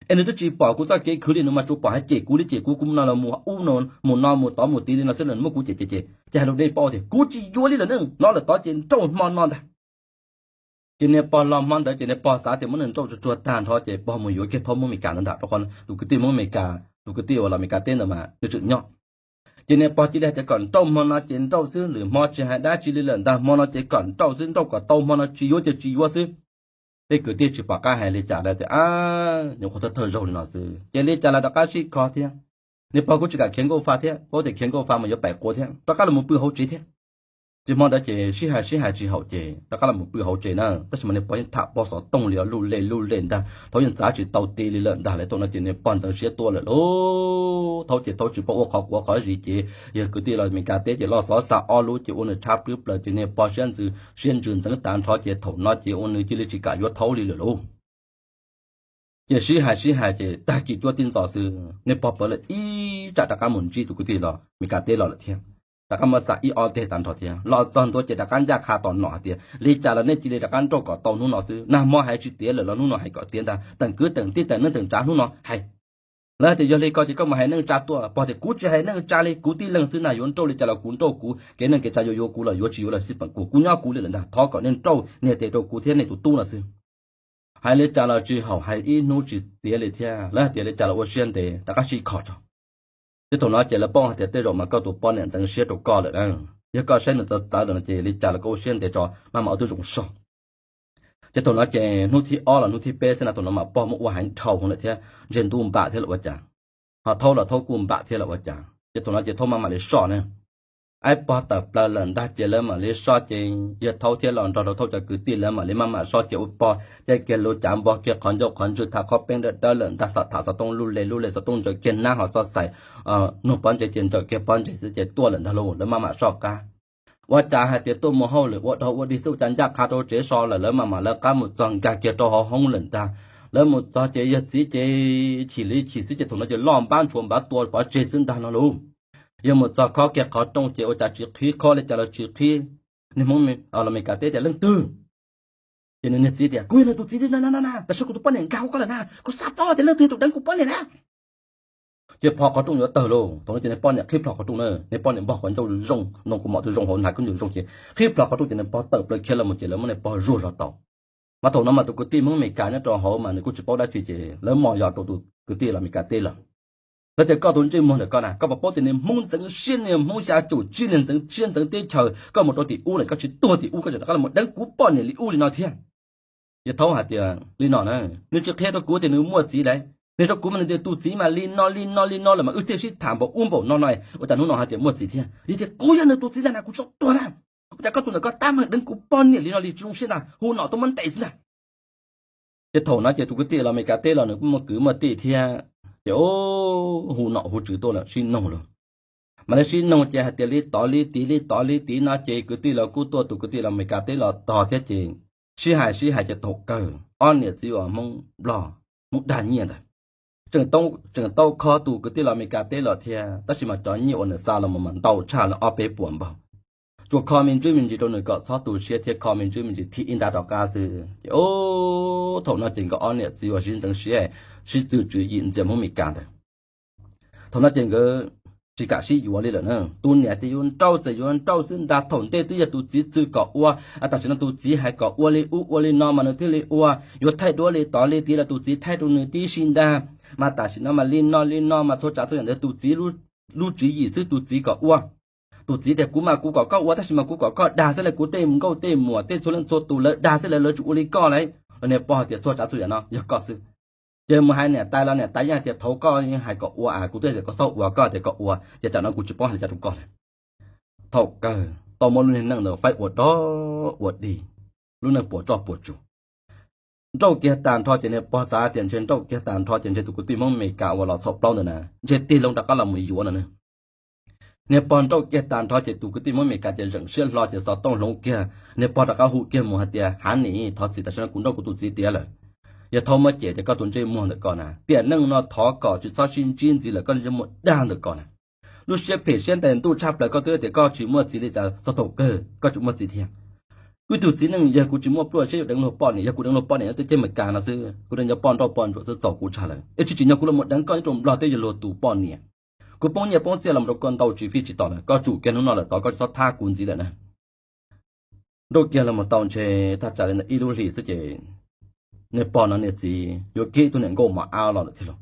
Es nws twb tsis pom kuv txoj kev khwv li, nws mas tsuas pom hais cem kuv li cem kuv, kuv no los mus ub no mus no mus tod mus tid li no xwb los muab kuv cem cem cem ces hais rau nej paub tias kuv tsis yuav li lawm ne, no lawm tod ces nrauj hmo no ntag. Ces niag pog los hmo ntawd ces niag pog xav tias muab nws nrauj tsuag tsuag tag nrho ces pog mus yuav kiag thaub Hmoob Mes Kas ntawd ntag, rau qhov tus kwv tij Hmoob Mes Kas, tus kwv tij uas los Mes Kas teb ntawd mas nws tseem nyob. Ces niag pog cia li hais tias kom nrauj hmo no ces nrauj xwb, lwm hmo tsis hais dab tsi li lawm ntag, hmo no ces kom nrauj xwb, nrauj kom tau hmo no, tsis yuav ces tsis yuav xwb. Tej kwv tij tsis pom qab hais li cas lawm tias, Ab, nyuam qhuav thawj thawj zaug li no xwb ces li cas los rov qab sib kho thiab. Niag pog kuj tsis kam khiav nkauj fa thiab, paub tias khiav nkauj fa mas yuav paim quav thiab, rov qab los mus pw hauv tsev thiab. Ces hmo ntawd ces sib hais sib hais tsis haum ces rov qab los mus pw hauv tsev na, tab sis mas niag pog yeej tham pog xov tooj li os, luj lej luj lej ntag, thaub yeej txav tsis tau ti li lawm ntag. Lawv thaum no ces niag pog ntxeev siab tuaj lawm lauj. Thaub ces thaub tsis paub ua qhov quav qhov zis ces yog kwv tij los Mes Kas teb ces loj xov xa ob lub ces ua nws tshab plwb plaws ces niag pog siab ntsws siab ntsws ntxeev tas nrho ces thaum no ces ua nws cia li tsis kam yuav thaub li lawm lauj. Ces sib hais sib hais ces tag kis cuab tib ntxov xwb niag pog pawv lawm ib tsam rov qab mus ntsib tus kwv tij los Mes Kas teb los lawm thiab. Rov qab muab xa ib ob teg tas nrho thiab, los txog ntua ces rov qab ncaj qha tos nom hais tias, Li cas los nej cia li rov qab nrauj kom tau hnub no xwb, nag hmo hais tsis tiav lawm los hnub no hais kom tiav ntag, teem kwv teem tij teem neej teem tsav hnub no hais. Lawv hais tias, Yog li ko ces koj mus hais neej tsa tuaj. Pog tias, Kuv tsis hais neej tsa li, kuv tij leeg xwb na, yuav nrauj li cas los kuv nrauj kuv, kev neej kev tsav yuav yuav kuv los yuav tsis yuav los xij peem kuv, kuv nyob kuv li lawm ntag, thov kom nej nrauj nias tes rau kuv thiab nej tus tub no xwb. Hais li cas los tsis haum, hais ib hnub tsis tiav li thiab. Lawv hais tias, Li cas los ua siab ntev, rov qab sib kho tso. Ces thaum no ces lawv paub hais tias tej zaum mas koj tus poj niam ntxeev siab rau koj lawm na. Yog koj saib nws txawv txawv lawm no ces li cas los koj ua siab ntev tso, maj mam ua tib zoo so. Ces thaum no ces hnub thib ob los hnub thib peb xwb na, thaum no mas pog muab ua heev dhau lawm thiab, ntshe ntuj npam thiab lawm ua cas, ho thaub los thaub kuj npam thiab lawm ua cas. Ces thaum no ces thaub maj mam li soj na. Aib pog tawm plaws lawm ntag ces lawv mam li soj ces yawg Thaub thiab los nrog rau Thaub cov kwv tij lawv mam li maj mam soj ces ua pog caij kiag lub cav npog kiag qhov ncauj qhov ntswg, tham qhov peeb dawb dawb lawm ntag, xam tham xov tooj lub le lub le, xov tooj ntsaws kiag nab ho txoj xais, nug pob ntseg ces ntsaws kiag pob ntseg xwb ces tuaj lawm ntag lauj. Lawv maj mam soj qab. Ua cas hais tias tuaj mus hauj lwm ua dog ua dig xwb ua cas ncaj qha rau tsev so lawm, lawv maj mam lawv qab mus txog nkag kiag rau hauv hoob lawm ntag. Lawv mus txog ces yawg txiv ces chim li chim xwb ces thaum no ces loj npab ntshua npab tua pov tseg xwb ntag no lauj. Yawg mus txog khob kiag qhov rooj ces ua cas tsis qhib, khob li cas los tsis qhib. Niag Hmoob los Meskas teb tias leej twg? Ces nws niag txiv tias kuv yog nws tus txiv na, tam sim no kuv tus poj niam nkag hauv ko lawm na, kuv xav paub tias leej twg yog tus deev kuv poj niam na. Ces plho qhov rooj yuav tawg lauj. Thaum no ces niag poj niam qhib plho qhov rooj na, niag poj niam npog qhov ncauj zoo, noo kuv mom twb zoo hauv hnav kub ncaws zoo ces qhib plho qhov rooj ces niag pog tawm plaws khiav los mus ces lawv muab niag pog zuag zog tau. Mas thaum no mas tus kwv tij Hmoob Meskas nyob rau hauv mas nws kuj tsis paub dab tsi ces lawv mos yos rau tus kwv tij los Meskas teb lawm. Lawv tias koj tus ntsej muag ntawm koj na, koj puas paub tias niag Hmoob ntxeev siab, niag Hmoob xya caum tsib, niag ntxeev siab ntxeev teb chaws, koj mus rau tim ub lawm koj tsis tuag tim ub koj tseem rov qab los mus deev kuv poj niam li ub li no thiab. Yawg Thaub hais tias li no na, nws tsis qhia rau kuv tias nws muaj txiv lawm, nws rau kuv mas nws tias tus txiv mas li no li no li no lawm mas wb thiaj sib tham npaum ub npaum no no, ua cas hnub no hais tias muaj txiv thiab. Yog tias kuv yog nws tus txiv ntag na kuv txhob tuag na, ua cas koj tus ntawm koj tab meeg deev kuv poj niam li no li tsis zoo siab ntag, hu nom tuaj muab ntes xwb ntag. Ces thaum no ces tus kwv tij los Meskas teb los nws kuj muaj kwv muaj tij thiab, ces hu nom hu tswv tuaj lawm sib noog lawm. Mas lawv sib noog ces hais tias li tod li tid li tod li tid no ces kwv tij los kuj tuaj, tus kwv tij los Meskas teb los tog thiab ces sib hais sib hais ces thaum kawg ob niam txiv uas Hmoob Nplog, Hmoob dag nyiaj ntawd tseem tau khob tus kwv tij los Meskas teb los thiab, tab sis mas cov nyiaj uas nws xa los mus mas ntau tshaj lawm ob peb puas npaug. Tsuas kho me ntsis me ntsis rau nws kom txhob tu siab thiab kho me ntsis me ntsis thim ib nrab rov qab xwb ces thaum no ces nkawd ob niam txiv uas sib ntxeev siab, sib txwv tswv yim ntxias Hmoob Meskas ntawd. Thaum no ces nkawd tsis kam sib yuav li lawm na. Tus niam tias yuav nrauj txawm yuav nrauj xwb ntag, thaum ntej twb yog tus txiv txwv kom ua, tam sim no tus txiv hais kom ua li ub ua li no mas nws thiaj li ua, yuav thaij duab li tod li tid los tus txiv thaij rau nws tib si ntag. Mas tam sim no mas li no li no mas txhua tsav txhua yam ntawd tus txiv lub tswv yim xwb, tus txiv kom ua. Tus txiv tias kuv mas kuv kom koj ua tab sis mas kuv kom koj dag xwb, lawv kuv tej nkauj tej muam tej txhua leej txhua tus lawv dag xwb, lawv lawv tsis ua li koj lawm. Los niag pog tias txhua tsav txhua yam no yog koj xwb. Ces mus hais niam tais los niam tais yeej tias thaum koj yeej hais kom ua, kuv twb tias kom txhob ua koj tias kom ua, ces tsam no kuv tsis paub hais li cas rau koj lawm. Thaum kawg tau muab lub niag neej ntawd faib ua dog ua dig, lub neej puas tsuaj puas tsuag. Nrauj kiag tag nrho ces niag pog xav tias ntshe nrauj kiag tag nrho ces ntshe tus kwv tij Hmoob Meskas uas los txhaum plaub ntawd na ntshe tig loo rov qab los mus yuav no na. Niag pog nrauj kiag tag nrho ces tus kwv tij Hmoob Meskas ces zeem siab hlo ces xov tooj hloov kiag, niag pog rov qab hu kiag mus hais tias hav nim thov txim, tam sim no kuv nrauj kuv tus txiv tiav lawm. Yawg Thaub muab cem tias koj tus ntsej muag ntawm koj na, tiam neej no thov kom tsis txhob sib ntsib ntxiv lawm, koj ntsia muaj dag ntawm koj na. Lub siab phem siab ntais ntuj tshaj plaws, koj twb tias koj tsis muaj txiv li cas txog thaum kawg koj tseem muaj txiv thiab. Kuv tus txiv neej yawg kuv tsis muaj pluaj siab yuav deev luag poj niam, yog kuv deev luag poj niam no twb ceg Meskas no xwb, kuv deev cov poj nrauj poj ntsuam xwb txaus kuv tshaj lawm, es tsis tsim nyog kuv los mus deev koj ib tug Nplog twb yog luag tus poj niam. Kuv poob nyiaj poob txiaj los rau koj ntau tsis fij tsis tom lawm, koj tsum kiag hnub no lawm tod koj tsis txhob thab kuv ntxiv lawm na. Nrauj kiag los mus tau ntshe thaj tsam li ntawm ib lub hlis xwb ces niag pog no niag txiv yuav kiag ib tug niam nkauj mos ab los lawm thiab lauj.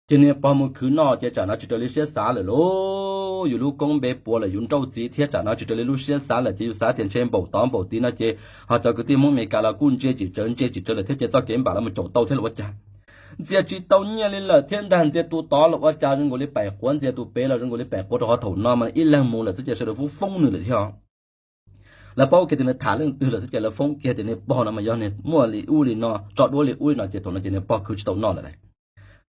Ces niag pog mus khwv noj ces tsam no tsis raws li siab xav lawm lauj, yus lub koob npe puav lawm yus nrauj txiv thiab tsam no tsis raws li lub siab xav lawm ces yus xav tias ntshe npaum tod npaum tid no ces ho cov kwv tij Hmoob Meskas los kuj ntsia tsis tsawv ntsia tsis tsawv lawm thiab ces txoj kev npam los mus caum tau thiab los ua cas. Ntxias tsis tau nyiaj li lawm thiab ntag, ntxias tus tod los ua cas zoo nkaus li paim quav, ntxias tus pem los zoo nkaus li paim quav rau qhov thaum no mas ib leeg mus lawm xwb ces sawv daws foob foob nws lawm thiab. Lawv paub kiag tias nws tham leej twg lawm xwb ces lawv foob kiag tias niag pog no mas yog niag muaj li ub li no tso duab li ub li no ces thaum no ces niag pog khwv tsis tau noj lawm lauj.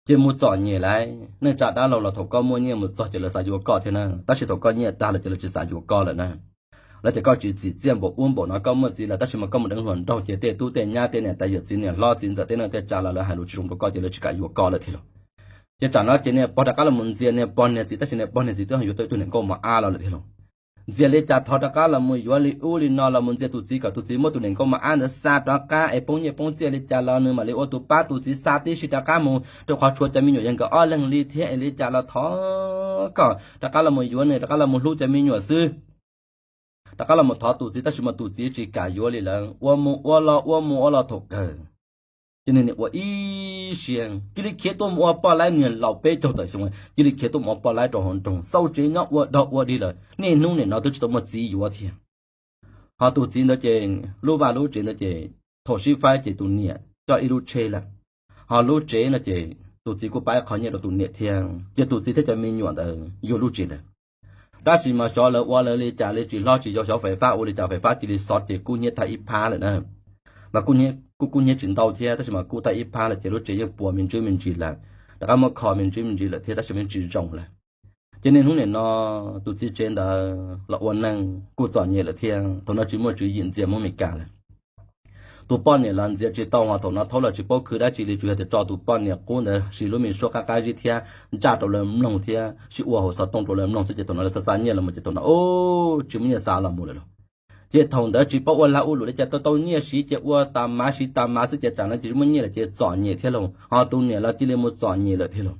Ces mus txom nyem lauj, neej tsa dab laug los thaum koj muaj nyiaj mus txog ces lawv xav yuav koj thiab na, tab sis thaum koj nyiaj tag lawm ces lawv tsis xav yuav koj lawm na. Lawv tias koj tsis txim txiaj npaum ub npaum no, koj muaj txiv lawm tab sis mas koj mus deev hluas nraug ces tej tub tej nyab tej niam tais yawm txiv niam hlob txiv ntxawm tej neej tej tsav los lawv hais lus tsis zoo rau koj ces lawv tsis kam yuav koj lawm thiab lauj. Ces tsam no ces niag pog rov qab los mus ntxias niag pog niag txiv tab sis niag pog niag txiv twb yuav tau tus niam nkauj mos ab los lawm thiab lauj. Ntxias li cas thov rov qab los mus yuav li ub li no los mus ntxias tus txiv kom tus txiv muab tus niam nkauj mos ab ntawd xa rov qab es poob nyiaj poob txiaj li cas los nws mam li ua tus pab tus txiv xa tib si rov qab mus rau qhov tshuav cov me nyuam yog nkawd ob leeg li thiab es li cas los thov kom rov qab los mus yuav nws rov qab los mus hlub cov me nyuam xwb. Rov qab los mus thov tus txiv tab sis mas tus txiv tsis kam yuav li lawm, ua mus ua los ua mus ua los thaum kawg ces nws nim ua ib siab cia li khiav tuaj mus ua poj laib, niag laus peb caug tawm xyoo cia li khiav tuaj mus ua poj laib rau hauv nroog, xauj tsev nyob ua dog ua dig lawm, niaj hnub nim no twb tsis tau muaj txiv yuav thiab. Ho tus txiv ntawd ces lub vaj lub tsev ntawd ces thaum sib faib ces tus niam coj ib lub tsheb lawm, ho lub tsev no ces tus txiv kuj pab ib qho nyiaj rau tus niam thiab ces tus txiv thiab cov me nyuam ntawd yuav lub tsev lawm. Tab sis mas xyov lawv ua lawv li cas li tsis hlob tsis yau, xyov fais fab ua li cas fais fab cia li xov ces kub hnyiab tag ib phab lawm na. Mas kuj kub hnyiab tsis ntau thiab tab sis mas kub tag ib phab lawm ces lub tsev yeej puas me ntsis me ntsis lawm, rov qab muab kho me ntsis me ntsis lawm thiab tab sis mas yeej tsis zoo lawm. Ces niaj hnub nim no tus txiv tsev ntawd los ua neej kuj txom nyem lawm thiab thaum no tsis muaj tswv yim ntxias Hmoob Meskas lawm. Tus poj niam los ntxias tsis tau ho thaum no thaub los tsis paub khwv dab tsi li tsuas yog tias tso tus poj niam qub ntawd siv lub me suab qab qab zib thiab ntsaj rau lawv mloog thiab sib ua hauv xov tooj rau lawv mloog xwb ces thaum no lawv xa xa nyiaj los mus ces thaum no tsis muaj nyiaj xa los mus lawm lauj. Ces thaum ntawd tsis paub ua lag ua luam li cas tau tau nyiaj siv ces ua tas mav siv tas mav xwb ces tsam no ces tsis muaj nyiaj lawm ces txom nyem thiab lauj ho tus niam los cia li mus txom nyem lawm thiab lauj.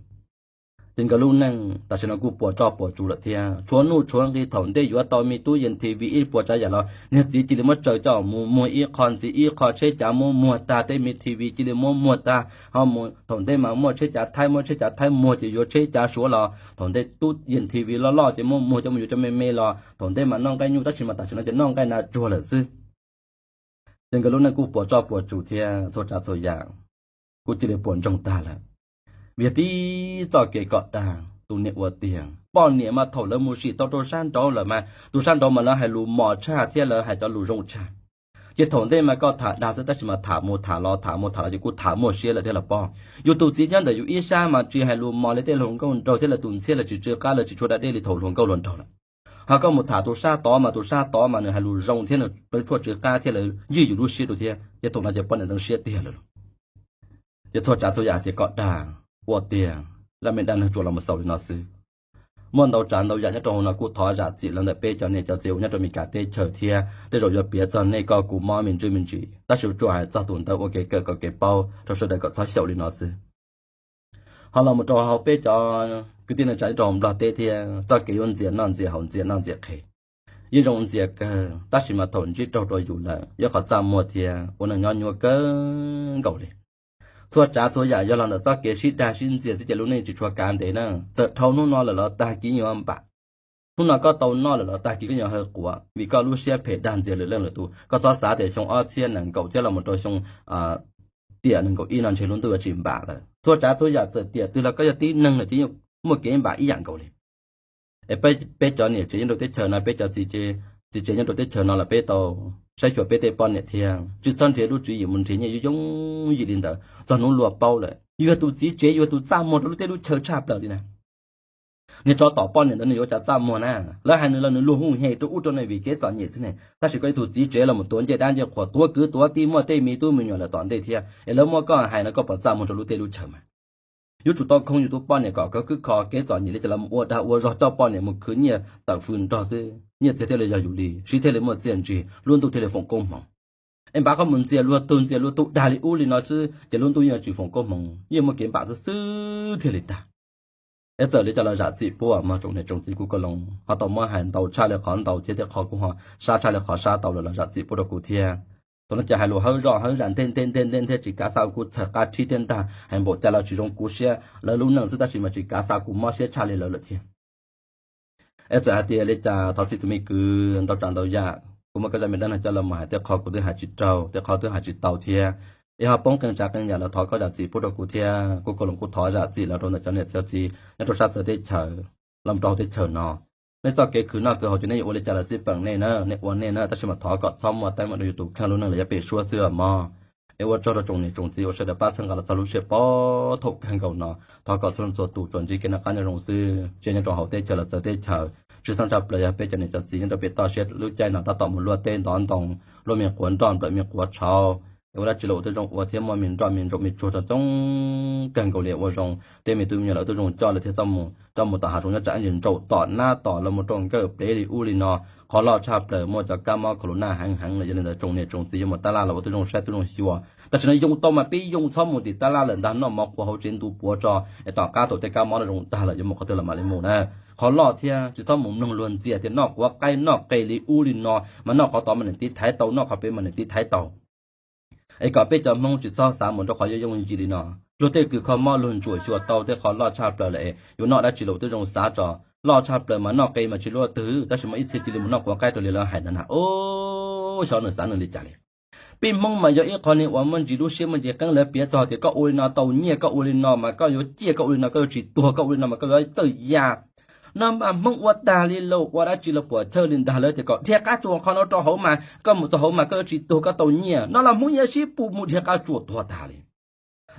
Ces nkawd lub neej tam sim no kuj puas tso puas tsuv lawm thiab tshuav nuj tshuav nqi thaum ntej yuav tau me tub yees T V ib puas tsav yam los niag txiv cia li muab tsaws coj mus muag ib qho ntxiv ib qho tsheb cav muab muag tag tej me T V cia li muab muag tag ho mus thaum ntej mas muaj tsheb cav Thaib muab tsheb cav Thaib muag ces yuav tsheb cav Suav los thaum ntej tub yees T V loj loj ces muab muag coj mus yuav cov me me los thaum ntej mas noj nqaij nyuj tab sis mas tam sim no ces noj nqaij nas tsuag lawm xwb. Ces nkawd lub neej kuj puas tso puas tsuv thiab txhua tsav txhua yam kuj cia li puas ntsoog tag lawm. Vim yog tib txoj kev kom dag tus niam ua tiag poj niam mas thaum lawv mus sim tau rau sab nraud lawm mas tus sab nraud mas lawv hais lus mos tshaj thiab lawv hais cov lus zoo tshaj. Ces thaum ntej mas koj tham dag xwb tab sis mas tham mus tham los tham mus tham los ces kuj tham muaj siab lawm thiab los poj. Yus tus txiv nyob ntawm yus ib sab mas tsis hais lus mos li tej hluas nkauj nraug thiab lawv tus ntxhiab lawv tsis tsw qab lawv tsis tshua da dej li thaum hluas nkauj hluas nraug lawm. Ho koj mus tham tus sab tod mas tus sab tod mas nws hais lus zoo thiab nws tshuaj tsw qab thiab lawv ywj yus lub siab dua thiab ces thaum no ces poj niam ntxeev siab tiag lawm. Ces txhua tsav txhua yam hais tias kom dag ua tiag, laj mej dab neeg tsuas los mus xaus li no xwb. Muaj ntau tsav ntau yam nyob rau hauv no kuj thov zam txim los ntawm peb cov niam cov txiv uas nyob rau Meskas teb chaws thiab tej zaum yuav piav txog nej koj kuv mob me ntsis me ntsis tab sis tsuas hais txog tus ntawd ua kev kawm kom kev paub rau sawv daws kom txhob xyaum li no xwb. Ho los mus rau hauv peb cov kwv tij neej tsa nyob rau hauv Nplog teb thiab txoj kev yuav ntxias noj ntxias haus ntxias noj ntxias qhev yeej zoo ntxias kawg tab sis mas thaum ntsib raug rau yus lawm yog qhov txaj muag thiab ua neej nyob nyuaj kawg nkaus li. Txhua tsav txhua yam yog los ntawm txoj kev sib dag sib ntxias xwb ces lub neej tsis tshua kav ntev na. Txawm dhau hnub no lawm los tag kis yuav npam. Hnub no koj tau noj lawm los tag kis koj yuav haw quav vim koj lub siab phem dag ntxias lwm leej lwm tus. Koj txhob xav tias xyoo ob txhiab nees nkaum thiab los mus rau xyoo tiam nees nkaum ib no ntshe lub ntuj yuav tsis npam lawm. Txhua tsav txhua yam txawm tiam twg los koj yog tib neeg lawm ces yeej muaj kev npam ib yam nkaus li. Es peb cov niam tsev nyob rau teb chaws no peb cov txiv tsev nyob rau teb chaws no los peb tau saib xyuas peb tej poj niam thiab tsis txhob nrhiav lub tswv yim mus nrhiav nyiaj yooj yooj yim li ntawd txog hnub luag paub lawm. Yus yog tus txiv tsev yus yog tus txaj muag rau lub teb lub chaw tshaj plaws li na. Niag tsov tom poj niam ntawd nws yuav ua cas txaj muag na. Lawv hais nws los nws luag hu hais rau ub rau no vim kev txom nyem xwb ne tab sis koj yog tus txiv tsev los mus tuav ncej dab ncej qhuas tuav kwv tuav tij muaj tej me tub me nyuam lawm tom ntej thiab es lawv muab koj hais no koj puas txaj muag rau lub teb lub chaw mas. Yuav tsum tau khoo yus tus poj niam kom kawg khwb kho kev txom nyem li cas los ua dag ua zog coj poj niam mus khwv nyiaj tawm fws nrog xwb nyiaj txiag thiaj li yog yus li sib thiaj li muaj txiaj ntsig lub ntuj thiaj li foom koob hmoov. Es npam koj mus ntxias luag tug ntxias luag tug dag li ub li no xwb ces lub ntuj yeej tsis foom koob hmoov yeej muaj kev npam xwb xwb thiaj li tag. Es txawm li cas los zam txim pub mog tsoom niam tsoom txiv kuv ko loo ho tau muab hais ntau tshaj li qhov ntau thiab tej qhov kuv ho sab tshaj li qhov sab tau lawm los zam txim pub rau kuv thiab. Thaum no ces hais lus hawb zoj hawb zam nteg nteg nteg nteg nteg tsis kav xa kuv txhawm qab rhib thiab ntag hais npaum cas los tsis zoo kuv siab lawv lub neej xwb tab sis mas tsis kav xa kuv mob siab tshaj li lawv lawm thiab. Es txawm hais tias li cas thov txim tus me kwv ntau tsav ntau yam kuv muab koj zaj me dab neeg coj los mus hais tej qhov kuv twb hais tsis raug tej qhov twb hais tsis tau thiab es ho poob qee tsav qee yam los thov koj zam txim pub rau kuv thiab kuv ko loo kuv thov zam txim los rau ntawm cov niam cov txiv nyob rau sab txawv teb chaws los rau hauv teb chaws no. Nej txoj kev khwv noj khwv haus ces nej yuav ua li cas los xij peem nej na nej ua nej na tab sis mas thov kom txhob muaj teeb meem rau yus tus kheej lub neej los yav pem suab xwb mog. Es ua tsaug rau tsoom niam tsoom txiv uas sawv daws pab txhawb nqa los txog lub sij hawm puag thaum kawg nkaus no. Thov kom txhua leej txhua tus tsuas ntsib kev noj qab nyob zoo xwb tsis nyob rau hauv teb chaws los txawv teb chaws. Tshwj xeeb tshaj plaws yog peb cov niam cov txiv nyob rau pem toj siab lub caij no tab tom mus luaj teb ntov ntoo luaj me quav nroj nplawm me quav tshauv es ua dab tsi los ua tib zoo ua thiab muaj me nroj me ntsaum me tsuag rau coob kawg nkaus li ua zoo tej me tub me nyuam lawv tib zoo coj lawm thiab txhob mus coj mus tom hav zoov nyob tsam ntsis ntsaum tom nab tom los mus rau nkawj plev li ub li no. Qhov loj tshaj plaws muaj cov kab mob khaus lus naj heev heev lawm yog li ntawd tsoom niam tsoom txiv yuav mus tab laj los ua tib zoo saib tib zoo xyuas tab sis no yoo tau mas peb yoo txhob mus tim tab laj lawm ntag noj mov qhuav hauv tsev ntu puav tso es tom qab thaum tej kab mob no zoo tag lawm yuav mus qhov twg los mam li mus na. Qhov loj thiab tsis txhob mus mloog luag ntxias tias noj quav qaib noj qe li ub li no mas noj qhov tod mas niam txiv thaiv tau noj qhov pem mas niam txiv thaiv tau. Es kom peb cov Hmoob tsis txhob xav mus rau qhov yooj yooj yim li no. Luag tej kws kho mob luag ntsuam xyuas tau tej qhov loj tshaj plaws lawm es yuav noj dab tsi los twb zoo xav tso. Loj tshaj plaws mas noj qe mas tsis luaj twg tab sis mas ib txhia cia li mus noj quav qaib raws li lawv hais ntawd na. Ub, xyov nws xav nws li cas li. Peb Hmoob mas yog ib qho neeg uas muaj ntsis lub siab muaj ntsis qeeb lawv piav txog tias koj ua li no tau nyiaj koj ua li no mas koj yuav ciaj koj ua li no koj yuav tsis tuag koj ua li no mas koj yuav txawj ya. No mas Hmoob ua tag li los ua dab tsi los puas chawj li ntag. Lawv tias kom dhia qab tsuas qhov no rau hauv mas koj mus txog hauv mas koj yuav tsis tuag, koj tau nyiaj. No los Hmoob yuav sib pug mus dhia qab tsuas tuag tag li.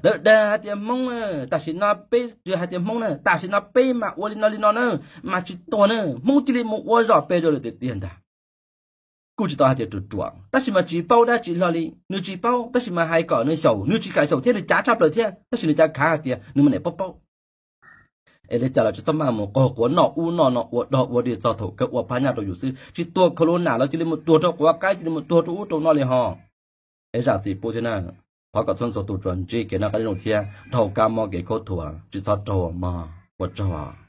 Lawv dag hais tias Hmoob, tam sim no peb tsis hais tias Hmoob na, tam sim no peb mas ua li no li no na, mas tsis tuag na. Hmoob cia li mus ua zom pes rau lawv tiag tiag ntag. Kuj tsis tau hais tias ruam ruam, tab sis mas tsis paub dab tsi hlo li. Nws tsis paub tab sis mas hais kom nws xyaum, nws tsis kam xyaum thiab nws cav tshaj plaws thiab, tab sis nws cav khav hais tias nws mas niam paub paub. Es li cas los tsis txhob maj mus qaug quav noj ub noj no ua dog ua dig txog thaum kawg ua phab nyaj rau yus xwb. Tsis tuag khaus lus nam los cia li mus tuag rau quav qaib, cia li mus tuag rau ub rau no li ho. Es zam txim pub thiab na, thov kom txhua txhua tus tsuas ntsib kev noj qab nyob zoo thiab dhau kab mob kev khaub thuas, tsis txhob raug mog, ua tsaug.